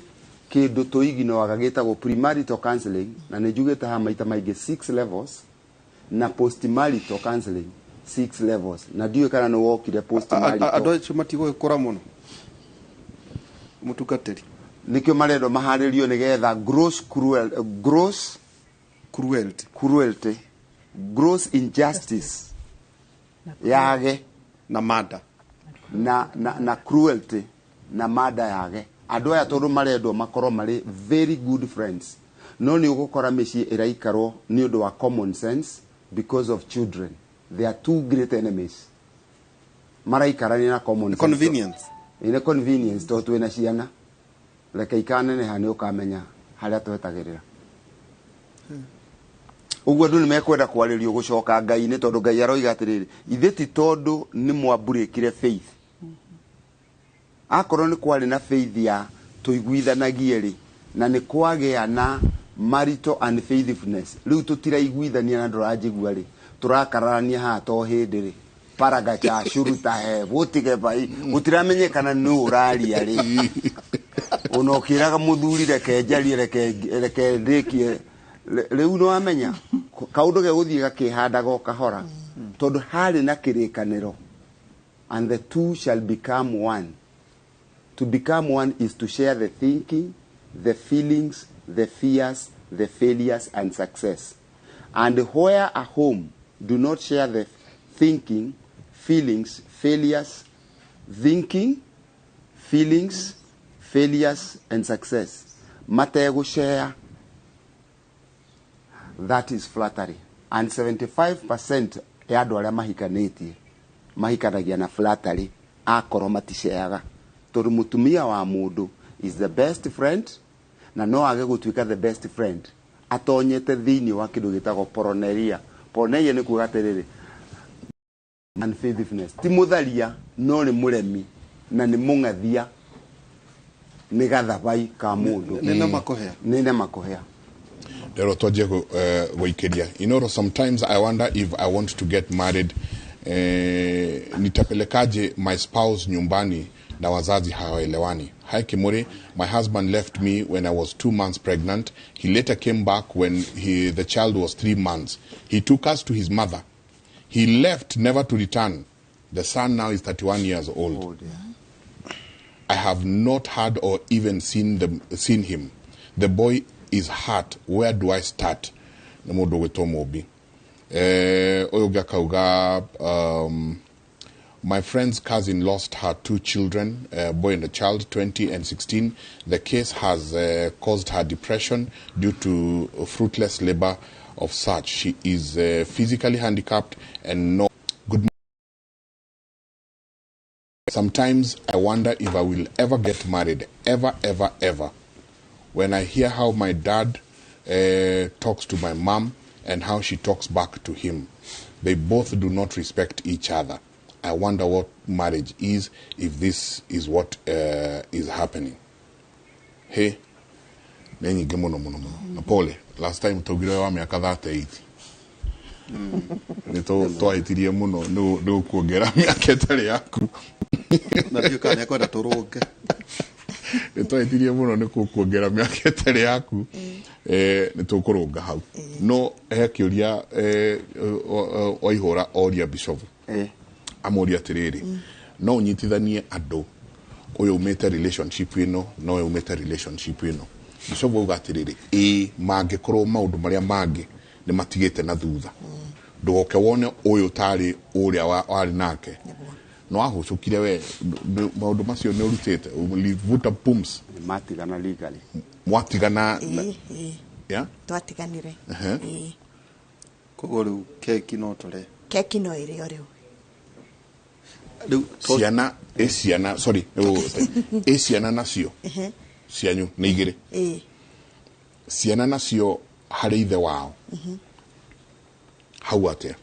kĩndũ tũiginoaga gĩtagwo premarital counseling, na nĩ njugĩte haha maita maingĩ, six levels, na postmarital counseling, six levels, na ndiũĩ kana nĩ wokire postmarital. Andũ acio matigũgĩkũra mũno, mũtungatĩri. Nĩkĩo marendwo maharĩrio nĩgetha gross cruel, gross cruelty, cruelty, gross injustice yage na murder na cruelty na murder yage. Andũ aya tondũ marendwo makorwo marĩ very good friends, no nĩ ũgũkora mĩciĩ ĩraikarwo nĩ ũndũ wa common sense because of children. They are two great enemies maraikarania na common sense. Convenience. Ĩ, nĩ convenience, tondũ twĩna ciana, reke ikaneneha nĩ ũkamenya harĩa twetagĩrĩra. Ũguo andũ nĩ mekwenda kwarĩrio gũcoka Ngai-inĩ, tondũ Ngai aroiga atĩrĩrĩ, ithe ti tondũ nĩ mwamburĩkire faith. Akorwo nĩ kwarĩ na faith ya tũiguithanagie rĩ, na nĩ kwagĩa na marital unfaithfulness, rĩu tũtiraiguithania na ndũranjigua rĩ, tũrakararania haha to hĩndĩ rĩ, paragacha shuruta he gũtige bai, gũtiramenyekana nũ ũraria rĩ. Ona ũkĩraga mũthuri reke njarie, reke ndĩkie, rĩu nĩ wamenya kaũndũ gegũthiĩ gakĩhandaga o kahora, tondũ harĩ na kĩrĩkanĩro, and the two shall become one. To become one is to share the thinking, the feelings, the fears, the failures and success. And where a home do not share the thinking, feelings, failures, thinking, feelings, failures and success, mategũ share, that is flattery. And 75% ya andũ arĩa mahikanĩtie mahikanagia na flattery, akorwo matisheaga, tondũ mũtumia wa mũndũ is the best friend, na no age gũtuĩka the best friend atonyete thĩinĩ wa kĩndũ gĩtagwo poroneria. Poroneria nĩ kuga atĩrĩrĩ, unfaithfulness ti mũtharia, no nĩ mũremi na nĩ mũng'athia, nĩ gathabai ka mũndũ. Nĩ na makũhea. Nĩ na makũhea. Lero twanjie gũikĩria. Sometimes I wonder if I want to get married, nitapelekaje my spouse nyumbani na wazazi hawaelewani? Hi Kimuri, my husband left me when I was 2 months pregnant. He later came back when the child was 3 months. He took us to his mother. He left never to return. The son now is 31 years old. I have not heard or even seen him. The boy is hurt. Where do I start? Nĩ mũndũ ũgwĩtwo Mũmbi. Ũyũ ũngĩ akauga, my friend's cousin lost her two children, a boy and a child, 20 and 16. The case has caused her depression due to fruitless labor of such. She is physically handicapped and no good. Sometimes I wonder if I will ever get married, ever, ever, ever. When I hear how my dad talks to my mom and how she talks back to him, they both do not respect each other. I wonder what marriage is if this is what is happening. Hey, nĩ nyingĩ mũno mũno mũno. Na pole, last time taugire wa mĩaka 38. Nĩ twahĩtirie mũno nĩ gũkuongera mĩaka ĩtarĩ yaku. Na ndiũ kana nĩekwenda tũrũnge. Nĩ twahĩtirie mũno nĩ gũkuongera mĩaka ĩtarĩ yaku. Nĩ tũkũrũnga hau. No he kĩũria Waihũra oria Bishop. Amũria atĩrĩrĩ, no ũnyitithanie andũ, ũyũ umĩte relationship ĩno na ũyũ umĩte relationship ĩno? Bishop auga atĩrĩrĩ, ĩĩ, mangĩkorwo maũndũ marĩa mangĩ nĩ matigĩte na thutha, ndũgoke wone ũyũ tarĩ ũrĩa warĩ nake no ahũcũkire we. Maũndũ macio nĩ ũrutĩte, ulivuta pumzi. Matigana legally. Mwatigana? Ĩĩ. Yeah? Twatiganire. Ĩĩ. Koguo rĩu keki no tũrĩe? Keki no ĩrĩo rĩu. Rĩu Ciana, ĩ ciana, sorry, ĩ ciana nacio cianyu nĩ igĩrĩ? Ĩĩ. Ciana nacio harĩ ithe wao hau atĩa?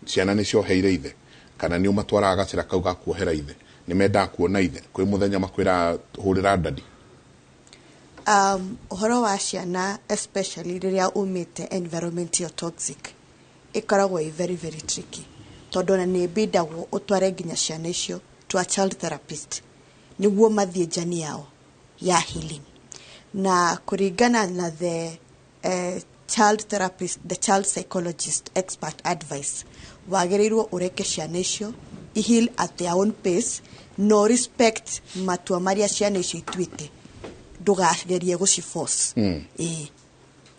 Ciana nĩ cioheire ithe kana nĩ ũmatwaraga gacĩra kau ga kuohera ithe? Nĩ mendaga kuona ithe? Kwĩ mũthenya makwĩra, "Hũrĩra daddy"? Ũhoro wa ciana, especially rĩrĩa umĩte environment ĩyo toxic, ĩkoragwo ĩ very very tricky, tondũ ona nĩ ĩbindagwo ũtware nginya ciana icio to a child therapist nĩguo mathiĩ journey yao ya healing. Na kũringana na the child therapist, the child psychologist expert advice, wagĩrĩirwo ũreke ciana icio i heal at their own pace. No respect matua marĩa ciana icio ituĩte, ndũgagerie gũciforce. Ĩĩ,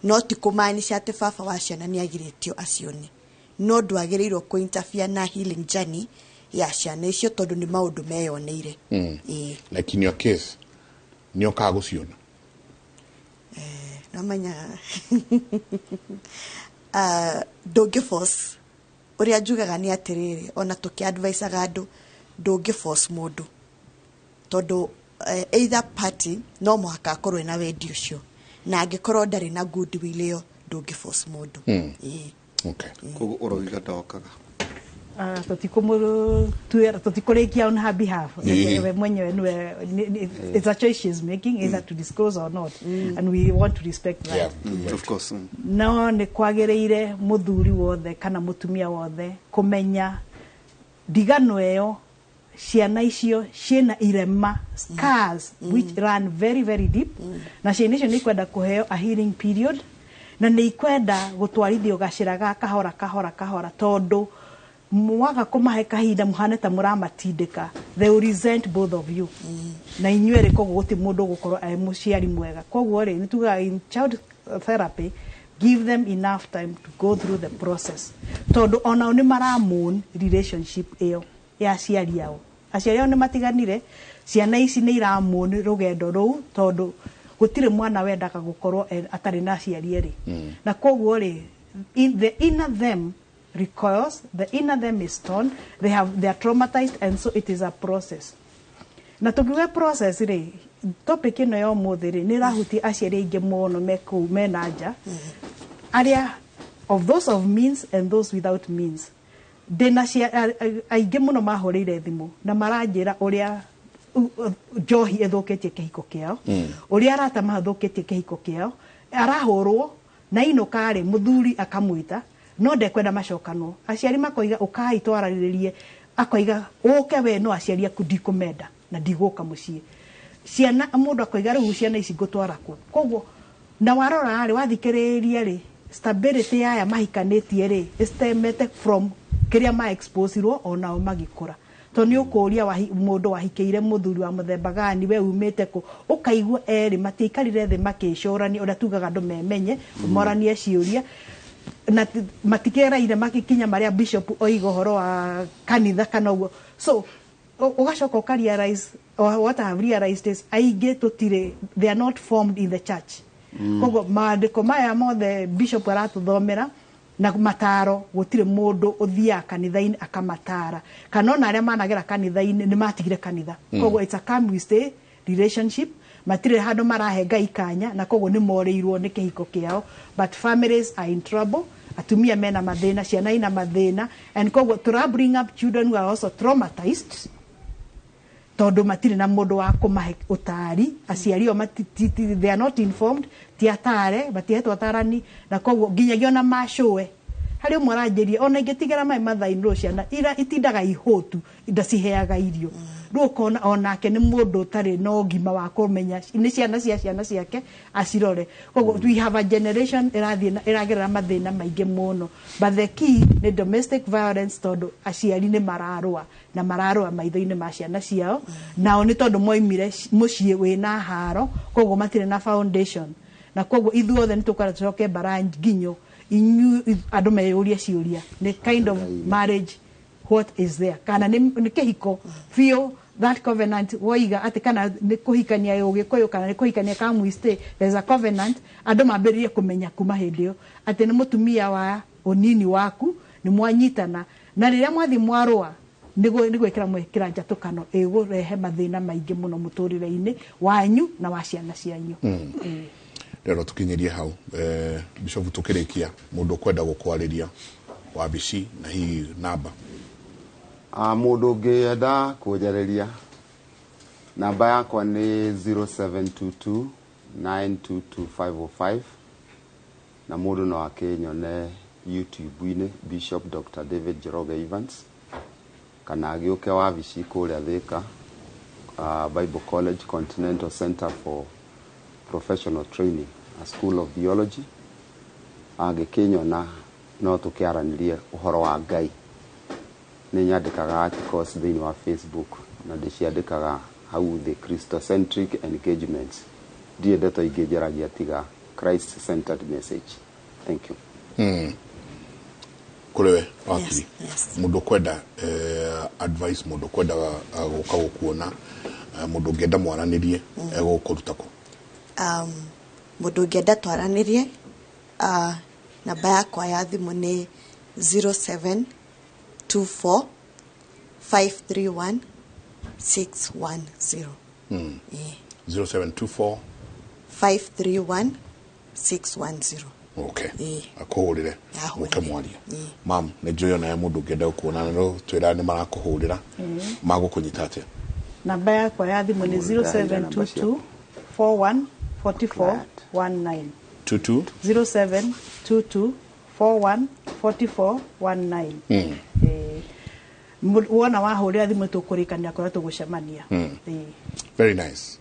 no ti kũmaanisha atĩ baba wa ciana nĩ agirĩtio acione, no ndwagĩrĩirwo kũ-interfere na healing journey ya ciana icio, tondũ nĩ maũndũ meyoneire. Ĩĩ. Like in your case, nĩ okaga gũciona? Namanya ndũngĩ force. Ũrĩa njugaga nĩ atĩrĩrĩ, ona tũkĩ-advisaga andũ, ndũngĩ force mũndũ, tondũ either party no mũhaka akorwo ena wendi ũcio, na angĩkorwo ndarĩ na goodwill ĩyo, ndũngĩ force mũndũ. Ĩĩ. Koguo ũroiga ndokaga? Tũtikũrĩkia on her behalf. We mwenyewe niwe it's a choice she's making, either to disclose or not, and we want to respect that. Of course. No nĩ kwagĩrĩire mũthuri wothe kana mũtumia wothe kũmenya ndigano ĩyo, ciana icio ciĩna irema, scars which run very very deep, na ciana icio nĩ ikwenda kũheo a healing period, na nĩ ikwenda gũtwarithio gacĩra ga kahora kahora kahora, tondũ mwaga kũmahe kahinda, mũhane ta mũramatindĩka, they will resent both of you na inyuerĩ. Koguo gũtirĩ mũndũ ũgũkorwo arĩ mũciari mwega. Koguo rĩ, nĩ tugaga in child therapy, give them enough time to go through the process, tondũ onao nĩ maramourn relationship ĩyo ya aciari ao. Aciari ao nĩ matiganire, ciana ici nĩ iramourn rũgendo rũu, tondũ gũtirĩ mwana wendaga gũkorwo atarĩ na aciari erĩ. Na koguo rĩ, the inner them recoils, the inner them is torn, they are traumatized, and so it is a process. Na tũkiuga process rĩ, topic ĩno ya ũmũthĩ rĩ, nĩ ĩrahutia aciari aingĩ mũno me kũu mena nja, arĩa of those of means and those without means. Ndĩna aingĩ mũno mahũrĩire thimũ na maranjĩra ũrĩa njohi ĩthũkĩtie kĩhiko kĩao, ũrĩa arata mathũkĩtie kĩhiko kĩao. Arahũrwo na inũka rĩ, mũthuri akamwĩta, no ndekwenda macokanwo. Aciari makoiga, "Ũkai twararĩrĩrie." Akoiga, "Ũke we, no aciari aku ndikũmenda na ndigũka mũciĩ." Ciana, mũndũ akoiga, "Rĩu ciana ici ngũtwara kũ?" Koguo na warora rĩ, wathikĩrĩria rĩ, stability yaya mahikanĩtie rĩ, ĩstemete from kĩrĩa ma exposirwo onao magĩkũra. To nĩ ũkũria mũndũ wahikĩire mũthuri wa mũthemba gani, we umĩte kũ, ũkaigua erĩ matiaikarire thĩ makĩcũrania ũrĩa tugaga andũ memenye, moranie ciũria na matikeraire makikinya marĩa bishop oiga ũhoro wa kanitha kana ũguo. So ũgacoka ũka realize, or what I have realized is, aingĩ tũtirĩ, they are not formed in the church. Koguo maandĩko maya mothe bishop aratũthomera na mataro, gũtirĩ mũndũ ũthiaga kanitha-inĩ akamatara, kana ona arĩa managera kanitha-inĩ nĩ matigire kanitha. Koguo it's a come we stay relationship, matirĩ handũ marahe Ngai kanya, na koguo nĩ morĩirwo nĩ kĩhiko kĩao. But families are in trouble, atumia mena mathĩna, ciana ina mathĩna, and koguo tũra bring up children who are also traumatized, tondũ matirĩ na mũndũ wa kũmahe ũtaari. Aciari o they are not informed, ti atare, matihetwo atarani, na koguo nginyagia ona macũe harĩ ũmwe aranjĩria ona ingĩtigĩra maĩ mathainĩ rũ ciana ira itindaga ihũtu, ndaciheaga irio. Rĩu ũkona onake nĩ mũndũ ũtarĩ na ũgima wa kũmenya nĩ ciana cia ciana ciake acirore. Koguo we have a generation ĩrathiĩ ĩragerera mathĩna maingĩ mũno, but the key nĩ domestic violence, tondũ aciari nĩ mararũa na mararũa maitho-inĩ ma ciana ciao, nao nĩ tondũ moimire mũciĩ wĩna haro, koguo matirĩ na foundation. Na koguo ithuothe nĩ tũkwenda tũcoke mbara nginyo inyu andũ meyũrie ciũria nĩ kind of marriage, what is there, kana nĩ kĩhiko biũ, that covenant woiga atĩ kana nĩ kũhikania ũgĩkũyũ kana nĩ kũhikania come we stay, there's a covenant. Andũ mambĩrĩrie kũmenya kuma hĩndĩ ĩyo atĩ nĩ mũtumia wa ũnini waku, nĩ mwanyitana, na rĩrĩa mwathiĩ mwarũa nĩ gwĩkĩra mwĩkĩra njatũkano ĩgũrehe mathĩna maingĩ mũno mũtũrĩre-inĩ wanyu na wa ciana cianyu. Rero tukinyirie hau, bishop, tukĩrĩkia, mũndũ ũkwenda gũkwarĩria, wabici na hihi namba? Mũndũ ũngĩenda kũnjarĩria, namba yakwa nĩ 0722 922505, na mũndũ no akĩnyone YouTube-inĩ, Bishop Dr. David Njoroge Evans, kana agĩũke wabici kũrĩa Thika, Bible College, Continental Center for Professional Training, a School of Theology. Angĩkĩnyona no tũkĩaranĩrie ũhoro wa Ngai. Nĩ nyandĩkaga articles thĩinĩ wa Facebook, na ndĩciandĩkaga hau the Christocentric engagements. Ndirĩ ndeto ingĩ njaragia tiga Christ centered message. Thank you. Kũrĩ we wakiri, mũndũ kwenda advice, mũndũ kwenda gũka gũkuona, mũndũ ũngĩenda mwaranĩrie, egũkũruta kũ? Mũndũ ũngĩenda twaranĩrie, namba yakwa ya thimũ nĩ 0724 531 610. 0724 531 610. Okay. Ĩĩ. Akũhũrĩre. Ahũrĩre. Mũke mwarie. Mam, nĩ njũĩ onawe mũndũ ũngĩenda gũkuona no twĩra nĩ marakũhũrĩra, magũkũnyita atĩa? Namba yakwa ya thimũ nĩ 0722 41 44 19. 22? 0722 41 44 19. Wona wahũrĩra thimũ tũkũrĩkanĩra kũrĩa tũgũcemania. Ĩĩ. Very nice.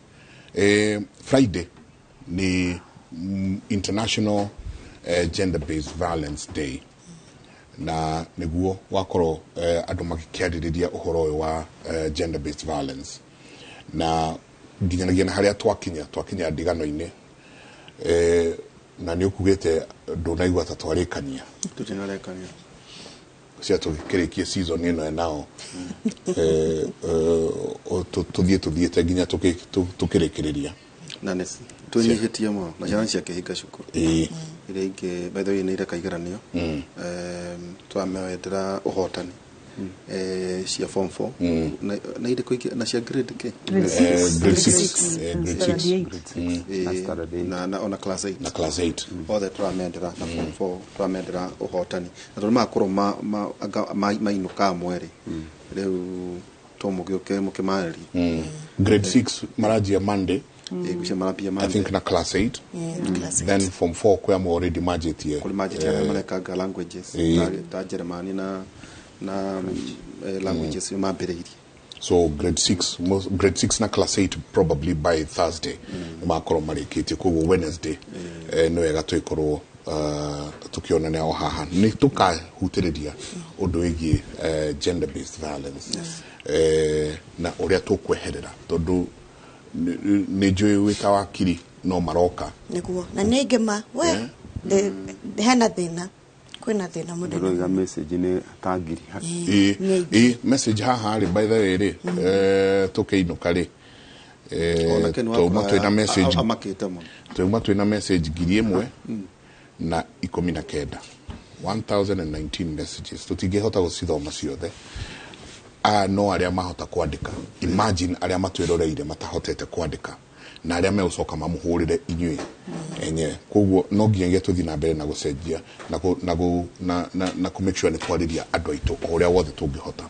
Friday ni International Gender Based Violence Day, na nĩguo wakorwo andũ magĩkĩarĩrĩria ũhoro ũyũ wa gender based violence, na nginyanagia na harĩa twakinya ndigano-inĩ, na nĩ ũkugĩte ndũnaigua ta twarĩkania. Tũtinarekania. Cia tũkĩrĩkie season ĩno nao, tũthiĩ tũthiĩte nginya tũkĩrĩkĩrĩria. Na nĩ tũnyihĩtie mũno na ciana ciakĩhinga cukuru iria ingĩ, by the way, nĩ ireka igeranio. Twamewendera ũhotani, cia form 4 na irĩkũ ingĩ, na cia grade kĩ? Grade six. Grade Grade 6. six. Grade Standard 6. eight. Na ona class 8. Na class 8. Othe tũramendera, na form 4 tũramendera ũhotani, na tondũ magakorwo anga mainũka mweri rĩu to mũgĩũke mũkĩmarĩrie. Grade 6 maranjia Monday. Ĩgucia marambia I Monday. think na class 8. Class. Then form 4 kwĩ amwe already manjĩtie. Kũrĩ manjĩtie arĩa marekanga languages, ta Jeremani na languages mambĩrĩirie. So grade 6, grade 6 na class 8 probably by Thursday nĩ makorwo marĩkĩtie. Koguo Wednesday, nĩ wega tũgĩkorwo tukionane o haha nĩ tũkahutĩrĩria ũndũ wĩgiĩ gender based violence na ũrĩa tũkweherera tondũ nĩ njũĩ wĩ ta wakiri no maroka nĩguo na nĩ ngĩma we hena thĩna kwĩna thĩna mũnene Ndĩroiga message nĩ ta ngiri ĩ message haha rĩ by the way rĩ tũkĩinũka rĩ twauma twĩna message amakĩte mũno twauma twĩna message 1019 1019 messages tũtingĩhota gũcithoma ciothe no arĩa mahota kwandĩka imagine arĩa matwĩroreire matahotete kwandĩka na arĩa megũcoka mamũhũrĩre inyuĩ enyewe koguo no nginyagia tũthiĩ na mbere na gũcenjia na na make sure nĩ twarĩria andũ aitũ o ũrĩa wothe tũngĩhota.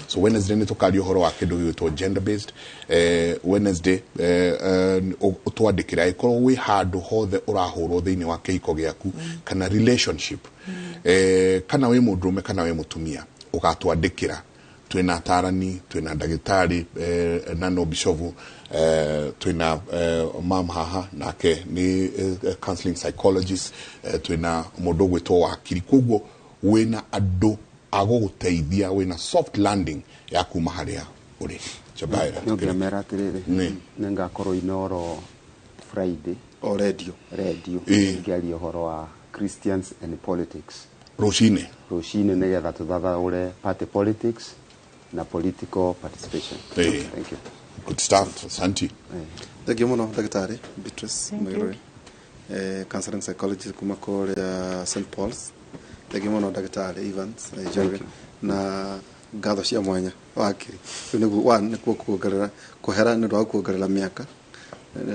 So Wednesday nĩ tũkaria ũhoro wa kĩndũ gĩgwĩtwo gender based. Wednesday ũtwandĩkĩre angĩkorwo wĩ handũ hothe ũrahũrwo thĩinĩ wa kĩhiko gĩaku kana relationship kana wĩ mũndũrũme kana wĩ mũtumia ũgatwandĩkĩra. Twina atarani, twina ndagĩtarĩ na no bishovu, twina mam haha nake ni counseling psychologist, twina mũndũ ũgwĩtwo wakiri. Koguo wĩna andũ agũgũteithia, wĩna soft landing ya kuma harĩa ũrĩ. Chabaira no ngemera atĩrĩrĩ nĩ ngakorwo Inoro Friday o radio ngĩaria ũhoro wa Christians and politics rũcinĩ nĩgetha tũthathaũre party politics na political participation. Thank you. Good stuff. Asante. Thank you muno Daktari Beatrice Muiruri, counseling psychologist kuma kũrĩa St Paul's. Thank you muno Daktari Evans Njoroge na ngatho cia mwanya wakiri nĩguo nĩkuo kuongerera kũhera nĩ ũndũ wa kuongerera mĩaka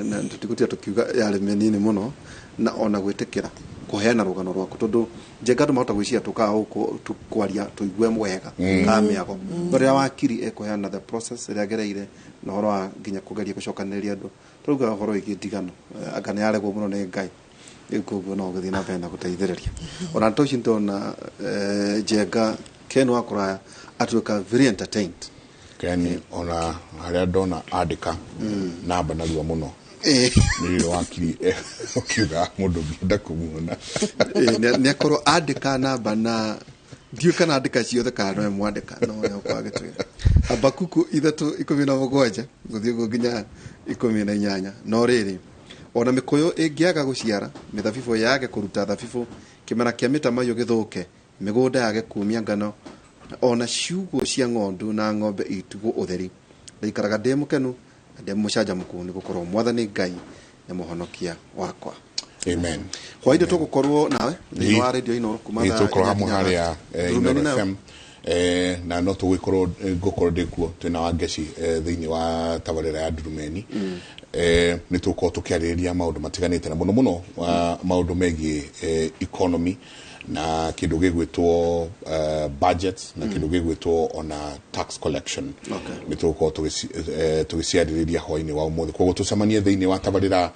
na tũtigũtia tũkiuga yarĩ mĩnini mũno na ona gwĩtĩkĩra kũheana rũgano rwaku tondũ njenga andũ mahota gwĩciria tũkaga gũkũ kwaria tũigue wega ka mĩago no rĩrĩa wakiri ekũheana the process ĩrĩa agereire na ũhoro wa nginya kũgeria gũcokanĩrĩria andũ tũrauga ũhoro wĩgiĩ ndigano anga nĩ yaregwo mũno nĩ Ngai rĩu koguo no ũgĩthiĩ na mbere na gũteithĩrĩria ona tũci ndona Njenga Ken wa kũraya atuĩka very entertained. Ken ona harĩa ndona andĩka namba narua mũno nĩ wakiri ũkiuga mũndũ ũngĩenda kũmuona nĩ akorwo andĩka namba na ndiũĩ kana andĩka ciothe kana nowe mwandĩka no nĩ ũkorwo agĩtwĩra Habakuku 3:17 gũthiĩ ũguo nginya 18. No rĩrĩ ona mĩkũyũ ĩngĩaga gũciara, mĩthabibũ yage kũruta thabibũ, kĩmera kĩa mĩtamaiyũ gĩthũke, mĩgũnda yage kumia ngano, ona ciugũ cia ng'ondu na ng'ombe itigwo ũtheri, ndaikaraga ndĩ mũkenu na ndĩ mũcanjamũku nĩ gũkorwo Mwathani Ngai nĩ mũhonokia wakwa. Amen. Hwaĩ-inĩ tũgũkorwo nawe thĩinĩ wa radio Inoro kuma thaa tũgũkorwo hamwe harĩa Inoro FM na no tũgũkorwo ngũkorwo ndĩ kuo twĩna Wangeci thĩinĩ wa tabarĩra ya Ndurumeni. Nĩ tũgũkorwo tũkĩarĩrĩria maũndũ matiganĩte na mũno mũno maũndũ megiĩ economy na kĩndũ gĩgwĩtwo budget na kĩndũ gĩgwĩtwo ona tax collection. Nĩ tũgũkorwo tũgĩciarĩrĩria hwaĩ-inĩ wa ũmũthĩ. Koguo tũcemanie thĩinĩ wa tabarĩra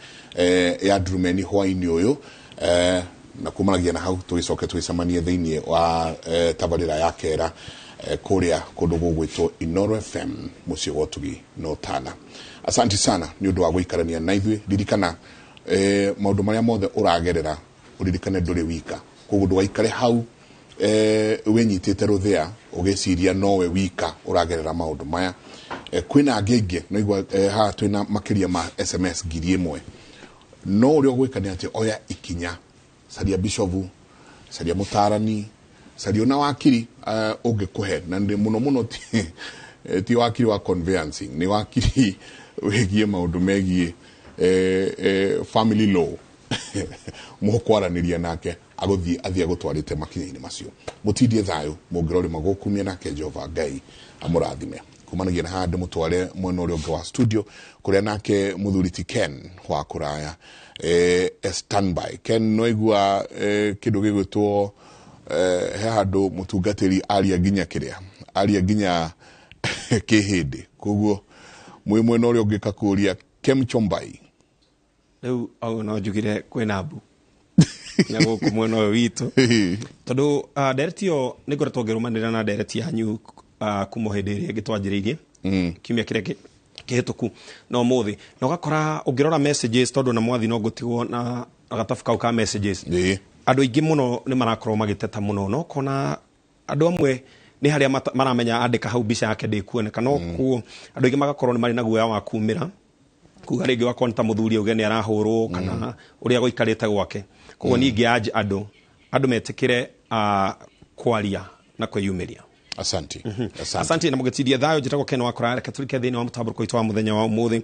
ya Ndurumeni hwaĩ-inĩ ũyũ na kumanagia na hau tũgĩcoke tũgĩcemanie thĩinĩ wa tabarĩra ya Kera kũrĩa kũndũ gũgwĩtwo Inoro FM mũciĩ wa ũtugi no Tala. Asante sana nĩ ũndũ wa gũikarania na ithuĩ. Ririkana maũndũ marĩa mothe ũragerera ũririkane ndũrĩ wika. Koguo ndũgaikare hau wĩnyitĩte rũthĩa ũgĩciria nowe wika ũragerera maũndũ maya. Kwĩna angĩ aingĩ no igua haha twĩna makĩria ma SMS 1000. No ũrĩa ũgwĩka nĩ atĩ oya ikinya, caria bishovu, caria mũtarani, caria ona wakiri ũngĩkũhe na mũno mũno ti wakiri wa conveyancing, nĩ wakiri wĩgiĩ maũndũ megiĩ family law mũkwaranĩria nake agũthiĩ athiĩ agũtwarĩte makinya-inĩ macio. Mũtindie thayũ mũngĩrorĩ magũkumia nake Jehova Ngai amũrathime. Kumanagia na haha ndĩmũtware mwena ũrĩa ũngĩ wa studio kũrĩa nake mũthuri ti Ken wa kũraya standby. Ken no igua kĩndũ gĩgwĩtwo he handũ mũtungatĩri aria nginya kĩrĩa aria nginya kĩhĩndĩ. Koguo mwĩ mwena ũrĩa ũngĩ kakũria Kem Chombai rĩu au no njugire kwĩna mbu na gũkũ mwena ũyũ witũ tondũ ndereti ĩyo nĩ ngoretwo ngĩrũmanĩrĩra na ndereti yanyu kuma hĩndĩ ĩrĩa ĩngĩ twanjĩrĩirie kiumia kĩrĩa kĩhĩtũku na ũmũthĩ na ũgakora ũngĩrora messages tondũ na mwathi no ngũtigwo na gatabu kau ka messages Andũ aingĩ mũno nĩ marakorwo magĩteta mũno, no kona andũ amwe nĩ harĩa maramenya andĩka hau mbica yake ndĩkuoneka, no kuo andũ aingĩ magakorwo nĩ marĩ na guoya wa kumĩra kuga rĩngĩ wakorwo nĩ ta mũthuri auge nĩ arahũrwo kana ũrĩa gũikarĩte gwake. Koguo niĩ ingĩ andũ metĩkĩre kwaria na kwĩyumĩria. Asante. Asante na mũgĩtindia thayũ. Njĩtagwo Ken Wakora, reke tũrike thĩinĩ wa mũtambũrũko witũ wa mũthenya wa ũmũthĩ.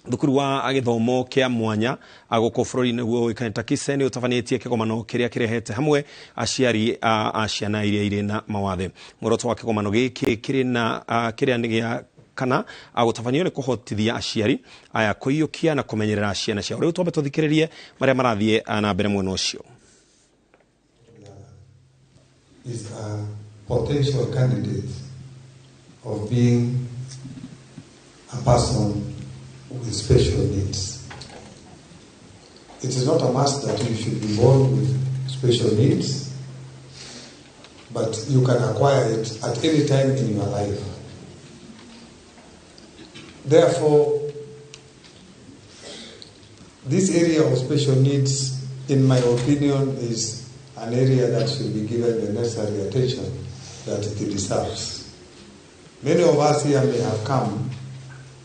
Thukuru wa gĩthomo kĩa mwanya gũkũ bũrũri-inĩ nĩguo ũĩkaine ta KISE nĩ ũtabanĩtie kĩgomano kĩrĩa kĩrehete hamwe aciari a ciana iria irĩ na mawathe. Muoroto wa kĩgomano gĩkĩ kĩrĩ na kĩrĩa nĩ gĩa kana gũtabanio nĩ kũhotithia aciari aya kũiyũkia na kũmenyerera ciana ciao. Rĩu twambe tũthikĩrĩrie marĩa marathiĩ na mbere mwena ũcio. Is a potential candidate of being a person with special needs. It is not a must that you should be born with special needs, but you can acquire it at any time in your life. Therefore, this area of special needs, in my opinion, is an area that should be given the necessary attention that it deserves. Many of us here may have come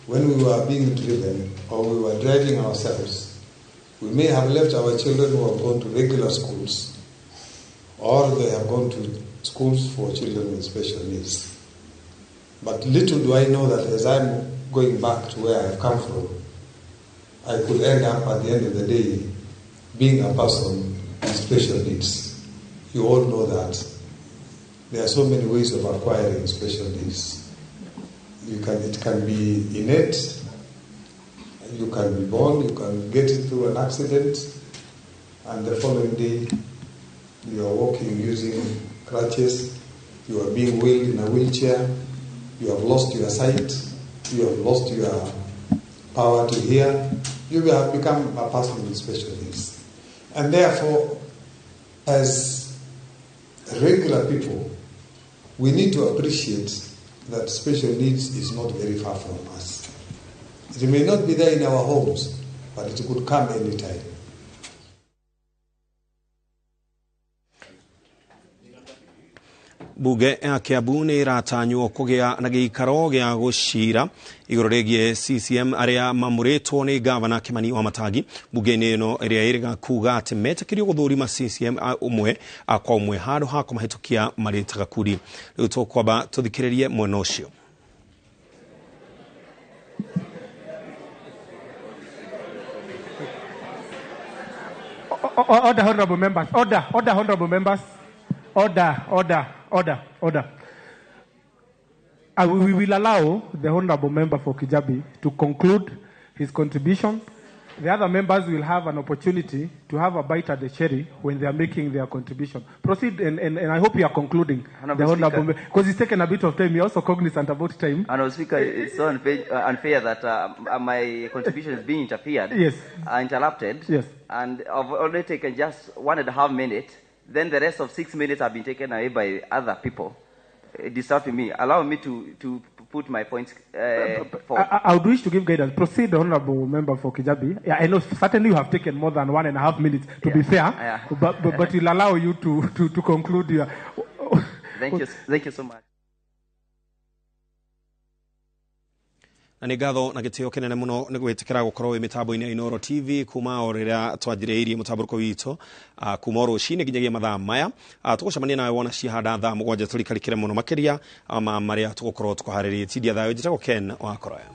when we were being driven or we were driving ourselves. We may have left our children who have gone to regular schools, or they have gone to schools for children with special needs. But little do I know that as I'm going back to where I've come from, I could end up at the end of the day being a person with special needs. You all know that there are so many ways of acquiring special needs. It can be innate, you can be born, you can get it through an accident, and the following day you are walking using crutches, you are being wheeled in a wheelchair, you have lost your sight, you have lost your power to hear, you have become a person with special needs. And therefore, as regular people, we need to appreciate that special needs is not very far from us. It may not be there in our homes, but it could come anytime. Bunge ya Kiambu nĩ ĩratanywo kũgĩa na gĩikaro gĩa gũcira igũrũ rĩgiĩ CCM arĩa mamũrĩtwo nĩ gavana Kimani Wamatangi. Bunge-inĩ ĩno ĩrĩa ĩrĩga kuga atĩ metĩkĩrio gũthũrima CCM ũmwe kwa ũmwe handũ ha kũmahĩtũkia marĩ ta gakundi. Rĩu tũkwamba tũthikĩrĩrie mwena ũcio. Order, honorable members. Order, order, honorable members. Order, order, order, order. We will allow the honorable member for Kijabi to conclude his contribution. The other members will have an opportunity to have a bite at the cherry when they are making their contribution. Proceed, and I hope you are concluding. Honorable the honorable Speaker, because it's taken a bit of time. You're also cognizant about time. Honorable Speaker, it's so unfair that my contribution is being interfered. Yes. Interrupted. Yes. And I've already taken just 1.5 minutes. Then the rest of 6 minutes have been taken away by other people, disturbing me. Allow me to put my points forward. I would wish to give guidance. Proceed, honorable member for Kijabi. Yeah, I know certainly you have taken more than 1.5 minutes, to be fair, yeah. but we'll allow you to conclude your... Thank you. Thank you so much. Na nĩ ngatho na gĩtĩo kĩnene mũno nĩ gwĩtĩkĩra gũkorwo wĩ mĩtambo-inĩ ya Inooro TV kuma o rĩrĩa twanjĩrĩirie mũtambũrũko witũ kuma o rũcinĩ nginyagia mathaa maya. Tũgũcemania nawe wona cihanda thaa 7 tũrikarikĩre mũno makĩria ma marĩa tũgũkorwo tũkũharĩrĩtie. Tindia thayũ, njĩtagwo Ken Wakoroya.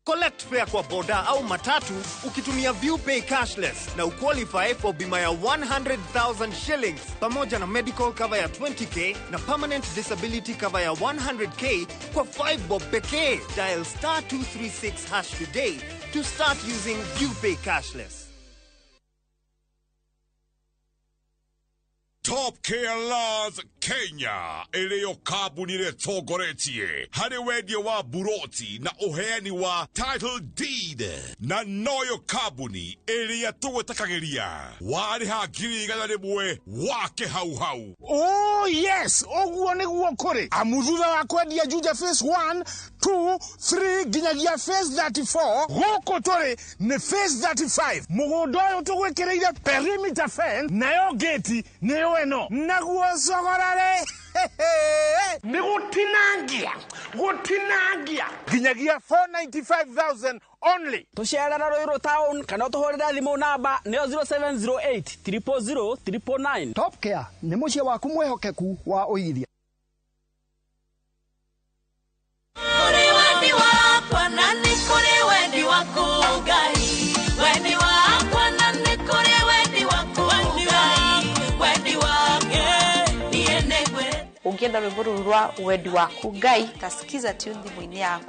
Collect fare kwa boda au matatu ukitumia ViewPay cashless na uqualify for bima ya 100,000 shillings pamoja na medical cover ya 20K na permanent disability cover ya 100K kwa 5 bob pekee. Dial star 236 hash today to start using ViewPay cashless. Top Care Laws Kenya ĩrĩyo kambuni ĩrĩa ĩtongoretie harĩ wendia wa buroti na ũheani wa title deed, na noyo kambuni ĩrĩa tũgwĩtakagĩria warĩha 100,000 wake hau hau. Oh yes, ũguo nĩguo kũrĩ, amu thutha wa kwendia Juja phase 1 2 3 nginyagia phase 34, gũkũ tũrĩ nĩ phase 35. Mũgũnda ũyũ tũgwĩkĩrĩire perimeter fence, nayo ngĩti nĩyo ĩno, naguo cogora rĩ nĩ gũtinangia gũtinangia nginyagia 495,000 only. Tũcerera Ruiru town kana ũtũhũrĩre thimũ namba nĩyo 0708 000 999. Top Care nĩ mũciĩ waku mwĩhokeku wa ũigithia. Kũrĩ wendi wakwa na nĩ kũrĩ wendi waku Ngai, wendi wakwa na nĩ kũrĩ wendi waku Ngai, wendi wakwa niĩ nĩngwĩte. Ũngĩenda rwĩmbo rũu rwa wendi waku Ngai, tasikiza tune thimũ-inĩ yaku.